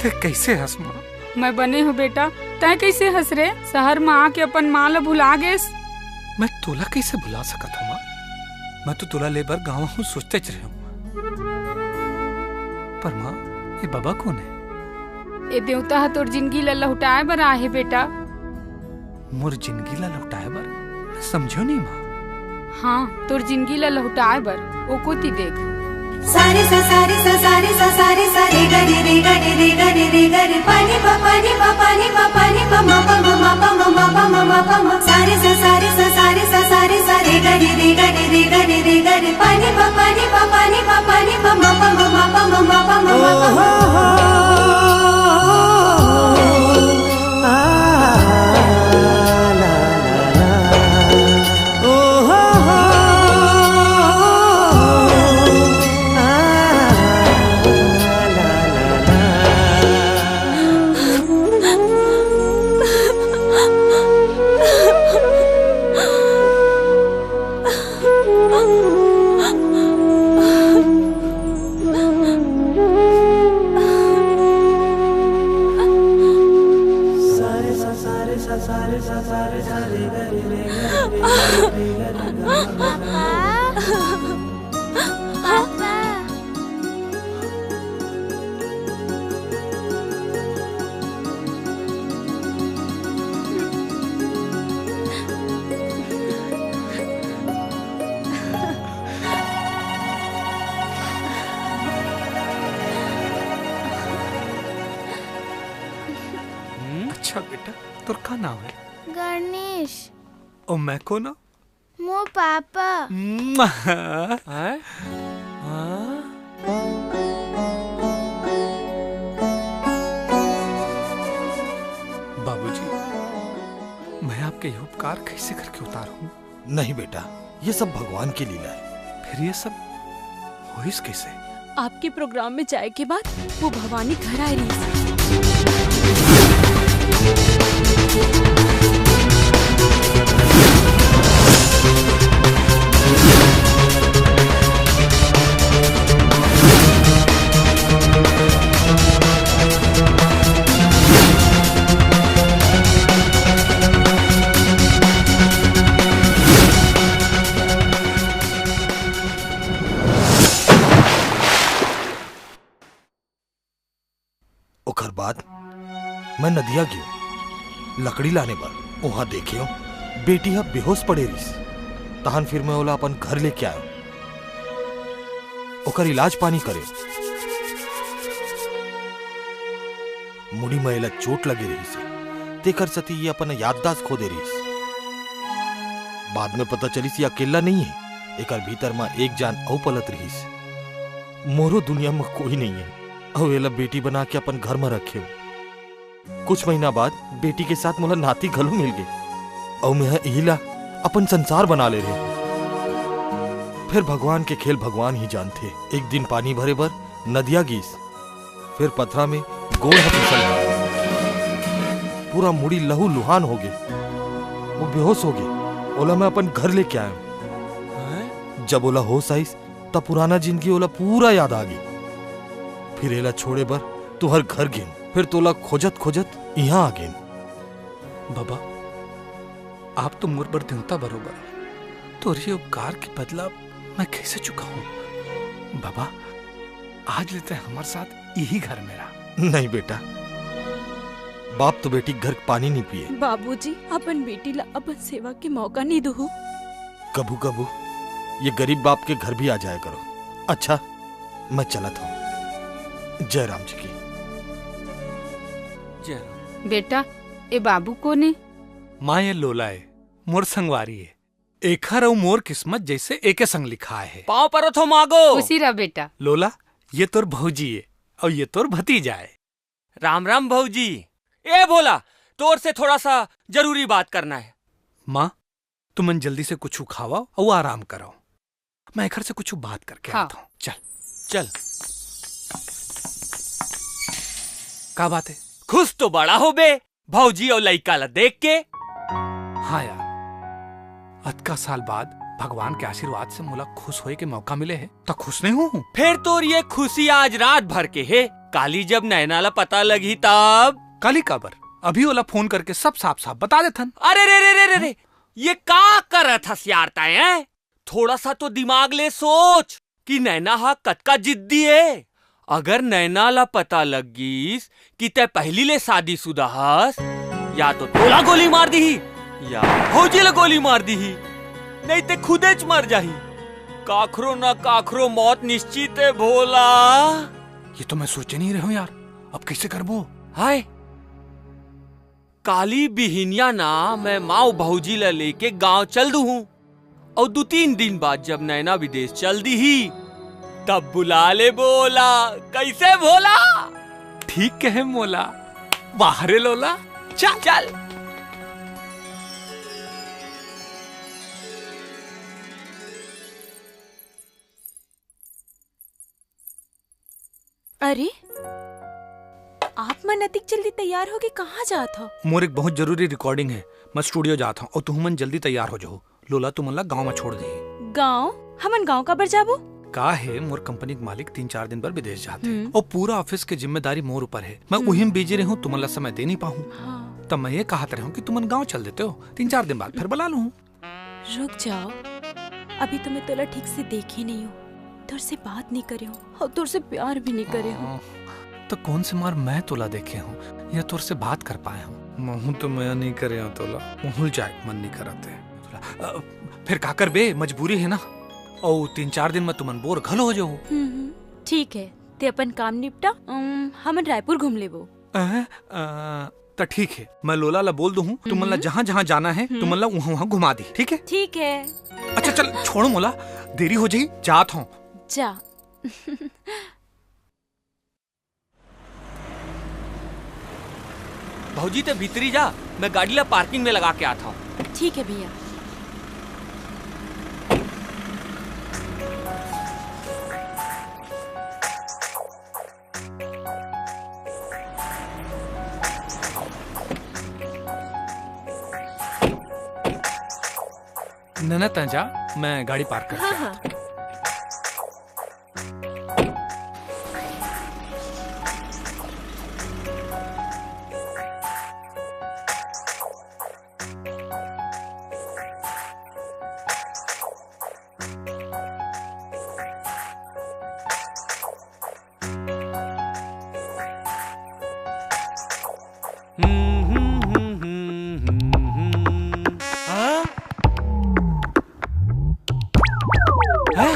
ते कैसे हस, माँ? मैं बने हूँ बेटा, तैं कैसे हस रे? शहर में आके अपन माँ ला भुला गेस। मैं तोला कैसे भुला सकत हूँ, माँ? मैं तो तोला ले बर गाँव हूँ सोचते च रहे हूँ। पर माँ, ये बाबा कौन है? ये देवता ह तोर जिंदगी ला लहुटाए बर आए हे बेटा। मोर जिंदगी ला लहुटाए बर? मैं समझो नहीं, माँ। हाँ, तोर जिंदगी ला लहुटाए बर। ओ कोती देख। सारे सा सारे सा सारे सा सारे सा रे गा रे रे गा रे रे गा रे रे गा रे पा नी पा पा नी पा पा नी पा पा नी पा मा पा मा मा पा मा मा पा मा मा पा मा। सारे सा सारे सा सारे सा सारे सा रे गा रे रे गा रे रे गा रे रे गा रे पा नी पा पा नी पा पा नी पा पा नी पा मा पा मा मा पा मा मा पा मा मा पा मा। हम्म? अच्छा बेटा, तोर का नाम है? गणेश। ओ, मैं को ना? मो पापा। हैं? हाँ? बाबूजी, मैं आपके ये उपकार कैसे करके उतारूं? नहीं बेटा, ये सब भगवान की लीला है। फिर ये सब होइस कैसे? आपके प्रोग्राम में जाए के बाद वो भवानी घर आए रही। ओकर बाद मैं नदिया गेंव लकड़ी लाने बर। उहाँ देखेंव, बेटी ह बेहोश पड़े रिहिस। तहन फिर मैं ओला अपन घर लेके आएंव। ओकर इलाज पानी करेंव। मुड़ी म एला चोट लगे रिहिस हे, तेकर सेती ये अपन याददाश्त खो दे रिहिस। बाद में पता चलिस, ये अकेल्ला नइं हे, एकर भीतर म एक जान अउ पलत रिहिस। मोरो दुनिया म कोई नइं हे। अउ एला बेटी बना के अपन घर म रखेंव। कुछ महीना बाद बेटी के साथ मोला नाती घलो मिल गे, अउ मेंह इही ला अपन संसार बना ले रेहेंव। फेर भगवान के खेल भगवान ही जानथे। एक दिन पानी भरे बर नदिया गीस, फेर पथरा में गोड़ ह फिसल गे, पूरा मुड़ी लहू लुहान हो गे, वो बेहोश हो गे। ओला मैं अपन घर लेके आएंव। जब ओला होश आइस, त पुराना जिंदगी ओला पूरा याद आ गे। फिर एला छोड़े बर तुंहर घर गेन, फिर तोला खोजत खोजत इहां आ गेन। बाबा, आप तो मोर बर देवता बरोबर हो। तोर ये उपकार के बदला मैं कैसे चुकाऊं? बाबा, आज ले तैं हमर साथ इही घर में रह। नहीं बेटा, बाप तो बेटी के घर के पानी नहीं पिए। बाबूजी, अपन बेटी ला अपन सेवा के मौका नहीं दुहू। कभू कभू ये गरीब बाप के घर भी आ जाया करो। अच्छा, मैं चलत हूँ। जय राम जी की। जय राम। बेटा, ए बाबू कोन ए? माँ, ये लोला ए, मोर संगवारी ए। एखर अउ मोर किस्मत जइसे एके संग लिखाय हे। पाँव परत हो मागो। खुशी रह बेटा। लोला, ये तोर भौजी ए, अउ ये तोर भतीजा ए। राम राम भौजी। ए भोला, तोर से थोड़ा सा जरूरी बात करना हे। माँ, तुमन जल्दी से कुछु खावा अउ आराम करो। मैं एखर से कुछु बात करके हाँ। आता हूँ। चल। चल। का बात हे? खुश तो बड़ा होबे, भौजी अउ लइका ला देख के। हाँ यार, अतका साल बाद भगवान के आशीर्वाद से मोला खुश होए के मौका मिले हे, त खुश नहीं हूँ। फेर तोर ये खुशी आज रात भर के हे, काली जब नैना ला पता लगही तब। काली काबर? अभी ओला फोन करके सब साफ साफ बता देथन। अरे रे रे रे रे रे, ये का करत हस यार तैं, हैं? थोड़ा सा तो दिमाग ले सोच कि नैना हा कतका जिद्दी हे। अगर नैना ला पता लग गिस कि तैं पहिली ले शादीशुदा हस, या तो तोला गोली मार दिही, या भौजी ला गोली मार दिही, नहीं ते खुदेच मर जाही। काखरो न काखरो मौत निश्चित हे भोला। ये तो मैं सोचे नहीं रहे हूँ यार, अब कैसे करबो? हाय, काली बिहिनिया ना मैं माँ अउ भौजी ला लेके गांव चल दूहूँ। अउ दू तीन दिन बाद जब नैना विदेश चल दीही, तब बुला लेबो ओला। कैसे भोला? ठीक कहे मोला। वाह रे लोला, चल। चल। अरे, आप मन अतिक जल्दी तैयार होके कहाँ जात हो? मोर एक बहुत जरूरी recording हे, मैं studio जात हूँ अउ तुहू मन जल्दी तैयार हो जाहू। लोला तुमन ला गांव में छोड़ देही। गांव? हमन गांव काबर जाबो? का हे, मोर कंपनी के मालिक तीन चार दिन बर विदेश जात हे हम्म। अउ पूरा office के जिम्मेदारी मोर ऊपर हे। मैं हम्म। उही में busy रहूँ, तुमन ला समय दे नहीं पाहूँ। हाँ। तब मैं ये कहत रहूँ कि तुमन गांव चल देते हो, तीन चार दिन बाद फिर बुला लूँ। रुक जाओ, अभी तो मैं तोला ठीक से देखे नहीं हूँ, तोर से बात नहीं करे हूँ और तोर से प्यार भी नहीं करे हूँ। हाँ, तो कौन से मार मैं तोला देखे हूँ या तोर से बात कर पाए हूँ? महू तो मया नहीं करे हूँ तोला, महू ल जाए के मन नहीं करत हे। तोला, अ, फिर का करबे, मजबूरी हे ना। और तीन चार दिन में तुमन बोर घलो हो जाओ। हम्म, हम्म, ठीक है, ते अपन काम निपटा, अम, हमन रायपुर घूम लेबो। अ, अ, त ठीक हे, मैं लोला ला बोल दूहूँ, तुमन ला हम्म। जहाँ-जहाँ जाना हे, हम्म। तुमन ला उहाँ-उहाँ घुमा दी, ठीक हे? ठीक हे। अच्छा चल, छोड़ो मोला, देरी हो जाही, जात हूँ। जा। भौजी, ते भीतरी जा, मैं गाड़ी ला parking में लगा के आत हूँ। ठीक हे भैया। नैना, तैं जा, मैं गाड़ी park करके हाँ, आता हूँ। हाँ। हाँ? हैं?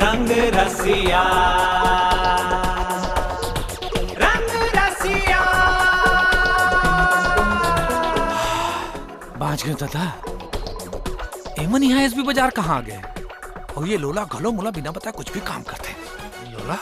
रंग रसिया, रंग रसिया। बाँच गेंव दादा, एमन इहाँ एसबी बाजार कहाँ आ गे? अउ ये लोला घलो मोला बिना बताए कुछ भी काम करथे। लोला?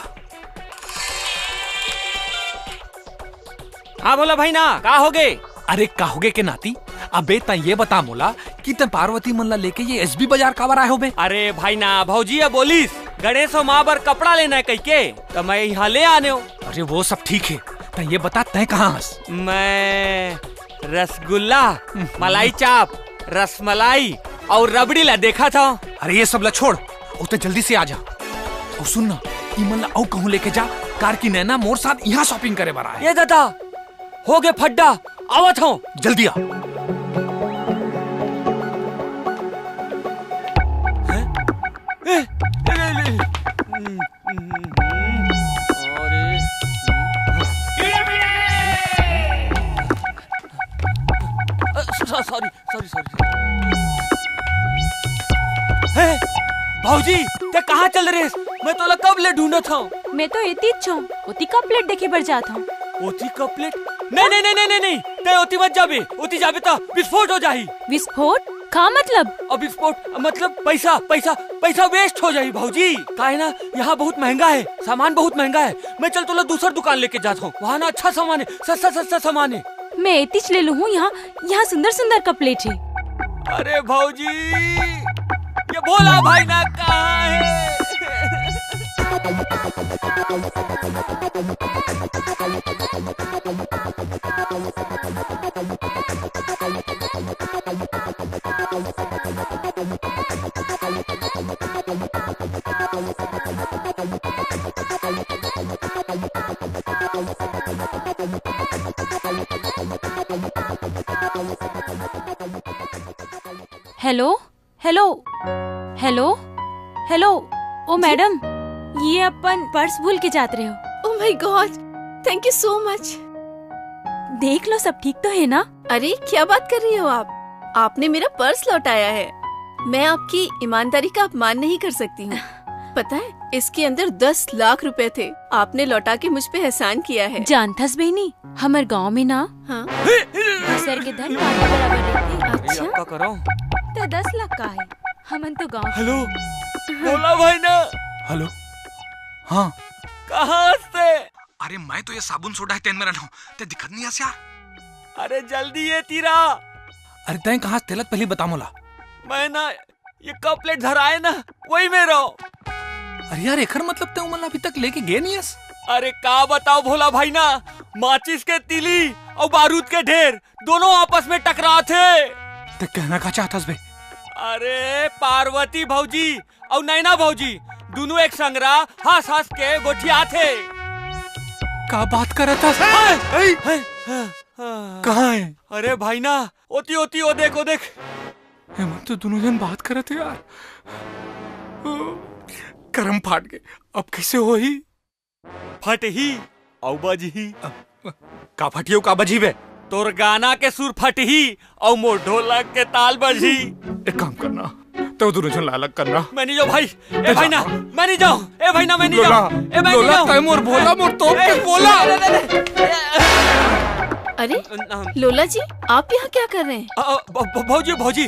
हाँ, बोला भाई ना, का होगे? अरे, का होगे के नाती? अबे, तैं ये बता मोला कि तैं पार्वती मन ला लेके ये एसबी बाजार काबर आए होबे? अरे भाई ना, भौजी ह बोलिस, गणेश अउ माँ बर कपड़ा लेना हे कहिके, त मैं इहाँ ले आने हों। अरे वो सब ठीक हे, तैं ये बता, तैं कहाँ हस? मैं रसगुल्ला, हम्म। मलाई चाप, रसमलाई अउ रबड़ी ला देखत हँव। अरे ये सब ला छोड़, अउ तैं जल्दी से आ जा। अउ सुन ना, इमन ला अउ कहूँ लेके जा, काबर कि नैना मोर साथ इहाँ shopping करे बर आए। ए दादा, होगे फड्डा, आवत हँव। जल्दी आ। हैं? ए, ए, ए, ए, हम्म, हम्म, हम्म, हम्म। अरे, अ, स-, स-, sorry, sorry, sorry, sorry। हे, भौजी, तैं कहाँ चल रहे हस? मैं तोला कब ले ढूंढत हँव। मैं तो एतीच हँव, ओती कप प्लेट देखे बर जात हँव। ओती कप प्लेट? नहीं, नहीं, नहीं, नहीं, नहीं, नहीं, तैं ओती मत जाबे, ओती जाबे त विस्फोट हो जाही। विस्फोट? का मतलब? अब विस्फोट मतलब पैसा, पैसा, पैसा waste हो जाही भौजी। काहे ना, यहाँ बहुत महंगा हे, सामान बहुत महंगा हे। मैं चल तोला दूसर दुकान लेके जात हँव, वहाँ ना अच्छा सामान हे, सस्ता सस्ता सामान हे। मैं एतीच ले लूँ हूँ, यहाँ, यहाँ सुंदर सुंदर कप प्लेट हे। अरे भौजी, ये भोला भाई ना कहाँ हे? Hello, hello, hello, hello. ओ जी। मैडम, ये अपन पर्स भूल के जात रहे हो। Oh my God, thank you so much। देख लो, सब ठीक तो है ना? अरे, क्या बात कर रही हो आप? आपने मेरा पर्स लौटाया है। मैं आपकी ईमानदारी का अपमान नहीं कर सकती हूँ। पता है, इसके अंदर दस लाख रुपए थे। आपने लौटा के मुझ पे एहसान किया है। जानथस बहिनी, हमर गांव में ना, हाँ? दूसर के धन पानी बराबर रहिथे। अच्छा? का करो? त दस लाख का है, हमन तो गांव के हेलो, भोला भाई ना। हेलो, हाँ। कहाँ हस तैं? अरे मैं तो ये साबुन सोडा हे तेन में रहना हूँ, तैं दिखत नहीं हस यार। अरे जल्दी ये तीरा। अरे तैं कहाँ हस तेला त पहली बता मोला। मैं ना ये कप प्लेट धराए ना, वही में रहो। अरे यार, एकर मतलब तैं उमन ला अभी तक लेके गे नहीं हस? अरे का बताओ भोला भाई ना, माचिस के तीली अउ बारूद के ढेर दोनों आपस में टकरात हे। तैं कहना का चाहत हस बे? अरे पार्वती भौजी अउ नैना भौजी दोनों एक संगरा हंस हंस के गोठियात हे। का बात करत हस? हे, हे, हे, हे, हे। कहाँ हे? अरे भाई ना, ओती, ओती, ओ देख, ओ देख। एमन तो दोनों झन बात करत हे यार। करम फाट गे, अब कइसे होही? फटही अउ बजही। अ, का फटही अउ का बजही बे? तोर गाना के सुर फटही अउ मोर ढोलक के ताल बजही। एक काम करना, तैं दोनों झन ला अलग करना। मैं नहीं जाऊँ भाई, ए भाई ना, मैं नहीं जाऊँ, ए भाई ना, मैं नहीं जाऊँ, ए मैं नहीं जाऊँ। तैं मोर भोला, मोर तोप के गोला। अरे, लोला जी, आप यहाँ क्या कर रहे हैं? अ, अ, भ-, भ-, भौजी, भौजी,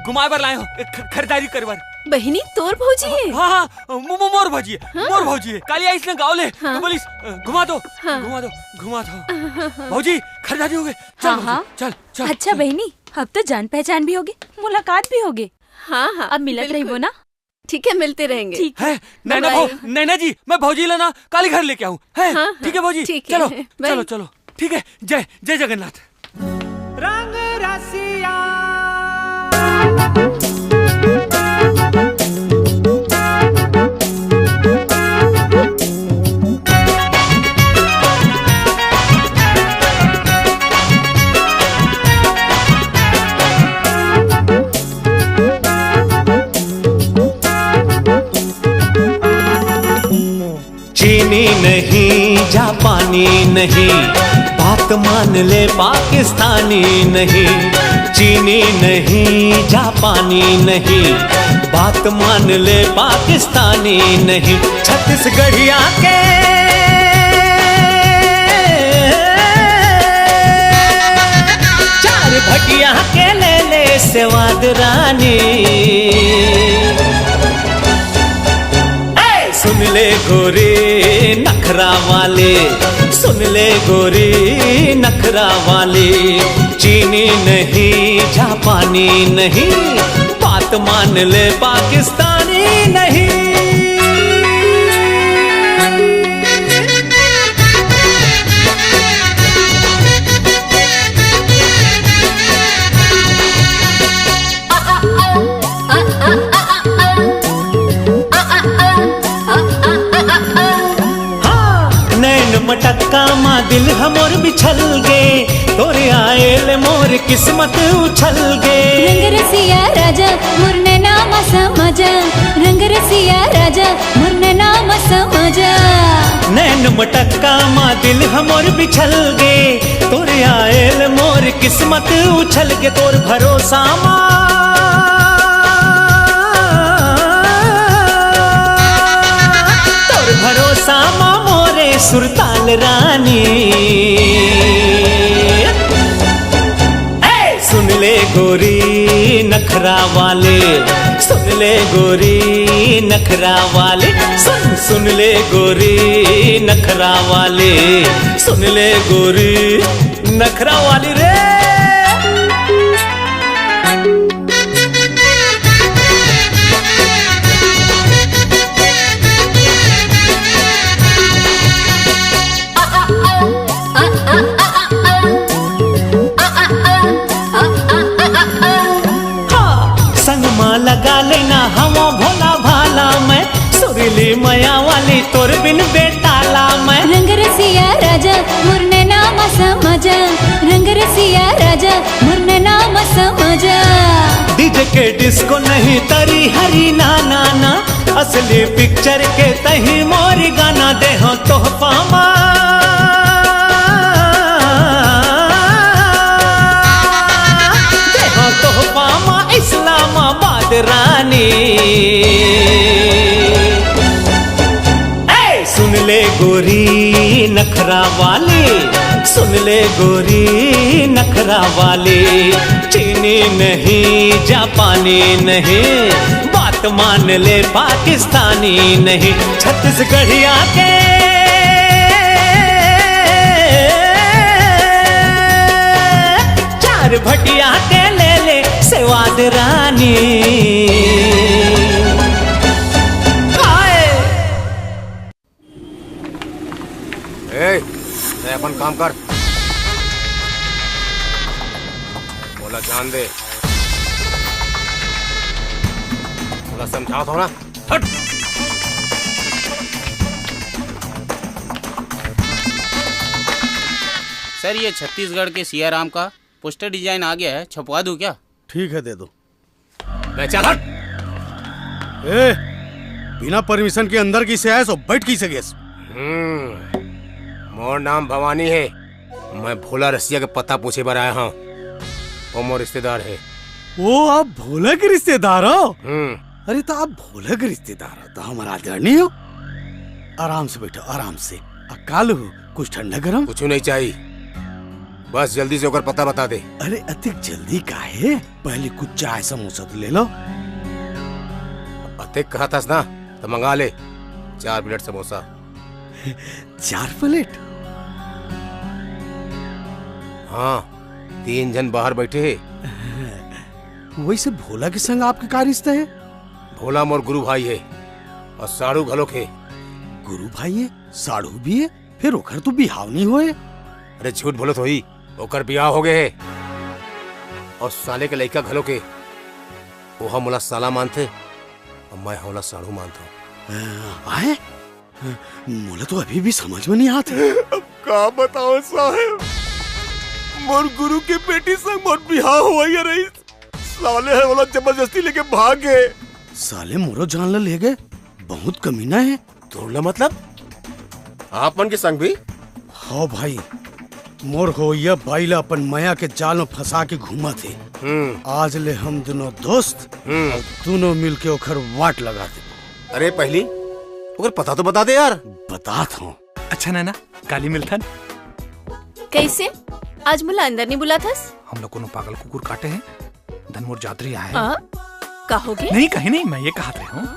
घुमाए बर लाए हँव, ख-, खरीदारी करे बर। बहिनी, तोर भौजी हे? हाँ, हाँ, मो-, मो-, मोर भौजी हे, हाँ। मोर भौजी हे। काली आइस ना गाँव ले, हाँ। तो बोलिस, "अ, घुमा दो, हाँ। घुमा दो, घुमा दो।" भौजी, खरीदारी होगे। चल हाँ, भौजी, हाँ। चल, चल, अच्छा चल। बहिनी, अब तो जान पहचान भी होगे, मुलाकात भी होगे। हाँ, हाँ, अब मिलत रहिबो ना? ठीक है, मिलते रहेंगे। ठीक है। नैना भौ-, नैना जी, मैं भौजी ला ना काली घर लेके आऊँ, हैं? हाँ, हाँ, ठीक है भौजी, ठीक है, चलो, bye। चलो, चलो, ठीक है, जय, जय जगन्नाथ। रंग रसिया। चीनी नहीं, जापानी नहीं, बात मान ले पाकिस्तानी नहीं। चीनी नहीं, जापानी नहीं, बात मान ले पाकिस्तानी नहीं। छत्तीसगढ़िया के चार भटिया के ले ले स्वाद रानी। ए, सुन सुन ले गोरी नखरा वाली, सुन ले गोरी नखरा वाली, चीनी नहीं, जापानी नहीं, बात मान ले, पाकिस्तानी नहीं। हाँ, नैन मटक्का मा दिल हमर बिछल गे, तोरे आए ले मोर किस्मत उछल गे। रंग रसिया राजा, मोर नैना मा समा जा। रंग रसिया राजा, मोर नैना मा समा जा। नैन मटक्का मा दिल हमर बिछल गे, तोरे आए ले मोर किस्मत उछल गे। तोर भरोसा मा, तोर भरोसा मा मोरे सुरताल रानी। ए, सुन ले गोरी नखरा वाले, सुन ले गोरी नखरा वाले, सुन, सुन ले गोरी नखरा वाले, सुन ले गोरी नखरा वाली रे। हाँ, संग मा लगा लेना हवा भोला भाला मैं, सुरीली मया वाली तोर बिन बेताला मैं। रंग रसिया राजा, मोर नैना मा समा जा। रंग रसिया राजा, मोर नैना मा समा जा। डीजे के डिस्को नहीं तरी हरी ना ना ना, असली पिक्चर के तही मोर गाना देहो तोहफा मा। देहो तोहफा मा इस्लामाबाद रानी। ए, सुन ले गोरी नखरा वाली, सुन ले गोरी नखरा वाली, चीनी नहीं, जापानी नहीं, बात मान ले, पाकिस्तानी नहीं, छत्तीसगढ़िया के चार भटिया के ले ले सेवाद रानी। हाय। ए, तैं अपन काम कर। मोला जान दे। मोला समझावत हंव ना। हट। सर, ये छत्तीसगढ़ के सियाराम का पोस्टर डिजाइन आ गया है, छपवा दूं क्या? ठीक है, दे दो। बे चल हट। ए, बिना परमिशन के अंदर कइसे आयस अउ बइठ कइसे गेस? हम्म, मोर नाम भवानी हे। मैं भोला रसिया के पता पूछे बर आय हंव। वो मोर रिश्तेदार हे। ओ, आप भोला के रिश्तेदार हो? हम्म। अरे, त आप भोला के रिश्तेदार हो, त हमर आदरणीय हो। आराम से बइठो, आराम से। आ, का लेहू? कुछ ठंडा गरम? कुछू नहीं चाही, बस जल्दी से ओकर पता बता दे। अरे, अतेक जल्दी काहे? पहली कुछ चाय समोसा तो ले लो। अतेक कहत हस ना, त मंगा ले चार प्लेट समोसा। चार प्लेट? हाँ, तीन झन बाहर बइठे हे। वइसे भोला के संग आपके का रिश्ता हे? भोला मोर गुरु भाई हे अउ साढ़ू घलोक हे। गुरु भाई हे, साढ़ू भी हे, फेर ओकर तो बिहाव नइ होय। अरे झूठ बोलत होही, ओकर बिहाव हो गे हे। अउ साले के लइका घलोक हे, ओहा मोला साला मानथे अउ मैं ओला साढ़ू मानथंव। आय? मोला तो अभी भी समझ में नइ आत हे। अब का बतावंव साहेब, मोर गुरु के बेटी संग मोर बिहाव होवइया रहिस, साले ह ओला जबरदस्ती लेके भाग गे। साले मोरो जान ल ले गे, बहुत कमीना हे। तोर ला मतलब? आप मन के संग भी? हव भाई, मोर होवइया बाई ला अपन मया के जाल म फंसा के घूमत हे। हम्म। आज ले हम दुनों दोस्त हम्म। अउ दुनों मिलके ओखर वाट लगा देबो। अरे पहली ओकर पता तो बता दे यार। बतात हंव। अच्छा नैना, काली मिलथन। कइसे? आज मोला अंदर नइ बुलाथस? हमला कोनो पागल कुकुर काटे हे, धन मोर जात रही आहे। हाँ? का होगे? नहीं, कहीं नहीं, मैं ये कहत रहे हंव,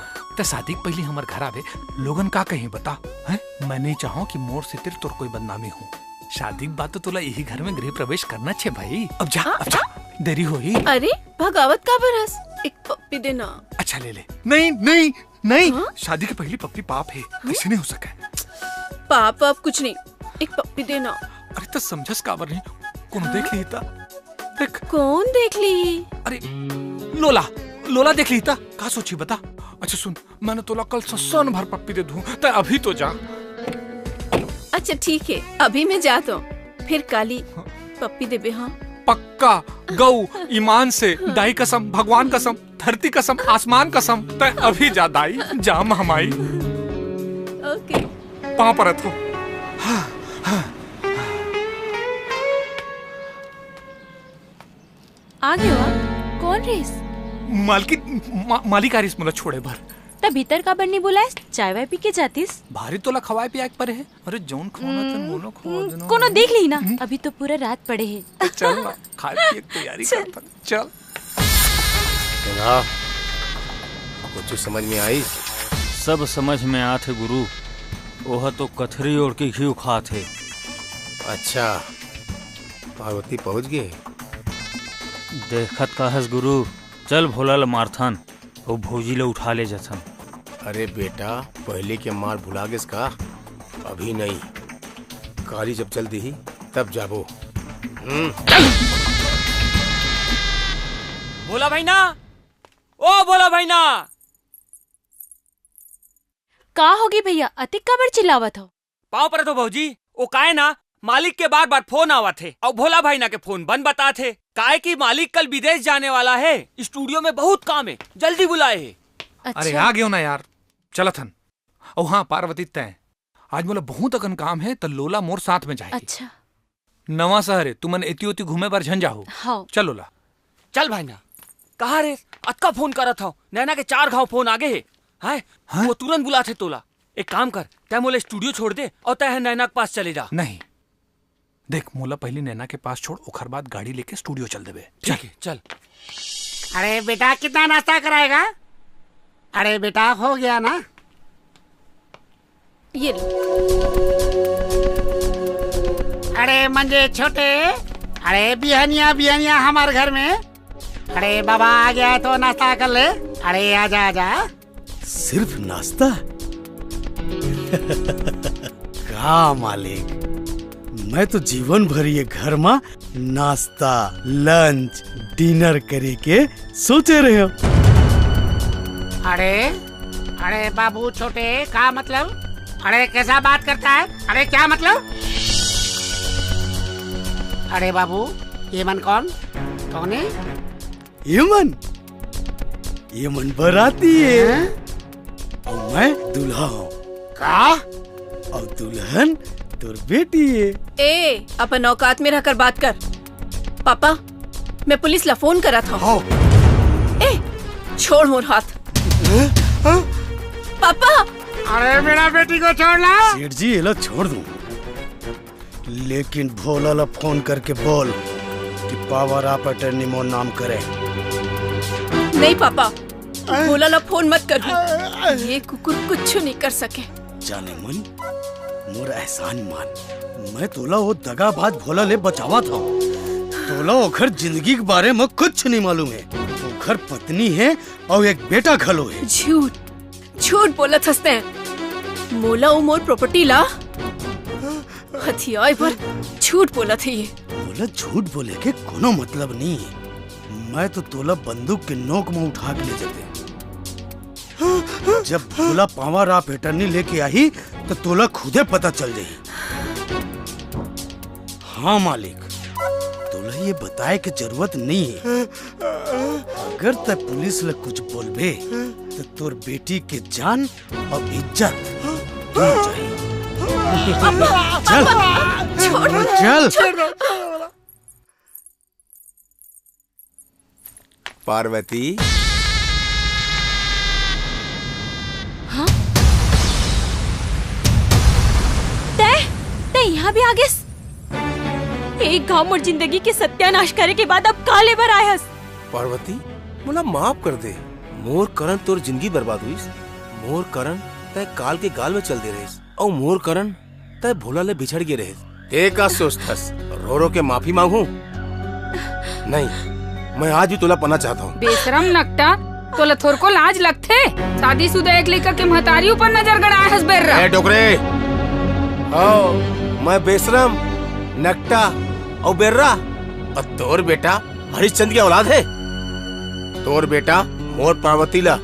शादी के पहली हमर घर आवे, लोगन का कहीं बता, हैं? मैं नहीं चाहूँ कि मोर से तेरे तोर कोई बदनामी हो। शादी के बाद तो तोला यही घर में गृह प्रवेश करना छे भाई। अब जा, अब जा, देरी होही। अरे, भगावत काबर हस? एक पप्पी देना। अच्छा, ले ले। नहीं, नहीं, नहीं। हाँ? शादी के पहली पप्पी पाप है, ऐसे नहीं हो सके। पाप वाप कुछ नहीं, एक पप्पी देना। अरे, त समझस काबर नहीं? कोनो देख ली त? देख। कौन देख ली? अरे, लोला, लोला देख ली त? का सोची बता? अच्छा सुन, मैंने तोला कल ससन भर पप्पी दे दूँ, त अभी तो जा। अच्छा ठीक है, अभी मैं जात हूँ, फिर काली पप्पी देबे। हाँ, पक्का। गऊ, ईमान से, दाई कसम, भगवान कसम, धरती कसम, आसमान कसम, तै अभी जा दाई, जा महमाई। ओके। पाँव परत हो। आ गयो आप? कौन रहिस? मालकिन, मा-, मालिक आ रहिस मोला छोड़े बर। त भीतर काबर नहीं बुलाइस? चाय वाय पी के जातिस। भारी तोला खवाए पियाए के परे हे। अरे जौन खवाना तेन मोला खवा देना। कोनो देख ली ना, अभी तो पूरा रात पड़े हे। चल ना, खाए पिए के तैयारी करथन। चल। कुछ समझ में आई? सब समझ में आत हे गुरु। ओह तो कथरी ओढ़ के घी खात हे। अच्छा, पार्वती पहुंच गए? देखत का हस गुरु, चल भोला ल मारथन, अउ भौजी ल उठा ले जथन। अरे बेटा, पहले के मार भुला गेस का? अभी नहीं, काली जब चल दीही तब जाबो। हम्म। भोला भाई ना, ओ भोला भाई ना। का होगे भैया, अतिक काबर चिल्लावत हो? पाँव परत हो भौजी, ओ काय ना, मालिक के बार बार फोन आवत हे, अउ भोला भाई ना के फोन बंद बतात हे, काय कि मालिक कल विदेश जाने वाला हे, स्टूडियो में बहुत काम हे, जल्दी बुलाए हे। अच्छा। अरे आ गयो ना यार, चलत हन। अउ हाँ पार्वती, तैं आज मोला बहुत अकन काम हे, त लोला मोर साथ में जाही। अच्छा। नवा शहर हे, तुमन एती ओती घूमे बर झन जाहू। हाँ। चल लोला। चल भाई ना, कहाँ रे? अतका फोन करत हव, नैना के चार घाव फोन आगे हे। हैं? हाँ? वो तुरंत बुलात हे तोला। एक काम कर, तै मोला स्टूडियो छोड़ दे अउ तै ह नैना के पास चले जा। नहीं, देख, मोला पहली नैना के पास छोड़, ओखर बाद गाड़ी लेके स्टूडियो चल देबे। ठीक है, चल। अरे बेटा, कितना नाश्ता कराएगा? अरे बेटा, हो गया ना? ये लो। अरे मंजे छोटे, अरे बिहनिया बिहनिया हमार घर में। अरे बाबा आ गया तो नाश्ता कर ले। अरे आजा आजा। सिर्फ नाश्ता? का मालिक, मैं तो जीवन भर ये घर मा नाश्ता, लंच, डिनर करे के सोचे रहे हूँ। अरे, अरे बाबू छोटे, का मतलब? अरे कैसा बात करता है? अरे क्या मतलब? अरे बाबू, ये मन कौन? कौन है? ये मन, ये मन बराती है। हैं? अउ मैं दूल्हा हूँ। का? अउ दुल्हन तोर बेटी है। ए, अपन औकात में रहकर बात कर। पापा, मैं पुलिस ला फोन करत हूँ। हाँ। ए, छोड़ मोर हाथ। पापा। अरे मेरा बेटी को छोड़ ना। सेठ जी, एला छोड़ दूँ। लेकिन भोला ला फोन करके बोल कि power of attorney मोर नाम करे। नहीं पापा, भोला ला फोन मत कर। ये कुकुर कुछ नहीं कर सके। जाने मन, मोर एहसान मान, मैं तोला वो दगाबाज भोला ले बचावत हूँ। तोला ओखर जिंदगी के बारे में कुछ नहीं मालूम है। ओखर पत्नी है और एक बेटा घलो है। झूठ, झूठ बोलत हस तैं। मोला वो मोर प्रॉपर्टी ला हथियाए बर झूठ बोलत हे ये। मोला झूठ बोले के कोनो मतलब नहीं है। मैं तो तोला बंदूक के नोक में उठा के ले जाते। जब भोला power of attorney लेके आही, तो तोला खुदे पता चल जाही। हाँ मालिक, तोला ये बताए के जरूरत नहीं है। अगर तै पुलिस ले कुछ बोलबे, तो तोर बेटी के जान और इज्जत दूर जाही। चल, छोड़, चल। छोड़। पार्वती। हाँ? तै, तै यहाँ भी आ गेस? एक घाव मोर जिंदगी के सत्यानाश करे के बाद अब काले बर आए हस? पार्वती, मोला माफ कर दे। मोर कारण तोर जिंदगी बर्बाद हुईस। मोर करन तय काल के गाल में चल दे रहिस, अउ मोर करन तय भोला ले बिछड़ गे रहिस। ते का सोचथस, रो रो के माफी मांगू? नहीं, मैं आज भी तोला पाना चाहता हूँ। बेशरम नकटा, तोला थोरको लाज लगथे? शादीशुदा एक लइका के महतारी ऊपर नजर गड़ाए हस बेर्रा। ए डोकरे, हाँ, मैं बेशरम, नकटा अउ बेर्रा, अउ तोर बेटा हरिश्चंद्र के औलाद हे। तोर बेटा मोर पार्वती ला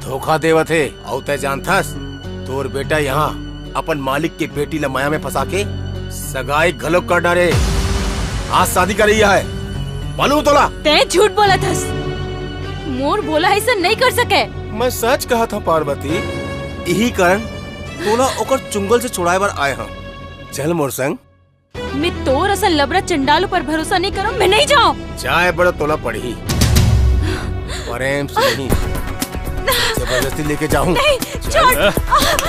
धोखा देवत हे, अउ तय जानथस, तोर बेटा यहाँ अपन मालिक के बेटी ला मया में फंसा के सगाई घलो कर डारे। आज शादी कर रही है, मालूम तोला? तय झूठ बोलत हस। मोर भोला ऐसा नहीं कर सके। मैं सच कहा था पार्वती, यही कारण तोला ओकर चुंगल से छुड़ाए बर आए हंव। चल मोर संग। मैं तोर असन लबरा चंडाल ऊपर भरोसा नहीं करूं, मैं नहीं जाऊं। जाए बड़ा तोला पड़ही। प्रेम से नहीं, जबरदस्ती लेके जाऊं। नहीं, चल। छोड़।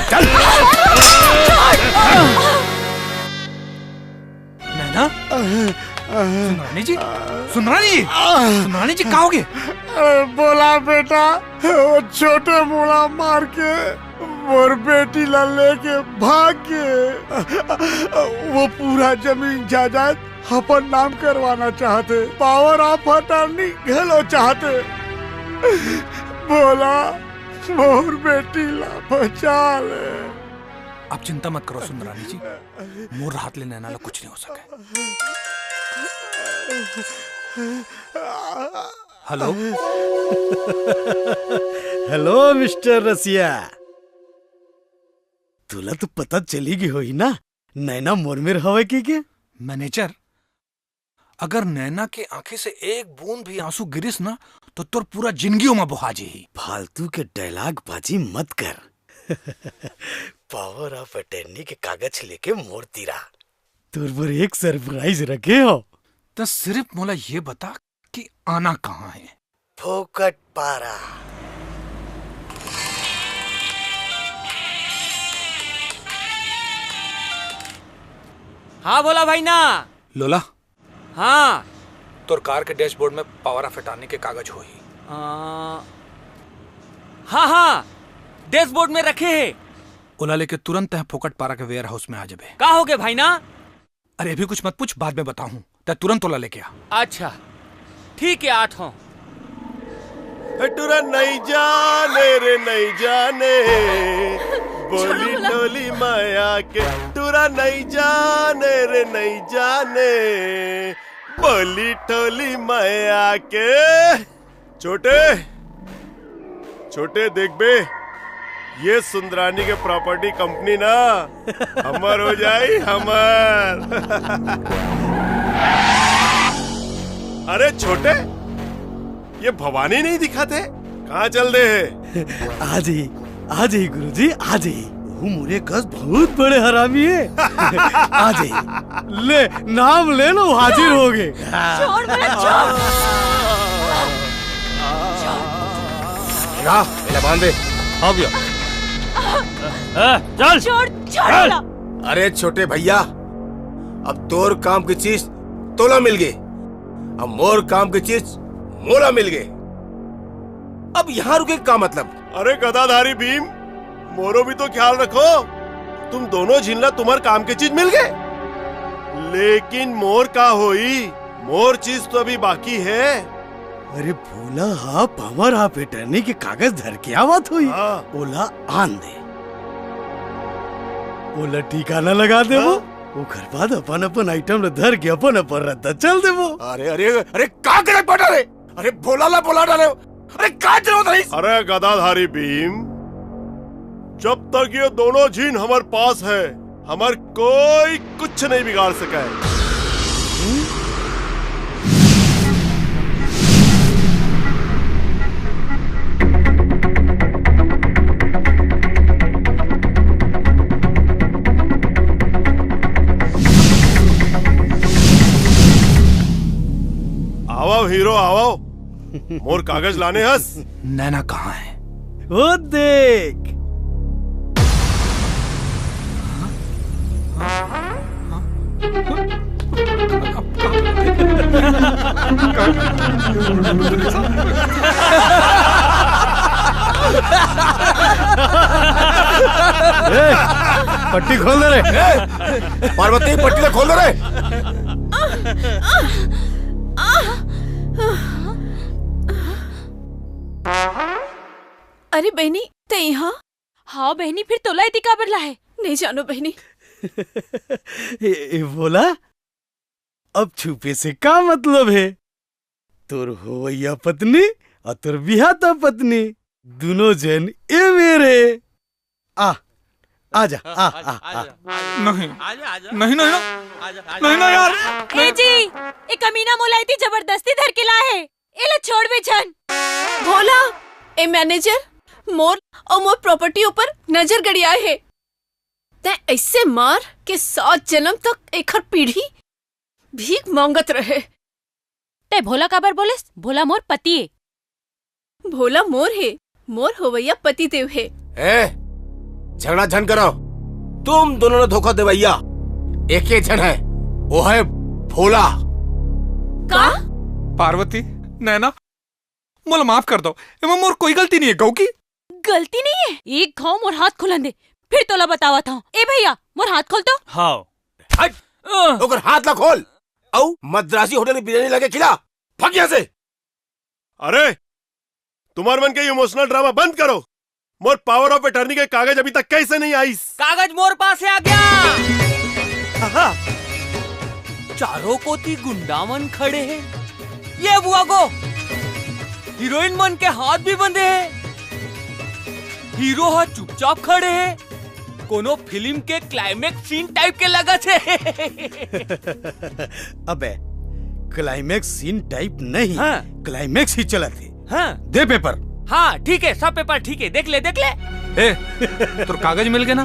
चल। नैना? सुंदरानी जी? सुंदरानी जी? सुंदरानी जी, का होगे? अरे बोला बेटा, वो छोटे मोला मार के मोर बेटी ला लेके भाग गे। वो पूरा जमीन जायदाद अपन नाम करवाना चाहथे, power of attorney घलो चाहथे। बोला, मोर बेटी ला बचा ले। आप चिंता मत करो सुंदरानी जी, मोर हाथ ले नैना ला कुछ नहीं हो सके। हेलो। हेलो मिस्टर रसिया, तुला तो पता चली गई होही ना, नैना मोर मेर हवय कहिके। मैनेजर, अगर नैना के आंखी से एक बूंद भी आंसू गिरिस ना, तो तोर पूरा जिंदगी ओमा बोहा जाही। फालतू के डायलॉग बाजी मत कर। पावर ऑफ अटर्नी के कागज लेके मोर तीरा। तोर बर एक सरप्राइज रखे हंव। त सिर्फ मोला ये बता कि आना कहाँ है? फोकट पारा। हाँ, बोला भाई ना। लोला। हाँ। तोर कार के डैशबोर्ड में पावर ऑफ अटर्नी के कागज होही। आ, हाँ, हाँ, डैशबोर्ड में रखे हे। ओला लेके तुरंत तैं फोकट पारा के वेयर हाउस में आ जाबे। का होगे भाई ना? अरे, अभी कुछ मत पूछ, बाद में बताहूँ। तैं तुरंत ओला लेके आ। अच्छा, ठीक है, आत हूँ। टुरा नहीं जाने रे, नहीं जाने, बोली टोली माया के। टुरा नहीं जाने रे, नहीं जाने, बोली टोली माया के। छोटे, छोटे, देख बे, ये सुंदरानी के प्रॉपर्टी कंपनी ना हमर हो जाई, हमर। अरे छोटे, ये भवानी नहीं दिखाते, कहाँ चल दे है? आज ही, आज ही गुरुजी, आज ही। वो मुरे कस बहुत बड़े हरामी है। आज ही। ले, नाम ले लो, हाजिर हो गए। छोड़ मेरा, छोड़। ना, पहले बांध दे। हाँ भैया। ए, चल। छोड़, छोड़ चल। मेरा। अरे छोटे भैया, अब तोर काम की चीज तोला मिल गई, अब मोर काम की चीज मोला मिल गई। अब यहाँ रुके का मतलब? अरे गदाधारी भीम, मोरो भी तो ख्याल रखो। तुम दोनों झिन ला तुम्हार काम के चीज मिल गए, लेकिन मोर का होई? मोर चीज तो अभी बाकी है। अरे भोला हा पावर ऑफ अटर्नी के कागज धर के आवत होई। हाँ। ओला आन दे, ओला ठिकाना लगा देबो। हाँ। ओकर बाद अपन अपन आइटम ल धर के अपन अपन रद्दा चल देबो। अरे, अरे, अरे, का करे पटा रे? अरे भोला ला बोला डाले। अरे का जरूरत रही? अरे गदाधारी भीम, जब तक ये दोनों झिन हमारे पास है, हमार कोई कुछ नहीं बिगाड़ सका है। आवो हीरो, आवो। मोर कागज लाने हस? नैना कहाँ है? वो देख। ए, पट्टी खोल दे रे। ए, पार्वती, पट्टी ला खोल दे रे। अरे बहिनी, तैं इहाँ? हाँ बहिनी, फिर तोला एती काबर लाहे? नहीं जानो बहिनी। ए, ए, भोला, अब छुपे से का मतलब हे? तोर होवइया पत्नी अउ तोर बिहाता पत्नी, दुनों झन ए मेर हे। आ, आजा, आ, आ, आ। नहीं। आजा, आजा। नहीं, नहीं, नहीं। आजा, आजा। नहीं, नहीं यार। ए जी, ए कमीना मोला एती जबरदस्ती धर के लाहे। एला छोड़बे झन। भोला, ए मैनेजर, मोर अउ मोर प्रॉपर्टी ऊपर नजर गड़ियाए हे। तैं अइसे मार के सात जनम तक एखर पीढ़ी भीख मांगत रहे। तैं भोला काबर बोलेस? भोला मोर पति ए। भोला मोर हे, मोर होवइया पति देव हे। ए, झगड़ा झन करो। तुम दोनों ला धोखा देवइया एके झन हे, वो हे भोला। का? पार्वती, नैना, मोला माफ कर दो, एमा मोर कोई गलती नहीं हे, गऊ की। गलती नहीं हे? एक घाव मोर हाथ खुलन दे, फिर तोला बतावत हंव। ए भैया, मोर हाथ खोल तो। हाँ। हट। ओकर हाथ ला खोल, अउ मद्रासी होटल की बिरयानी लाके खिला, भाग यहाँ से। अरे, तुम्हर मन के इमोशनल ड्रामा बंद करो। मोर पावर ऑफ अटर्नी के कागज अभी तक कइसे नहीं आइस? कागज मोर पास हे, आ गया। हाँ। चारों कोती गुंडा मन खड़े हे। ये बुआ को हीरोइन मन के हाथ भी बंधे हे। हीरो हा चुपचाप खड़े हे। कोनो फिल्म के क्लाइमैक्स सीन टाइप के लगत हे। अबे, क्लाइमैक्स सीन टाइप नहीं, हाँ। क्लाइमैक्स ही चलत हे। हाँ। दे पेपर। हाँ, ठीक हे, सब पेपर ठीक हे, देख ले, देख ले। ए, तोर कागज मिल गे ना,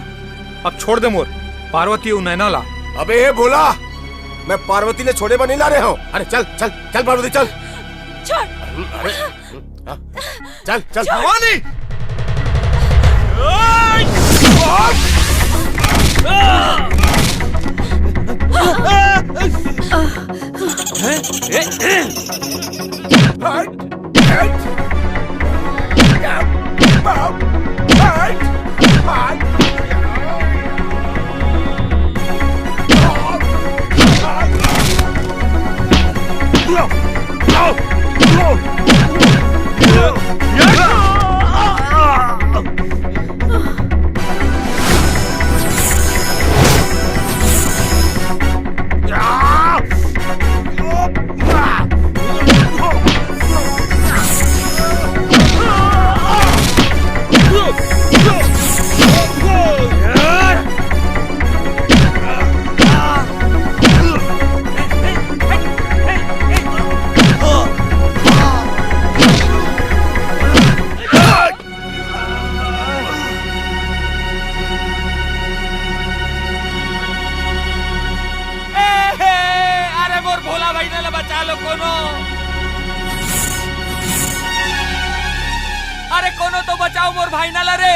अब छोड़ दे मोर पार्वती अउ नैना ला। अबे ए भोला, मैं पार्वती ला छोड़े बर नहीं ला रहे हंव। अरे चल, चल, चल पार्वती, चल। छोड़। अरे, हाँ, चल, चल। छोड़। भवानी! ए, हे, अरे मोर भोला भाई ला बचा लो कोनो। अरे कोनो तो बचाओ मोर भाई ला रे।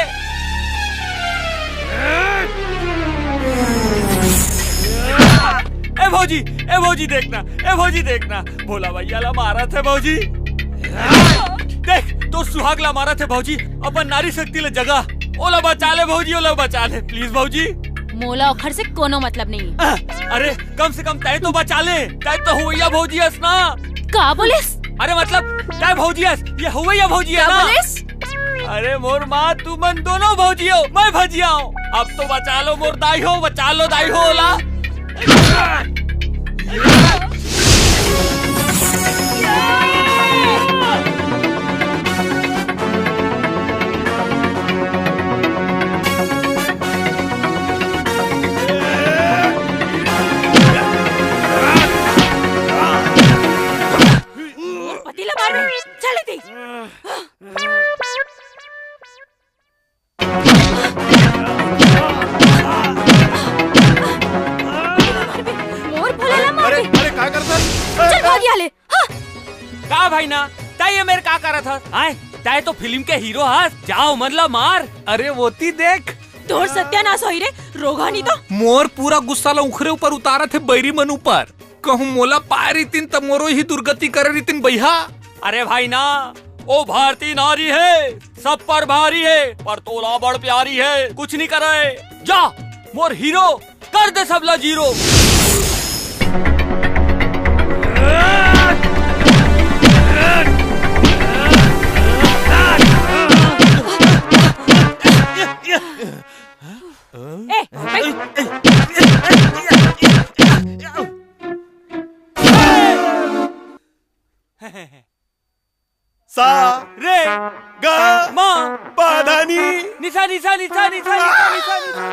ए भौजी, ए भौजी देखना, ए भौजी देखना, भोला भैया ला मारत हे भौजी। देख, तोर सुहाग ला मारत हे भौजी, अपन नारी शक्ति ला जगा, ओला बचा ले भौजी, ओला बचा ले, please भौजी। मोला ओखर से कोनो मतलब नहीं। अरे, कम से कम तैं तो बचा ले, तैं तो होवइया भौजी हस ना। का बोलेस? अरे मतलब, तैं भौजी हस, ये होवइया भौजी हे का ना? बोलेस? अरे मोर माँ, तुमन दोनों भौजी हो, मैं भजिया हूँ। अब तो बचा लो मोर दाई हो, बचा लो दाई हो ओला। पति ला मार दे, चल दे। मोर भोला ला मार अरे, दे। अरे, काय करत हस? चल भाग यहाँ ले। हाँ। का भाई ना, तैं ये मेर का करत हस? आय, तैं तो फिल्म के हीरो हस, जा ओमन ला मार। अरे वोती देख। तोर सत्यानाश होही रे, रोगहा नहीं तो। मोर पूरा गुस्सा ला उखरे ऊपर उतारत हे बैरी मन ऊपर। कहूँ मोला पाए रहितिन त मोरो ही दुर्गति करे रहितिन बइहा। अरे भाई ना, ओ भारतीय नारी हे, सब पर भारी हे, पर तोला बड़ प्यारी हे। कुछ नहीं करे, जा मोर हीरो, कर दे सबला जीरो। ए, ए, सा, रे, गा, मा, पा, धा, नी। निसा, निसा, निसा, निसा, निसा, निसा, निसा।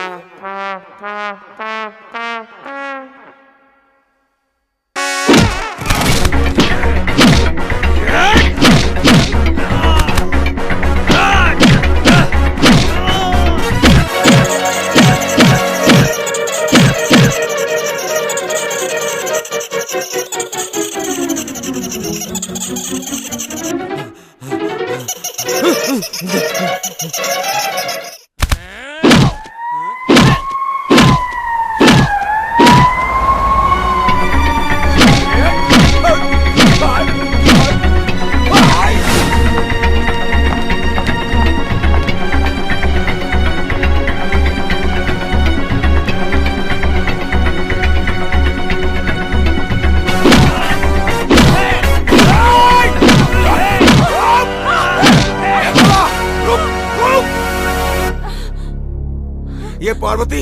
ये पार्वती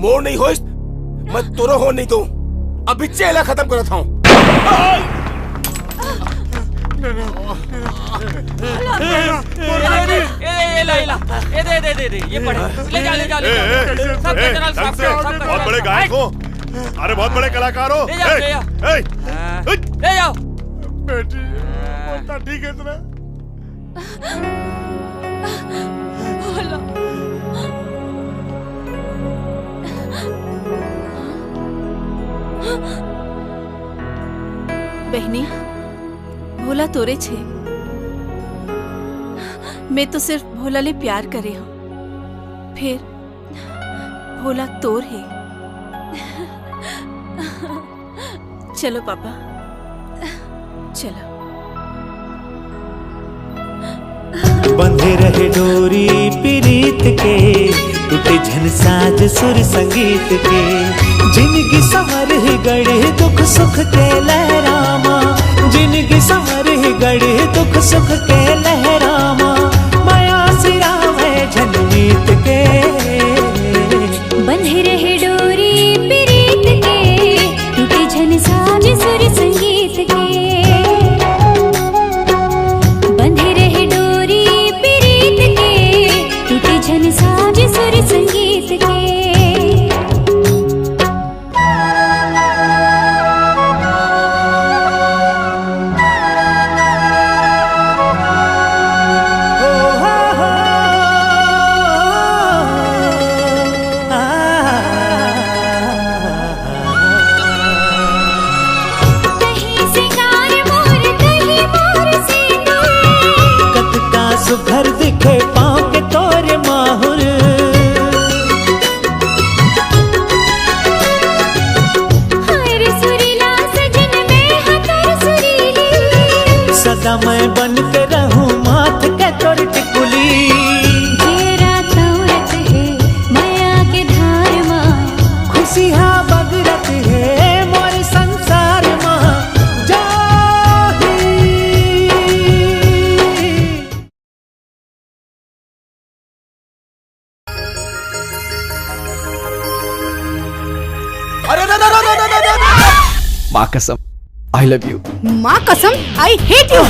मोर नहीं होइस, मैं तोरो हो नहीं दूं। अभी चेला खत्म करत हूँ। ए, ए, ए, ए, ला, ए, ला। ए, दे, दे, दे, दे, ये पढ़े। ले जा, ले जा, ले जा। ए, ए, सब ए, general ढंग से, सब बहुत general बड़े गायक हो। अरे, बहुत बड़े कलाकार हो। ले जा, ए, ले जा। ए, हाँ। ए। ले जाओ। बेटी, हाँ। बोलता ठीक है इतना। भोला। बहनी, भोला तोरे छे। मैं तो सिर्फ भोला ले प्यार करे हूँ, फिर भोला तोर हे। चलो पापा, चलो। बंधे रहे डोरी पीरीत के, टूटे झन साज सुर संगीत के। जिनगी संवर ही गढ़े दुख सुख के लहरामा, जिनगी संवर ही गढ़े दुख सुख के लहरामा। मया सिरावे झन मीत के। बंधे रहे डोरी पीरीत के, टूटे झन साज सुर संगीत के। बंधे रहे डोरी पीरीत के, टूटे झन साज सुर संगीत के। कहीं सिंगार मोर, कहीं मोर सिंदूर। कतका सुघर दिखे पाँव के तोर माहुर। हाय रे सुरीला सजन, मैं हाँ तोर सुरीली। सदा मैं बन के रहूं माथ के तोर टिकुली। जेरा तौरत हे मया के धार मा। खुशियाँ बगरत हे मोर संसार मा। जाही। अरे, ना, ना, ना। माँ कसम, I love you। माँ कसम, I hate you।